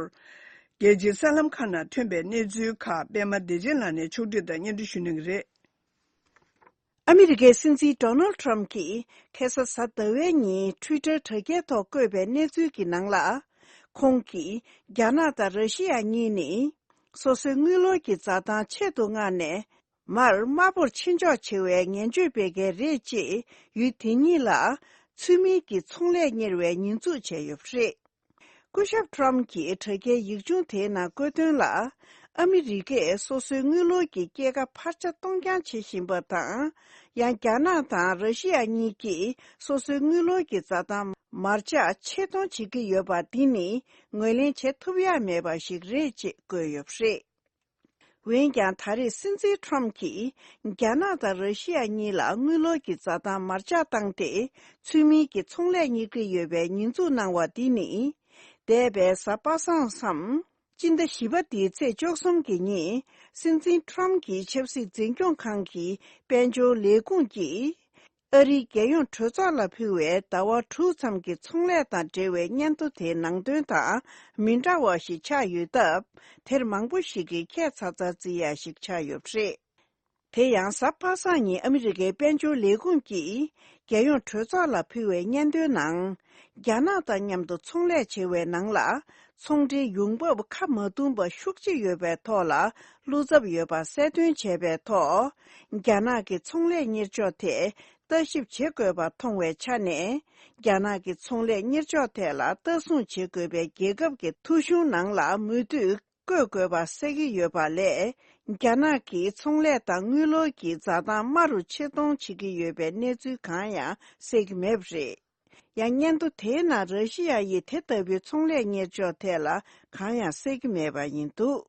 རྒྱལ་སྤྱིའི་གསར་ལམ་ཁག་ནང་ཐོན་པའི་གནས་ཚུལ་ཁག་པད་མ་བདེ་ཆེན་ལགས་ནས་ཕྱོགས་སྒྲིག་དང་སྙན་སྒྲོན་ཞུ་གནང་གི་རེད། ཨ་མི་རི་ཀའི་སྲིད་འཛིན་ཌོ་ནལ་ཊམ་གྱིས་ཁ་སང་གཟའ་ཟླ་བའི་ཉིན་ཊུའི་ཊར་དྲ་རྒྱའི་ཐོག་བཀོད་པའི་གནས་ཚུལ་གྱི་ནང་ལ། ཁོང་གིས་རྒྱ་ནག་དང་ར་ཤི་ཡ་གཉིས་ནི་སོ་སོའི་དངུལ་ལོར་གྱི་འཛའ་ཐང་ཆེད་དུ་མངགས་ནས་མར་དམའ་པོར་ཕྱིར་འཇོག་བྱེད་པའི་ངན་སྤྱོད་སྤེལ་མཁན་རེད་ཅེས་ཡུལ་དེ་གཉིས་ལ་ཚུལ་མིན་གྱི་ཚོང་ལས་གཉེར་བའི་ཉེས་འཛུགས་བྱས་ཡོད་པ་རེད། སྐུ་ཞབས་ཊམ་གྱིས་དྲ་རྒྱའི་ཡིག་ཆུང་དེའི་ནང་བཀོད་དོན་ལ། ཨ་མི་རི་ཀས་སོ་སོའི་དངུལ་ལོར་གྱི་སྐྱེད་ཀ་འཕར་ཆ་གཏོང་རྐྱང་བྱེད་བཞིན་པ་དང་། ཡང་རྒྱ་ནག་དང་ར་ཤི་ཡ་གཉིས་ཀྱིས་སོ་སོའི་དངུལ་ལོར་གྱི་འཛའ་ཐང་མར་ཆག་ཆེད་གཏོང་བྱེད་ཀྱི་ཡོད་པ་འདི་ནི་ངོས་ལེན་བྱེད་ཐུབ་ཡག་མེད་པ་ཞིག་རེད་ཅེས་བཀོད་ཡོད་པ་རེད། འོན་ཀྱང་ད་རེས་སྲིད་འཛིན་ཊམ་གྱིས་རྒྱ་ནག་དང་ར་ཤི་ཡ་གཉིས་ལ་དངུལ་ལོར་གྱི་འཛའ་ཐང་མར་ཆག་བཏང་སྟེ་ཚུལ་མིན་གྱི་ཚོང་ལས་གཉེར་གྱི་ཡོད་པའི་ཉེས་འཛུགས་གནང་བ་འདི་ནི། འདས་པའི་གཟའ་པ་སངས་སམ། སྤྱི་ཟླ་བཞི་པ་འདིའི་ཚེས་བཅུ་གསུམ་གྱི་ཉིན་སྲིད་འཛིན་ཊམ་གྱི་ཆབ་སྲིད་འཛིན་སྐྱོང་ཁང་གི་དཔལ་འབྱོར་ལས་ཁུངས་ཀྱིས། ཨ་རིའི་རྒྱལ་ཡོངས་གྲོས་ཚོགས་ལ་ཕུལ་བའི་ཟླ་བ་དྲུག་ཙམ་གྱི་ཚོང་ལས་དང་འབྲེལ་བའི་སྙན་ཐོ་དེའི་ནང་དོན་དང་མི་འདྲ་བ་ཞིག་ཆགས་ཡོད་སྟབས། དེར་མང་པོ་ཞིག་གིས་ཁྱད་མཚར་མཚར་བརྩི་ཡ་ཞིག་ཆགས་ཡོད་པ་རེད། དེ་ཡང་གཟའ་པ་སངས་ཉིན་ཨ་མི་རི་ཀའི་དཔལ་འབྱོར་ལས་ཁུངས་ཀྱིས་རྒྱལ་ཡོངས་གྲོས་ཚོགས་ལ་ཕུལ་བའི་སྙན་ཐོའི་ནང་། རྒྱ་ནག་དང་མཉམ་དུ་ཚོང་ལས་བྱེད་པའི་ནང་ལ། ཚོང་འབྲེལ་ཡོང་འབབ་ཁ་མ་བརྡུང་པ་ཤུགས་ཆེ་ཡོད་པའི་ཐོག་ལ་བློ་འཚབ་ཡོད་པ་གསལ་སྟོན་བྱས་པའི་ཐོག་རྒྱ་ནག་གི་ཚོང་ལས་གཉེར་ཕྱོགས་དེ་ལྟ་ཞིབ་བྱེད་དགོས་པ་མཐོང་བའི་ཆ་ནས། རྒྱ་ནག་གི་ཚོང་ལས་གཉེར་ཕྱོགས་ཐད་ལ་ལྟ་སྲུང་བྱེད་དགོས་པའི་རྒྱལ་ཁབ་ཀྱི་ཐོ་གཞུང་ནང་ལ་མུ་མཐུད་བཀོད་དགོས་པ་གསལ་གྱི་ཡོད་པ་ལས། རྒྱ་ནག་གིས་ཚོང་ལས་དང་དངུལ་ལོར་གྱི་འཛའ་ཐང་དམའ་རུ་ཆེད་གཏོང་བྱེད་ཀྱི་ཡོད་པའི་གནས་ཚུལ་གང་ཡང་གསལ་གྱི་མེད་པ་རེད། ཡང་སྙན་ཐོ་དེའི་ནང་ར་ཤི་ཡ་ཡིས་དེ་ལྟ་བུའི་ཚོང་ལས་གཉེར་ཕྱོགས་ཐད་ལ་གང་ཡང་གསལ་གྱི་མེད་པ་ཡིན་འདུག་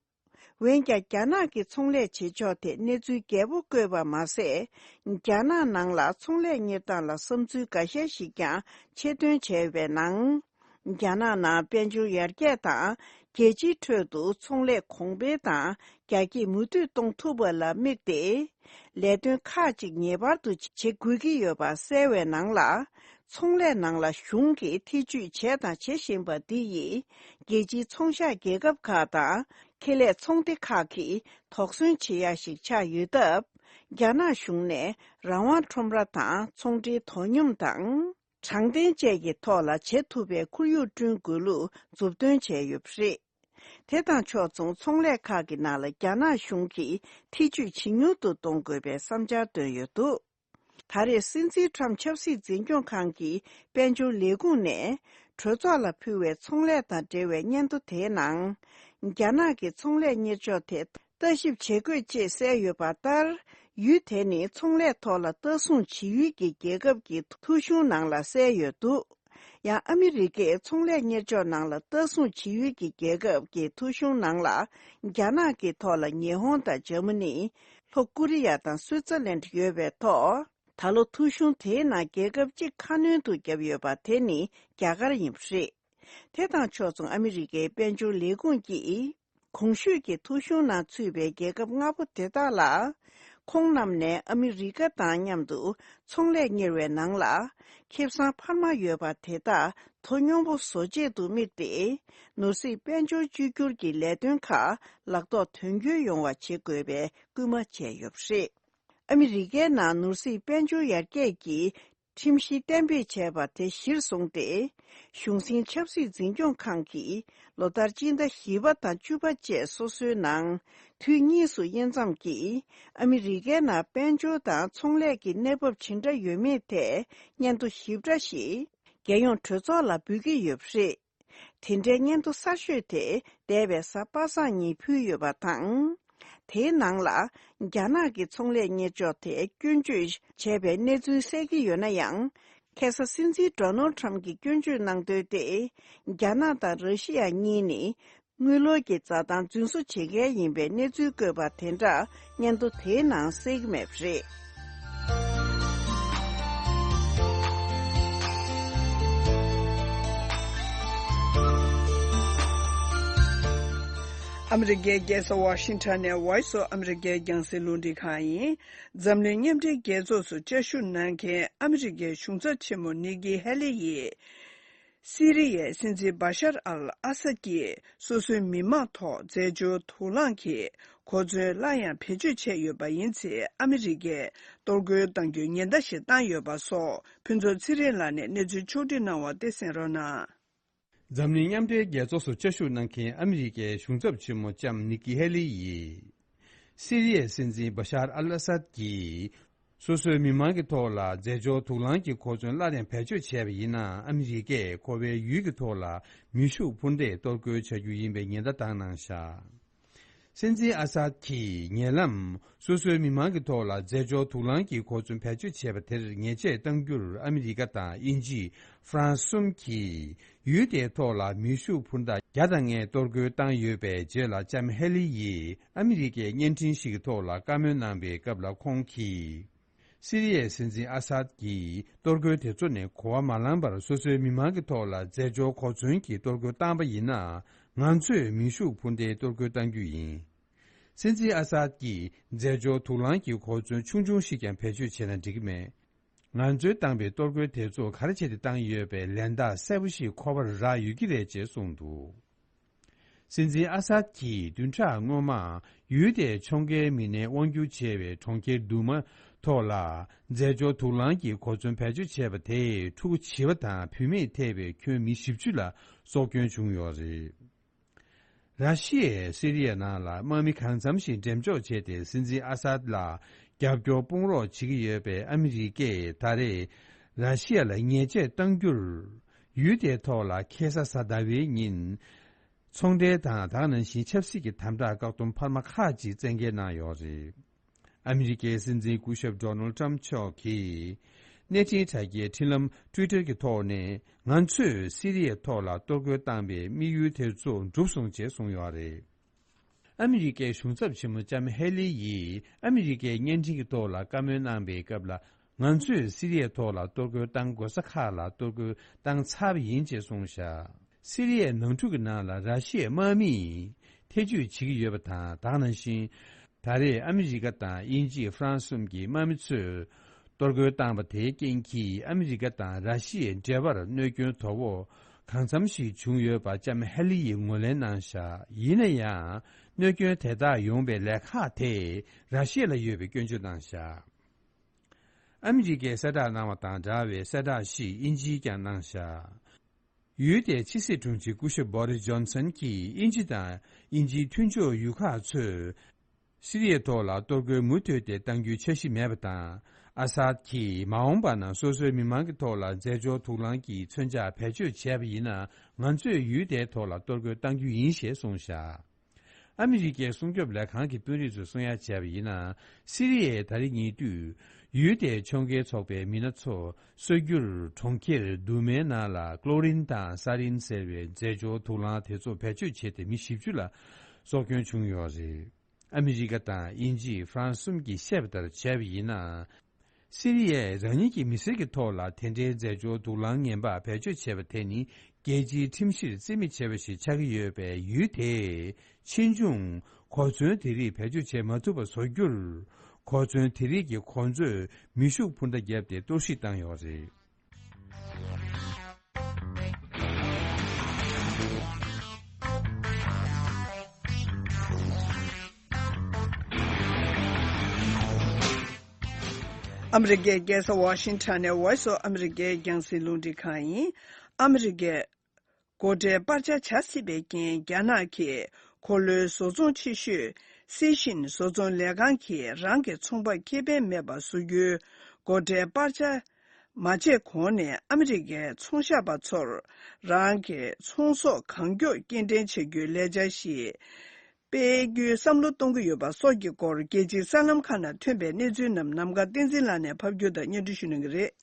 འོན་ཀྱང་རྒྱ་ནག་གི་ཚོང་ལས་བྱེད་ཕྱོགས་ཐད་གནས་ཚུལ་རྒྱས་པོ་བཀོད་པ་མ་ཟད། རྒྱ་ནག་ནང་ལ་ཚོང་ལས་གཉེར་སྟངས་ལ་བསམ་ཚུལ་འགའ་ཤས་ཤིག་ཀྱང་ཆེད་འདོན་བྱས་པའི་ནང་། རྒྱ་ནག་ནང་དཔལ་འབྱོར་ཡར་རྒྱས་དང་། རྒྱལ་སྤྱིའི་ཁྲོད་དུ་ཚོང་ལས་གོང་འཕེལ་དང་རྒྱ་སྐྱེད་མུ་མཐུད་གཏོང་ཐུབ་པ་ལ་དམིགས་ཏེ། ལས་དོན་ཁག་ཅིག་ངེས་པར་དུ་བྱེད་དགོས་ཀྱི་ཡོད་པ་གསལ་བའི་ནང་ལ། ཚོང་ལས་ནང་ལ་གཞུང་གིས་ཐེ་ཇུས་བྱས་དང་བྱེད་བཞིན་པ་འདི་ཡིས། རྒྱལ་སྤྱིའི་ཚོང་ཤག་རྒྱལ་ཁབ་ཁག་དང་། ཁེ་ལས་ཚོང་སྡེ་ཁག་གིས་དོགས་ཟོན་བྱེད་ཡ་ཞིག་ཆགས་ཡོད་སྟབས། རྒྱ་ནག་གཞུང་ནས་རང་དབང་ཁྲོམ་ར་དང་ཚོང་འབྲེལ་དོ་སྙོམས་དང་། དྲང་བདེན་བཅས་ཀྱི་ཐོག་ལ་བྱེད་ཐུབ་པའི་ཁོར་ཡུག་བསྐྲུན་དགོས་ལུགས་མཛུབ་སྟོན་བྱས་ཡོད་པ་རེད། དེ་དང་ཕྱོགས་མཚུངས་ཚོང་ལས་ཁག་གི་ནང་ལ་རྒྱ་ནག་གཞུང་གིས་ཐེ་ཇུས་ཇེ་ཉུང་དུ་གཏོང་དགོས་པའི་བསམ་འཆར་བཏོན་ཡོད་འདུག་ད་རེས་སྲིད་འཛིན་ཁྲམ་ཆབ་སྲིད་འཛིན་སྐྱོང་ཁང་གི་དཔལ་འབྱོར་ལས་ཁུངས་ནས་གྲོས་ཚོགས་ལ་ཕུལ་བའི་ཚོང་ལས་དང་འབྲེལ་བའི་སྙན་ཐོ་དེའི་ནང་། རྒྱ་ནག་གི་ཚོང་ལས་གཉེར་ཕྱོགས་ཐད་ལྟ་ཞིབ་བྱེད་དགོས་ཅེས་གསལ་ཡོད་པ་ལྟར། ཡུལ་དེ་ནི་ཚོང་ལས་ཐོག་ལ་ལྟ་སྲུང་བྱེད་ཡུལ་གྱི་རྒྱལ་ཁབ་ཀྱི་ཐོ་གཞུང་ནང་ལ་གསལ་ཡོད་འདུག་ཡང་ཨ་མི་རི་ཀས་ཚོང་ལས་གཉེར་ཕྱོགས་ནང་ལ་ལྟ་སྲུང་བྱེད་ཡུལ་གྱི་རྒྱལ་ཁབ་ཀྱི་ཐོ་གཞུང་ནང་ལ། རྒྱ་ནག་གི་ཐོག་ལ་ཉི་ཧོང་དང་འཇར་མ་ནི། ལྷོ་ཀོ་རི་ཡ་དང་སུའི་ཙར་ལན་ཡོད་པའི་ཐོག་ད་ལོ་ཐོ་གཞུང་དེའི་ནང་རྒྱལ་ཁབ་གཅིག་ཁ་སྣོན་དུ་བརྒྱབ་ཡོད་པ་དེ་ནི་རྒྱ་གར་ཡིན་པ་རེད། དེ་དང་ཕྱོགས་མཚུངས་ཨ་མི་རི་ཀའི་དཔལ་འབྱོར་ལས་ཁུངས་ཀྱིས། གོང་ཞུས་ཀྱི་ཐོ་གཞུང་ནང་ཚུད་པའི་རྒྱལ་ཁབ་ལྔ་པོ་དེ་དག་ལ། ཁོང་རྣམས་ནས་ཨ་མི་རི་ཀ་དང་མཉམ་དུ་ཚོང་ལས་གཉེར་བའི་ནང་ལ། ཁེ་བཟང་འཕར་མ་ཡོད་པ་དེ་དག་དོ་སྙོམས་པོ་བཟོ་ཆེད་དུ་དམིགས་ཏེ། ནོར་སྲིད་དཔལ་འབྱོར་བཅོས་བསྒྱུར་གྱི་ལས་དོན་ཁག་ལག་ཐོག་དོན་འཁྱོལ་ཡོང་བ་བྱེད་དགོས་པའི་སྐུལ་མ་བྱས་ཡོད་པ་རེད། ཨ་མི་རི་ཀའི་ནང་ནོར་སྲིད་དཔལ་འབྱོར་ཡར་རྒྱས་ཀྱི་ཁྲིམས་གཞི་གཏན་འབེབས་བྱས་པ་དེ་གཞིར་བཟུང་སྟེ། གཞུང་འཛིན་ཆབ་སྲིད་འཛིན་སྐྱོང་ཁང་གིས་ལོ་ལྟར་སྤྱི་ཟླ་བཞི་པ་དང་བཅུ་པ་བཅས་སོ་སོའི་ནང་དུས་གཉིས་སུ་དབྱེ་མཚམས་ཀྱིས་ཨ་མི་རི་ཀའི་ནང་དཔལ་འབྱོར་དང་ཚོང་ལས་ཀྱི་གནས་བབ་ཇི་འདྲ་ཡོད་མེད་ཐད་སྙན་ཐོ་ཞིབ་ཕྲ་ཞིག་རྒྱལ་ཡོངས་གྲོས་ཚོགས་ལ་འབུལ་གྱི་ཡོད་པ་རེད། དེ་འདྲའི་སྙན་ཐོ་གསར་ཤོས་དེ་འདས་པའི་གཟའ་པ་སངས་ཉིན་ཕུལ་ཡོད་པ་དང་། དེའི་ནང་ལ་རྒྱ་ནག་གི་ཚོང་ལས་གཉེར་ཕྱོགས་ཐད་སྐྱོན་བརྗོད་བྱས་པའི་གནས་ཚུལ་གསལ་གྱི་ཡོད་ན་ཡང་། ཁ་སང་སྲིད་འཛིན་ཌོ་ནལ་ཁྲམ་གྱིས་སྐྱོན་བརྗོད་གནང་དོན་ཏེ། རྒྱ་ནག་དང་ར་ཤི་ཡ་གཉིས་ནི་དངུལ་ལོར་གྱི་འཛའ་ཐང་རྫུན་བཟོ་བྱེད་མཁན་ཡིན་པའི་གནས་ཚུལ་བཀོད་པ་དེ་འདྲ་སྙན་ཐོ་དེའི་ནང་གསལ་གྱི་མེད་པ་རེད། ཨ་མི་རི་ཀའི་རྒྱལ་ས་ཝ་ཤིང་ཊོན་ནས་Voice of America་རྒྱང་སྲིང་རླུང་འཕྲིན་ཁང་ཡིན། འཛམ་གླིང་མཉམ་འབྲེལ་རྒྱལ་ཚོགས་སུ་བཅའ་བཞུགས་གནང་མཁན་ཨ་མི་རི་ཀའི་གཞུང་ཚབ་ཆེན་མོ་ནི་ཀི་ཧེ་ལི་ཡིས། སི་རི་ཡའི་སྲིད་འཛིན་བ་ཤར་ཨལ་ཨ་སད་ཀྱིས་སོ་སོའི་མི་མང་ཐོག་རྫས་སྦྱོར་དུག་རླངས་ཀྱི་གོ་མཚོན་སླར་ཡང་བེད་སྤྱོད་བྱས་ཡོད་པ་ཡིན་ཚེ། ཨ་མི་རི་ཀས་གཏོར་རྒོལ་གཏང་རྒྱུའི་ཉེན་བརྡ་ཞིག་བཏང་ཡོད་པ་སོགས། ཕུན་ཚོགས་ཚེ་རིང་ལགས་ནས་གནས་ཚུལ་ཕྱོགས་བསྒྲིགས་གནང་བ་དེ་གསན་རོགས་གནང་། འཛམ་གླིང་མཉམ་འབྲེལ་རྒྱལ་ཚོགས་སུ་བཅའ་བཞུགས་གནང་མཁན་ཨ་མི་རི་ཀའི་གཞུང་ཚབ་ཆེན་མོ་ལྕམ་ནི་ཀི་ཧེ་ལི་ཡིས། སི་རི་ཡའི་སྲིད་འཛིན་བ་ཤར་ཨལ་ཨ་སད་ཀྱིས། སོ་སོའི་མི་མང་གི་ཐོག་ལ་རྫས་སྦྱོར་དུག་རླངས་ཀྱི་གོ་མཚོན་སླར་ཡང་བེད་སྤྱོད་བྱས་པ་ཡིན་ན། ཨ་མི་རི་ཀས་ཁོ་པའི་ཡུལ་གྱི་ཐོག་ལ་མེ་ཤུགས་འཕུར་མདེལ་གཏོར་རྒོལ་བྱ་རྒྱུ་ཡིན་པའི་ཉེན་བརྡ་བཏང་གནང་བཞག་སྲིད་འཛིན་ཨ་སད་ཀྱིས་ཉེ་ལམ་སོ་སོའི་མི་མང་གི་ཐོག་ལ་རྫས་སྦྱོར་དུག་རླངས་ཀྱི་གོ་མཚོན་བེད་སྤྱོད་བྱས་པ་དེར་ཉེས་ཆད་གཏང་རྒྱུར་ཨ་མི་རི་ཀ་དང་དབྱིན་ཇི། ཧྥ་རན་སི་གསུམ་གྱིས་ཡུལ་དེའི་ཐོག་ལ་མེ་ཤུགས་འཕུར་མདའ་བརྒྱ་དང་ལྔའི་གཏོར་རྒོལ་བཏང་ཡོད་པའི་རྗེས་ལ། ལྕམ་ཧེ་ལི་ཡིས་ཨ་མི་རི་ཀའི་བརྙན་འཕྲིན་ཞིག་གི་ཐོག་ལ་བཀའ་མོལ་གནང་བའི་སྐབས་ལ། ཁོང་གིས། སི་རི་ཡའི་སྲིད་འཛིན་ཨ་སད་ཀྱིས་གཏོར་རྒོལ་དེ་ཚོ་ནས་གོ་བ་མ་བླངས་པར་སོ་སོའི་མི་མང་གི་ཐོག་ལ་རྫས་སྦྱོར་གོ་མཚོན་གྱི་གཏོར་རྒོལ་བཏང་པ་ཡིན་ན། ང་ཚོས་མེ་ཤུགས་འཕུར་མདའི་གཏོར་རྒོལ་གཏང་རྒྱུ་ཡིན། སྲིད་འཛིན་ཨ་སད་ཀྱིས་རྫས་སྦྱོར་དུག་རླངས་ཀྱི་གོ་མཚོན་ཆུང་ཆུང་ཞིག་ཀྱང་བེད་སྤྱོད་བྱས་ན་འགྲིག་གི་མེད། ང་ཚོས་བཏང་པའི་གཏོར་རྒོལ་དེ་ཚོ་ག་རེ་བྱས་ཏེ་བཏང་ཡོད་པའི་ལན་རྟགས་གསལ་པོ་ཞིག་ཁོ་པར་རག་ཡོད་ཀྱི་རེད་ཅེས་གསུངས་འདུག་སྲིད་འཛིན་ཨ་སད་ཀྱིས་བདུན་ཕྲག་སྔོན་མ་ཡུལ་དེའི་ཕྱོགས་འགལ་མི་སྣས་དབང་སྒྱུར་བྱས་པའི་གྲོང་ཁྱེར་དུ་མ་ཐོག་ལ་རྫས་སྦྱོར་དུག་རླངས་ཀྱི་གོ་མཚོན་བེད་སྤྱོད་བྱས་པ་དེས་ཕྲུ་གུ་བྱིས་པ་དང་བུད་མེད་ཐེ་བའི་ཁྱོན་མི་བཞི་བཅུ་ལ་སྲོག་སྐྱོན་བྱུང་ཡོད་རེད། ར་ཤི་ཡས་སི་རི་ཡ་ནང་ལ་དམག་མི་གང་འཚམ་ཞིག་འགྲེམས་འཇོག་བྱས་ཏེ། སྲིད་འཛིན་ཨ་སད་ལ་རྒྱབ་སྐྱོར་དཔུང་རོགས་བྱེད་ཀྱི་ཡོད་པའི་ཨ་མི་རི་ཀས་ད་རེས་ར་ཤི་ཡ་ལ་ཉེས་ཆད་གཏང་རྒྱུར། ཡུལ་དེའི་ཐོག་ལ་ཁ་སང་གཟའ་ཟླ་བའི་ཉིན་ཚོང་འབྲེལ་དང་ད་ག་ནང་བཞིན་ཆབ་སྲིད་ཀྱི་དམ་དྲག་བཀག་སྡོམ་འཕར་མ་ཁག་ཅིག་བཙན་འགེལ་གནང་ཡོད་རེད། ཨ་མི་རི་ཀའི་སྲིད་འཛིན་སྐུ་ཞབས་ཌོ་ནལ་ཊམ་མཆོག་གིས། གནས་འཕྲིན་དྲ་རྒྱའི་འཕྲིན་ལམ་Twitter་གྱི་ཐོག་ནས། ང་ཚོས་སི་རི་ཡའི་ཐོག་ལ་གཏོར་རྒོལ་བཏང་པའི་དམིགས་ཡུལ་དེ་ཚོ་འགྲུབ་སོང་ཅེས་གསུངས་ཡོད་རེད། ཨ་མི་རི་ཀའི་གཞུང་ཚབ་ཆེན་མོ་ལྕམ་ཧེ་ལི་ཡིས་ཨ་མི་རི་ཀའི་བརྙན་འཕྲིན་གྱི་ཐོག་ལ་བཀའ་མོལ་གནང་པའི་སྐབས་ལ། ང་ཚོས་སི་རི་ཡའི་ཐོག་ལ་གཏོར་རྒོལ་བཏང་དགོས་ས་ཁག་ལ་གཏོར་རྒོལ་བཏང་ཚར་བ་ཡིན་ཅེས་གསུངས་བཞག་སི་རི་ཡའི་ནང་འཁྲུག་གི་ནང་ལ་ར་ཤི་ཡའི་དམག་མིས་ཐེ་ཇུས་བྱེད་ཀྱི་ཡོད་པ་དང་། དེ་ནང་བཞིན། ད་རེས་ཨ་མི་རི་ཀ་དང་དབྱིན་ཇི། ཧྥ་རན་སི་གསུམ་གྱི་དམག་མི་ཚོས་གཏོར་རྒོལ་བཏང་པ་དེའི་རྐྱེན་གྱིས་ཨ་མི་རི་ཀ་དང་ར་ཤི་ཡའི་འབྲེལ་བར་གནོད་སྐྱོན་དོ་ཕོག་གང་འཚམ་ཞིག་བྱུང་ཡོད་པ་ལྕམ་ཧེ་ལི་ཡིས་ངོས་ལེན་གནང་བཞག་ཡིན་ན་ཡང་། གནོད་སྐྱོན་དེ་དག་ཡོང་པའི་ལས་ཁག་དེ་ར་ཤི་ཡ་ལ་ཡོད་པའི་སྐྱོན་བརྗོད་གནང་བཞག་ཨ་མི་རི་ཀས་གསལ་བསྒྲགས་གནང་བ་དང་འདྲ་བའི་གསལ་བསྒྲགས་ཤིག་དབྱིན་ཇིས་ཀྱང་གནང་བཞག་ཡུལ་དེའི་ཕྱི་སྲིད་དྲུང་ཆེ་སྐུ་ཞབས་བྷོ་རིས་ཇོན་སན་གྱིས་དབྱིན་ཇི་དང་དབྱིན་ཇིའི་མཐུན་ཕྱོགས་ཡུལ་ཁག་ཚོས་སི་རི་ཡའི་ཐོག་ལ་གཏོར་རྒོལ་མུ་མཐུད་དེ་གཏང་རྒྱུའི་འཆར་གཞི་མེད་པ་དང་། ཨ་སཱད་ཀྱིས་མ་འོངས་པ་ན་སོ་སོའི་མི་མང་གི་ཐོག་ལ་རྫས་སྦྱོར་དུག་རླངས་ཀྱི་མཚོན་ཆ་བེད་སྤྱོད་བྱས་པ་ཡིན་ན། ང་ཚོས་ཡུལ་དེའི་ཐོག་ལ་གཏོར་རྒོལ་གཏང་རྒྱུ་ཡིན་ཞེས་གསུངས་བཞག་ཨ་མི་རི་ཀའི་སྲུང་སྐྱོབ་ལས་ཁང་གི་དཔོན་རིགས་ཚོས་གསུང་ཡ་བྱས་པ་ཡིན་ན། སི་རི་ཡས་ད་རེས་ཉེ་དུས་ཡུལ་དེའི་ཕྱོགས་འགལ་ཚོགས་པའི་མི་སྣ་ཚོ་གསོད་རྒྱུར་གྲོང་ཁྱེར་དུ་མའི་ནང་ལ་ཀློ་རིན་དང་ས་རིན་ཟེར་བའི་རྫས་སྦྱོར་དུག་རླངས་དེ་ཚོ་བེད་སྤྱོད་བྱས་ཏེ་མི་བཞི་བཅུ་ལ་སྲོག་སྐྱོན་བྱུང་ཡོད་རེད། ཨ་མི་རི་ཀ་དང་དབྱིན་ཇི། ཧྥ་རན་སི་གསུམ་གྱིས་བཤད་པ་ལྟར་བྱས་པ་ཡིན་ན། སི་རི་ཡས་རང་ཉིད་ཀྱི་མི་སེར་གྱི་ཐོག་ལ་དེ་འདྲའི་རྫས་སྦྱོར་དུག་རླངས་ངན་པ་བེད་སྤྱོད་བྱས་པ་དེ་ནི། རྒྱལ་སྤྱིའི་ཁྲིམས་གཞིར་བརྩི་མི་བྱས་པ་ཞིག་ཆགས་ཀྱི་ཡོད་པས། ཡུལ་དེས་ཕྱིས་འབྱུང་གོ་མཚོན་དེ་རིགས་བེད་སྤྱོད་བྱེད་མ་ཐུབ་པ་བཟོ་རྒྱུར། གོ་མཚོན་དེ་རིགས་ཀྱིས་ཁོང་ཚོས་མེ་ཤུགས་འཕུར་མདའ་བརྒྱབ་སྟེ་གཏོར་བཤིག་བཏང་ཡོད་རེད། ཨ་མི་རི་ཀའི་རྒྱལ་ས་ཝ་ཤིང་ཊོན་ནས་Voice of America་རྒྱང་སྲིང་རླུང་འཕྲིན་ཁང་ཡིན། ཨ་མི་རི་ཀའི་སྒོ་ཁྲལ་སྤར་ཆ་བྱ་སྲིད་པའི་རྐྱེན། རྒྱ་ནག་གིས་འཁོར་ལོའི་བཟོ་ཚོང་ཆེ་ཤོས་སི་ཤིན་བཟོ་ཚོང་ལས་ཁང་གིས་རང་གི་ཚོང་པར་ཁེ་ཕན་མེད་པ་བཟོ་རྒྱུའི་སྒོ་ཁྲལ་སྤར་ཆ་མ་བྱས་གོང་ནས། ཨ་མི་རི་ཀའི་ཚོང་ཤག་པ་ཚོར་རང་གི་ཚོང་ཟོག་གང་མགྱོགས་སྐྱེལ་འདྲེན་བྱ་རྒྱུའི་ལས་འཆར་ཞིག་སྤེལ་རྒྱུའི་བསམ་བློ་གཏོང་གི་ཡོད་པ་སོགས་ཀྱི་སྐོར། རྒྱལ་སྤྱིའི་གསར་ལམ་ཁག་ནང་ཐོན་པའི་གནས་ཚུལ་རྣམས་ནམ་མཁའ་བསྟན་འཛིན་ལགས་ནས་ཕབ་སྒྱུར་དང་སྙན་སྒྲོན་ཞུ་གནང་གི་རེད།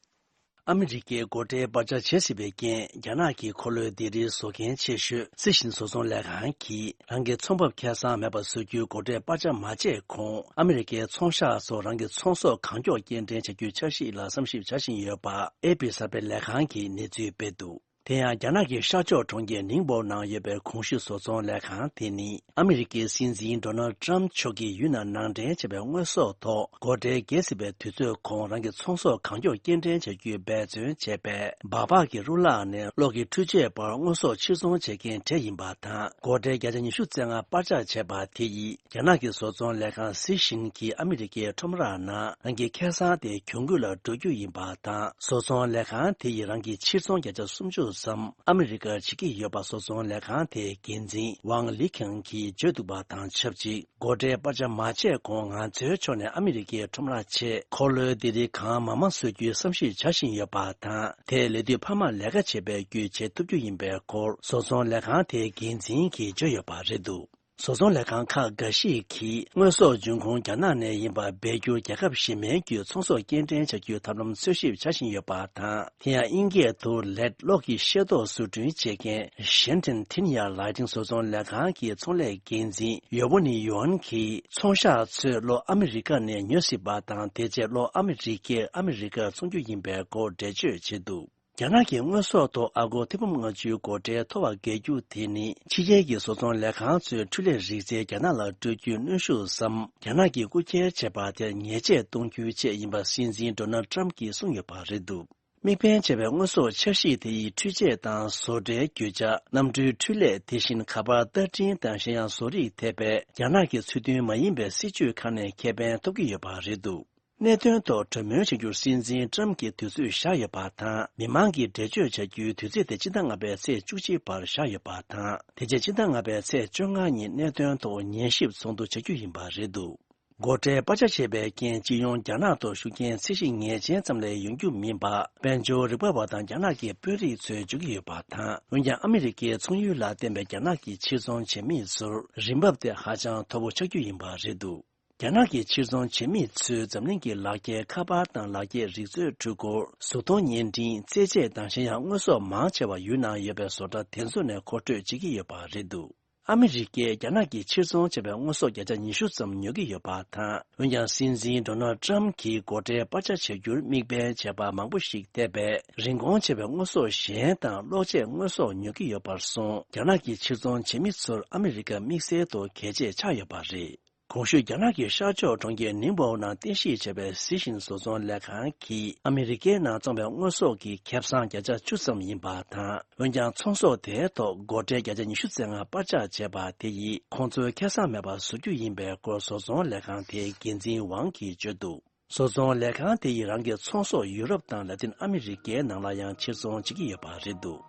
ཨ་མི་རི་ཀའི་སྒོ་ཁྲལ་སྤར་ཆ་བྱེད་སྲིད་པའི་རྐྱེན། རྒྱ་ནག་གི་འཁོར་ལོའི་སྡེ་རིལ་བཟོ་མཁན་ཆེ་ཤོས་སི་ཤིན་བཟོ་ཚོང་ལས་ཁང་གིས་རང་གི་ཚོང་འབབ་ཁེ་བཟང་མེད་པ་བཟོ་རྒྱུའི་སྒོ་ཁྲལ་སྤར་ཆ་མ་བྱས་གོང་། ཨ་མི་རི་ཀའི་ཚོང་ཤག་ཚོ་རང་གི་ཚོང་ཟོག་གང་མགྱོགས་སྐྱེལ་འདྲེན་བྱ་རྒྱུའི་འཆར་གཞི་ལ་བསམ་ཞིབ་བྱ་བཞིན་ཡོད་པ། ཨེ་པི་གསར་སྤེལ་ལས་ཁང་གིས་གནས་ཚུལ་སྤེལ་འདུག་དེ་ཡང་རྒྱ་ནག་གི་ཤར་ཕྱོགས་གྲོང་ཁྱེར་ནིང་པོ་ནང་ཡོད་པའི་གོང་ཞུས་བཟོ་ཚོང་ལས་ཁང་དེ་ནི། ཨ་མི་རི་ཀའི་སྲིད་འཛིན་ཌོ་ནལ་ཊམ་མཆོག་གིས་ཡུལ་ནང་ནང་འདྲེན་བྱས་པའི་དངོས་ཟོག་ཐོག་སྒོ་ཁྲལ་འགེལ་སྲིད་པའི་དུས་ཚོད་གོང་རང་གི་ཚོང་ཟོག་གང་མགྱོགས་སྐྱེལ་འདྲེན་བྱ་རྒྱུའི་འབད་བརྩོན་བྱས་པས། སྦག་སྦག་གི་རུ་ལག་ནས་གློག་གི་འཕྲུལ་ཆས་བར་དངོས་ཟོག་ཕྱིར་ཚོང་བྱེད་མཁན་གྲས་ཡིན་པ་དང་། སྒོ་ཁྲལ་བརྒྱ་ཆ་ཉི་ཤུ་རྩ་ལྔ་སྤར་ཆ་བྱས་པ་དེ་ཡིས། རྒྱ་ནག་གི་བཟོ་ཚོང་ལས་ཁང་སི་ཤིན་གྱིས་ཨ་མི་རི་ཀའི་ཁྲོམ་ར་ནང་རང་གི་ཁེ་བཟང་དེ་གྱོང་གུན་ལ་འགྲོ་རྒྱུ་ཡིན་པ་དང་། བཟོ་ཚོང་ལས་ཁང་དེ་ཡིས་རང་གི་ཕྱིར་ཚོང་བརྒྱ་ཆ་སུམ་ཅུ་ཙམ་ཨ་མི་རི་ཀར་བྱེད་ཀྱི་ཡོད་པ་བཟོ་ཚོང་ལས་ཁང་དེའི་འགན་འཛིན་ཝང་ལི་ཁང་གིས་བརྗོད་འདུག་པ་དང་ཆབས་ཅིག་སྒོ་ཁྲལ་སྤར་ཆ་མ་བྱས་གོང་ང་ཚོའི་ཕྱོགས་ནས་ཨ་མི་རི་ཀའི་ཁྲོམ་ར་ཆེད་འཁོར་ལོའི་སྡེ་རིལ་གང་མང་མང་བཟོ་རྒྱུའི་བསམ་གཞིག་བྱ་བཞིན་ཡོད་པ་དང་། དེས་ལས་དུས་འཕར་མར་ལས་ཀ་བྱེད་པའི་བརྒྱུད་བྱེད་ཐུབ་རྒྱུ་ཡིན་པའི་སྐོར་བཟོ་ཚོང་ལས་ཁང་དེའི་འགན་འཛིན་གྱིས་བརྗོད་ཡོད་པ་རེད་འདུག་བཟོ་ཚོང་ལས་ཁང་ཁག་འགའ་ཞིག་གིས་དངོས་ཟོག་འབྱུང་ཁུངས་རྒྱ་ནག་ནས་ཡིན་པ་སྦས་རྒྱུར་རྒྱལ་ཁབ་གཞན་མའི་བརྒྱུད་ཚོང་ཟོག་སྐྱེལ་འདྲེན་བྱ་རྒྱུའི་ཐབས་ལམ་འཚོལ་ཞིབ་བྱ་བཞིན་ཡོད་པ་དང་། དེ་ཡང་དབྱིན་སྐད་དུ་ལེཌ་གློག་གི་ཤེལ་ཏོག་བཟོ་སྐྲུན་བྱེད་མཁན་ཤན་ཏན་ཐིན་ཡ་ལའི་ཏིང་བཟོ་ཚོང་ལས་ཁང་གི་ཚོང་ལས་འགན་འཛིན་ཡོ་བོ་ནི་ཡོན་གྱིས། ཚོང་ཤག་ཚོས་གློག་ཨ་མི་རི་ཀ་ནས་ཉོ་སྲིད་པ་དང་། དེ་རྗེས་གློག་ཨ་མི་རི་ཀས་ཨ་མི་རི་ཀར་འཚོང་རྒྱུ་ཡིན་པའི་སྐོར་འགྲེལ་བརྗོད་བྱས་འདུག་རྒྱ་ནག་གི་དངོས་ཟོག་ཐོག་ཨ་སྒོར་ཐེར་འབུམ་ལྔ་བཅུའི་སྒོ་ཁྲལ་མཐོ་བ་འགེལ་རྒྱུ་དེ་ནི། ཕྱི་རྒྱལ་གྱི་བཟོ་ཚོང་ལས་ཁང་ཚོས་འཕྲུལ་ལས་རིག་རྩལ་རྒྱ་ནག་ལ་སྤྲོད་རྒྱུའི་གནོན་ཤུགས་སམ། རྒྱ་ནག་གིས་རྐུ་འཁྱེར་བྱས་པ་དེར་ཉེས་ཆད་གཏོང་རྒྱུའི་ཆེད་ཡིན་པ་སྲིད་འཛིན་ཌོ་ནལ་ཊམ་གྱིས་གསུངས་ཡོད་པ་རེད་འདུག་དམིགས་འབེན་བྱས་པའི་དངོས་ཟོག་འཆར་གཞི་དེ་ཡི་འཕྲུལ་ཆས་དང་བཟོ་གྲྭའི་རྒྱུ་ཆ། གནམ་གྲུའི་འཕྲུལ་ལས། དེ་བཞིན་ཁ་པར་བསྟར་སྒྲིང་དང་གཞན་ཡང་བཟོ་རིགས་ཐེ་བའི་རྒྱ་ནག་གི་ཚུལ་མཐུན་མ་ཡིན་པའི་སྲིད་ཇུས་ཁག་ནས་ཁེ་ཕན་ཐོབ་ཀྱི་ཡོད་པ་རེད་འདུག་གནད་དོན་ཐོག་གྲོས་མོལ་བྱ་རྒྱུར་སྲིད་འཛིན་ཊམ་གྱིས་དུས་ཚོད་བཞག་ཡོད་པ་དང་། མི་མང་གིས་འགྲེལ་བརྗོད་བྱ་རྒྱུའི་དུས་ཚོད་དེ་སྤྱི་ཟླ་ལྔ་པའི་ཚེས་བཅུ་གཅིག་བར་བཞག་ཡོད་པ་དང་། དེ་རྗེས་སྤྱི་ཟླ་ལྔ་པའི་ཚེས་བཅོ་ལྔ་ཉིན་གནད་དོན་ཐོག་ཉན་ཞིབ་ཚོགས་འདུ་བྱ་རྒྱུ་ཡིན་པ་རེད་འདུག་སྒོ་ཁྲལ་སྤར་ཆ་བྱས་པའི་རྐྱེན། སྤྱི་ཡོངས་རྒྱ་ནག་ཐོག་ཤུགས་རྐྱེན་ཚད་གཞི་ངེས་ཅན་ཙམ་ལས་ཡོང་རྒྱུ་མིན་པ། དཔལ་འབྱོར་རིག་པ་བ་དང་རྒྱ་ནག་གི་དཔོན་རིགས་ཚོས་བརྗོད་ཀྱི་ཡོད་པ་དང་། འོན་ཀྱང་ཨ་མི་རི་ཀའི་ཚོང་ཡུལ་ལ་བརྟེན་པའི་རྒྱ་ནག་གི་ཕྱིར་ཚོང་བྱེད་མི་ཚོར་རིན་འབབ་དེ་ཧ་ཅང་མཐོ་པོ་ཆགས་རྒྱུ་ཡིན་པ་རེད་འདུག་རྒྱ་ནག་གི་ཕྱིར་ཚོང་བྱེད་མི་ཚོས་འཛམ་གླིང་གི་ལག་འཁྱེར་ཁ་པར་དང་ལག་འཁྱེར་རིག་མཛོད་འཕྲུལ་འཁོར། གཟུགས་མཐོང་བརྙན་འཕྲིན། རྩེད་ཆས་དང་གཞན་ཡང་དངོས་ཟོག་མང་ཆེ་བ་ཡུལ་ནང་ཡོད་པའི་བཟོ་གྲྭ་དེ་ཚོ་ནས་མཁོ་སྤྲོད་བྱེད་ཀྱི་ཡོད་པ་རེད་འདུག་ཨ་མི་རི་ཀས་རྒྱ་ནག་གིས་ཕྱིར་ཚོང་བྱས་པའི་དངོས་ཟོག་བརྒྱ་ཆ་ཉི་ཤུ་ཙམ་ཉོ་གི་ཡོད་པ་དང་། འོན་ཀྱང་སྲིད་འཛིན་ཌོ་ནལ་ཊམ་གྱིས་སྒོ་ཁྲལ་སྤར་ཆ་བྱ་རྒྱུར་དམིགས་འབེན་བྱས་པ་མང་པོ་ཞིག་ཐེ་བའི་རིན་གོང་ཆེ་བའི་དངོས་ཟོག་གཞན་དང་གློག་ཆས་དངོས་ཟོག་ཉོ་གི་ཡོད་པར་སོང་། རྒྱ་ནག་གིས་ཕྱིར་ཚོང་བྱེད་མི་ཚོར་ཨ་མི་རི་ཀ་དམིགས་བསལ་དུ་གལ་ཆེ་ཆགས་ཡོད་པ་རེད། གོང་ཞུས་རྒྱ་ནག་གི་ཤར་ཕྱོགས་གྲོང་ཁྱེར་ནིང་པོ་ནང་རྟེན་གཞི་བྱས་པའི་ཟི་ཞིང་བཟོ་ཚོང་ལས་ཁང་གིས་ཨ་མི་རི་ཀའི་ནང་བཙོངས་པའི་དངོས་ཟོག་གི་ཁེ་བཟང་བརྒྱ་ཆ་བཅུ་ཙམ་ཡིན་པ་དང་། འོན་ཀྱང་ཚོང་ཟོག་དེའི་ཐོག་སྒོ་ཁྲལ་བརྒྱ་ཆ་ཉི་ཤུ་ཙམ་སྤར་ཆ་བྱས་པ་དེ་ཡིས་ཁོང་ཚོའི་ཁེ་བཟང་མེད་པར་བཟོ་རྒྱུ་ཡིན་པའི་སྐོར་བཟོ་ཚོང་ལས་ཁང་དེའི་འགན་འཛིན་ཝང་གིས་བརྗོད་འདུག་བཟོ་ཚོང་ལས་ཁང་དེ་ཡིས་རང་གི་ཚོང་ཟོག་ཡུ་རོབ་དང་ལ་ཏིན་ཨ་མི་རི་ཀའི་ནང་ལ་ཡང་ཕྱིར་ཚོང་བྱེད་ཀྱི་ཡོད་པ་རེད་འདུག་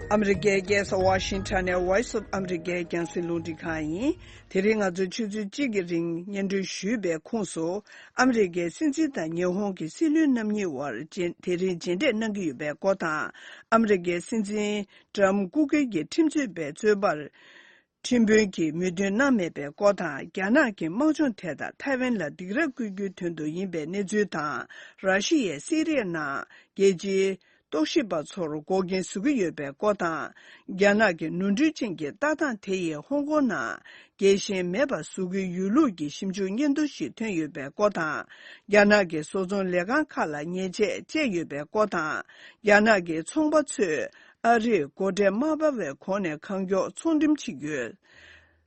ཨ་མི་རི་ཀའི་རྒྱལ་ས་ཝ་ཤིང་ཊོན་ནས་Voice of America རྒྱང་སྲིང་རླུང་འཕྲིན་ཁང་ཡིན། དེ་རིང་ང་ཚོས་ཆུ་ཚོད་གཅིག་གི་རིང་སྙན་སྒྲོན་ཞུས་པའི་ཁོངས་སུ། ཨ་མི་རི་ཀའི་སྲིད་འཛིན་དང་ཉི་ཧོང་གི་སྲིད་བློན་རྣམ་གཉིས་དབར་རྗེས་དེ་རིང་མཇལ་འཕྲད་གནང་གི་ཡོད་པའི་སྐོར་དང་། ཨ་མི་རི་ཀའི་སྲིད་འཛིན་ཀྲམ་སྐུ་སྒེར་གྱི་ཁྲིམས་རྩོད་པའི་རྩོད་པར་ཁྲིམས་དཔོན་གྱིས་མོས་མཐུན་གནང་མེད་པའི་སྐོར་དང་། རྒྱ་ནག་གི་དམག་སྦྱོང་དེ་དག་ཐའེ་ཝན་ལ་སྡིགས་ར་བསྐུལ་རྒྱུའི་དོན་དུ་ཡིན་པའི་གནས་ཚུལ་དང་། ར་ཤི་ཡས་སི་རི་ཡ་ནང་རྒྱལ་སྤྱིའི་རྟོག་ཞིབ་པ་ཚོར་འགོག་རྐྱེན་བཟོ་གི་ཡོད་པའི་སྐོར་དང་། རྒྱ་ནག་གི་ནོར་འཁྲུལ་ཅན་གྱི་ལྟ་སྟངས་དེ་ཡིས་ཧོང་ཀོང་ནང་རྒྱལ་ཞེན་མེད་པར་བཟོ་གི་ཡོད་ལུགས་ཀྱི་ཞིབ་འཇུག་སྙན་ཐོ་ཞིག་ཐོན་ཡོད་པའི་སྐོར་དང་། རྒྱ་ནག་གི་བཟོ་ཚོང་ལས་ཁང་ཁག་ལ་ཉེས་ཆད་བཅད་ཡོད་པའི་སྐོར་དང་། རྒྱ་ནག་གི་ཚོང་པ་ཚོས་ཨ་རིར་སྒོ་ཁྲལ་མ་སྤར་བའི་སྒོ་ནས་གང་མགྱོགས་ཚོང་འགྲེམས་བྱེད་རྒྱུའི་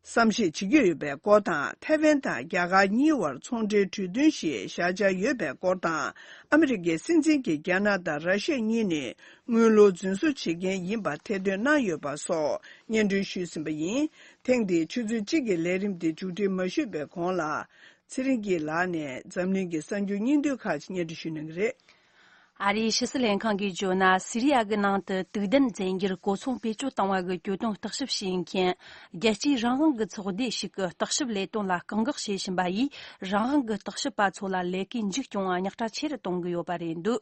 བསམ་ཤེས་བྱེད་ཀྱི་ཡོད་པའི་སྐོར་དང་། ཐའེ་ཝན་དང་རྒྱ་གར་གཉིས་དབར་ཚོང་འབྲེལ་གྲོས་མཐུན་ཞིག་བཞག་འཆར་ཡོད་པའི་སྐོར་དང་། ཨ་མི་རི་ཀའི་སྲིད་འཛིན་གྱིས་རྒྱ་ནག་དང་ར་ཤི་ཡ་གཉིས་ནི་དངུལ་ལོར་རྫུན་བཟོ་བྱེད་མཁན་ཡིན་པ་ཐེར་འདོན་གནང་ཡོད་པ་སོགས་སྙན་སྒྲོན་ཞུས་ཟིན་པ་ཡིན། ཐེངས་འདིའི་ཆུ་ཚོད་གཅིག་གི་ལས་རིམ་འདི་མཇུག་སྒྲིལ་མ་ཞུས་པའི་གོང་ལ། ཚེ་རིང་སྐྱིད་ལགས་ནས་འཛམ་གླིང་གི་གསར་འགྱུར་སྙིང་བསྡུས་ཁག་ཅིག་སྙན་སྒྲོན་ཞུ་གནང་གི་རེད། ཨ་རིའི་ཕྱི་སྲིད་ལྷན་ཁང་གིས་བརྗོད་ན། སི་རི་ཡ་གི་ནང་དུ་དུག་ལྡན་རྫས་འགྱུར་གོ་མཚུངས་བེད་སྤྱོད་བཏང་བ་གི་གྱོད་དོན་བརྟག་ཞིབ་བྱེད་མཁན་རྒྱལ་སྤྱིའི་རང་དབང་གི་ཚོགས་སྡེ་ཞིག་གི་བརྟག་ཞིབ་ལས་དོན་ལ་བཀག་འགོག་བྱེད་བཞིན་པ་ཡིས། རང་དབང་གི་བརྟག་ཞིབ་པ་ཚོ་ལ་ལས་ཀའི་འཇིགས་སྐྱོང་བ་ཉག་ཕྲ་ཆེ་རུ་གཏོང་གི་ཡོད་པ་རེད་འདུག་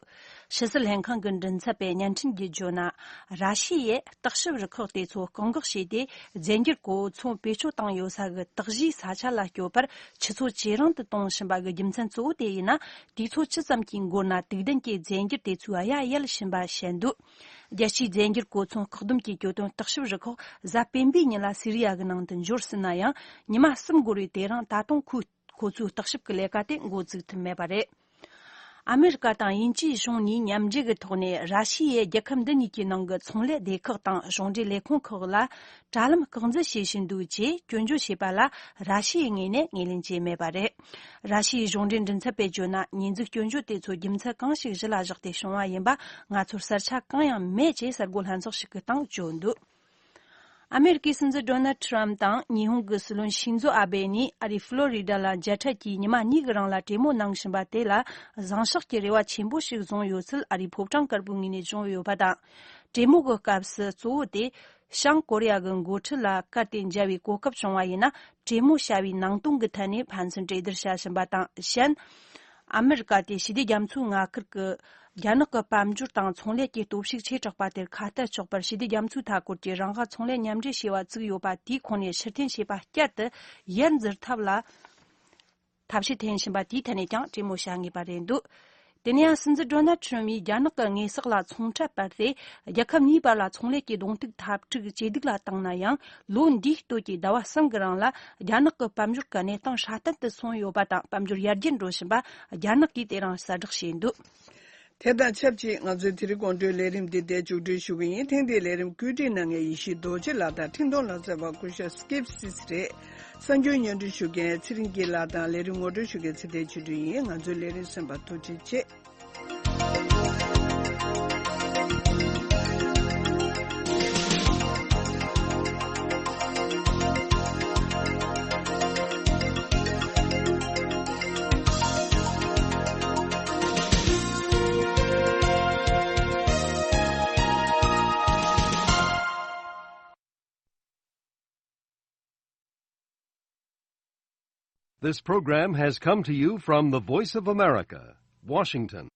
ཕྱི་སྲིད་ལྷན་ཁང་གི་མགྲིན་ཚབ་པས་བརྙན་འཕྲིན་གྱིས་བརྗོད་ན། ར་ཤི་ཡས་བརྟག་ཞིབ་རུ་ཁག་དེ་ཚོ་བཀག་འགོག་བྱས་ཏེ། རྫས་འགྱུར་གོ་མཚུངས་བེད་སྤྱོད་བཏང་ཡོད་ས་གི་དག་གཞིའི་ས་ཆ་ལ་སྐྱོད་པར་ཆུ་ཚོད་ཇེ་རིང་དུ་གཏོང་བཞིན་པ་གི་རྒྱུ་མཚན་གཙོ་བོ་དེ་ཡིན་ན། དུས་ཚོད་ཅི་ཙམ་གྱི་འགོར་ན་དུག་ལྡན་གྱི་རྫས་འགྱུར་དེ་ཚོའི་གཡའ་ཡལ་བཞིན་པ་བཤད་འདུག་རྒྱལ་སྤྱིའི་རྫས་འགྱུར་གོ་མཚུངས་བཀག་སྡོམ་གྱི་གྱོད་དོན་བརྟག་ཞིབ་རུ་ཁག་གཟའ་སྤེན་པའི་ཉིན་ལ་སི་རི་ཡ་གི་ནང་དུ་འབྱོར་ཟིན་ན་ཡང་། ཉི་མ་གསུམ་འགོར་བའི་དེ་རིང་ད་དུང་ཁོའི་ཁོ་ཚོའི་བརྟག་ཞིབ་ཀྱི་ལས་ཀ་དེ་འགོ་བཙུགས་ཐུབ་མེད་པ་རེད། ཨ་མེ་རི་ཀ་དང་དབྱིན་ཇིའི་གཞུང་གཉིས་མཉམ་འབྲེལ་གྱི་ཐོག་ནས་ར་ཤི་ཡས་རྒྱལ་ཁབ་འདི་གཉིས་ཀྱི་ནང་གི་ཚོང་ལས་སྡེ་ཁག་དང་གཞུང་འབྲེལ་ལས་ཁུངས་ཁག་ལ་དྲ་ལམ་བཀག་འཛུལ་བྱེད་བཞིན་འདུག་ཅེས་སྐྱོན་བརྗོད་བྱས་པ་ལ། ར་ཤི་ཡའི་ངོས་ནས་ངོས་ལེན་བྱས་མེད་པ་རེད། ར་ཤི་ཡའི་གཞུང་འབྲེལ་མགྲིན་ཚབ་པས་བརྗོད་ན། ཉེས་འཛུགས་སྐྱོན་བརྗོད་དེ་ཚོ་རྒྱུ་མཚན་གང་ཞིག་གཞི་ལ་བཞག་སྟེ་བྱུང་བ་ཡིན་པ་ང་ཚོར་གསལ་ཆ་གང་ཡང་མེད་ཅེས་གསར་འགོད་ལྷན་ཚོགས་ཤིག་གི་སྟེང་བརྗོད་འདུག་ཨ་མེ་རི་ཀའི་སྲིད་འཛིན་ཌོ་ནལ་ཁྲམ་དང་ཉི་ཧོང་གི་སྲིད་བློན་ཤིན་ཛོ་ཨ་བེ་གཉིས་ཨ་རིའི་ཕློ་རི་ཌ་ལ་མཇལ་འཕྲད་ཀྱིས་ཉི་མ་གཉིས་ཀྱི་རིང་ལ་གྲོས་མོལ་གནང་བཞིན་པ་དེ་ལ་བཟང་ཕྱོགས་ཀྱི་རེ་བ་ཆེན་པོ་ཞིག་བཟུང་ཡོད་ཚུལ་ཨ་རིའི་ཕོ་བྲང་དཀར་པོའི་ངོས་ནས་བྱུང་ཡོད་པ་དང་། གྲོས་མོལ་གྱི་སྐབས་སུ་གཙོ་བོ་དེ་བྱང་ཀོ་རི་ཡ་གི་འགོ་ཁྲིད་ལ་བཀལ་ཏེ་མཇལ་བའི་གོ་སྐབས་བྱུང་བ་ཡིན་ན། གྲོས་མོལ་བྱ་བའི་ནང་དོན་གྱི་ཐད་ནས་ཕན་ཚུན་གྲོས་བསྡུར་བྱ་བཞིན་པ་དང་གཞན། ཨ་མེ་རི་ཀ་དེ་ཞི་བདེ་རྒྱ་མཚོའི་མངའ་ཁུལ་གྱི་རྒྱ་ནག་གི་དཔལ་འབྱོར་དང་ཚོང་ལས་ཀྱི་སྟོབས་ཤུགས་ཆེ་དྲགས་པ་དེར་ཁ་གཏད་གཅོག་པར། ཞི་བདེ་རྒྱ་མཚོའི་མཐའ་འཁོར་གྱི་རང་དབང་ཚོང་ལས་མཉམ་འབྲེལ་བྱེད་པ་བཙུགས་ཡོད་པ་དེའི་ཁོངས་ནས་ཕྱིར་འཐེན་བྱས་པ་བསྐྱར་དུ་ཡར་འཛུལ་ཐབས་ལ་ཐབས་ཤེས་འཐེན་བཞིན་པ་དེའི་ཐད་ནས་ཀྱང་གྲོས་མོལ་བྱ་ངེས་པ་རེད་འདུག་དེ་ནས་ཡང་སྲིད་འཛིན་ཌོ་ནལ་ཁྲམ་ཡིས་རྒྱ་ནག་གི་དངོས་ཟོག་ལ་ཚོང་ཁྲལ་སྤར་ཏེ། རྒྱལ་ཁབ་གཉིས་བར་ལ་ཚོང་ལས་ཀྱི་གདོང་ཐུག་འཐབ་འཁྲུག་ཇེ་སྡུག་ལ་བཏང་ན་ཡང་། ལོ་འདིའི་སྟོད་ཀྱི་ཟླ་བ་གསུམ་གྱི་རིང་ལ་རྒྱ་ནག་གི་དཔལ་འབྱོར་གྱི་གནས་སྟངས་སྲ་བརྟན་དུ་སོང་ཡོད་པ་དང་། དཔལ་འབྱོར་ཡར་རྒྱས་འགྲོ་བཞིན་པ་རྒྱ་ནག་གིས་དེ་རིང་གསལ་བསྒྲགས་བྱས་འདུག་དེ་དང་ཆབས་ཅིག་ང་ཚོའི་དེ་རིང་དགོང་དྲོའི་ལས་རིམ་འདི་འདིར་མཇུག་སྒྲིལ་ཞུ་གི་ཡིན། ཐེངས་འདིའི་ལས་རིམ་བཀོད་སྒྲིག་གནང་མཁན་ཡེ་ཤེས་རྡོ་རྗེ་ལགས་དང་འཕྲིན་གཏོང་ལ་བརྩེ་བ་སྐུ་ཞབས་སྐིབ་སིས་རེད། གསར་འགྱུར་སྙན་སྒྲོན་ཞུ་མཁན་ཚེ་རིང་སྐྱིད་ལགས་དང་ལས་རིམ་ངོ་སྤྲོད་ཞུ་མཁན་ཚེ་བརྟན་ཆོས་སྒྲོན་ཡིན། ང་ཚོའི་ལས་རིམ་གསན་པར་ཐུགས་རྗེ་ཆེ། This program has come to you from the Voice of America, Washington.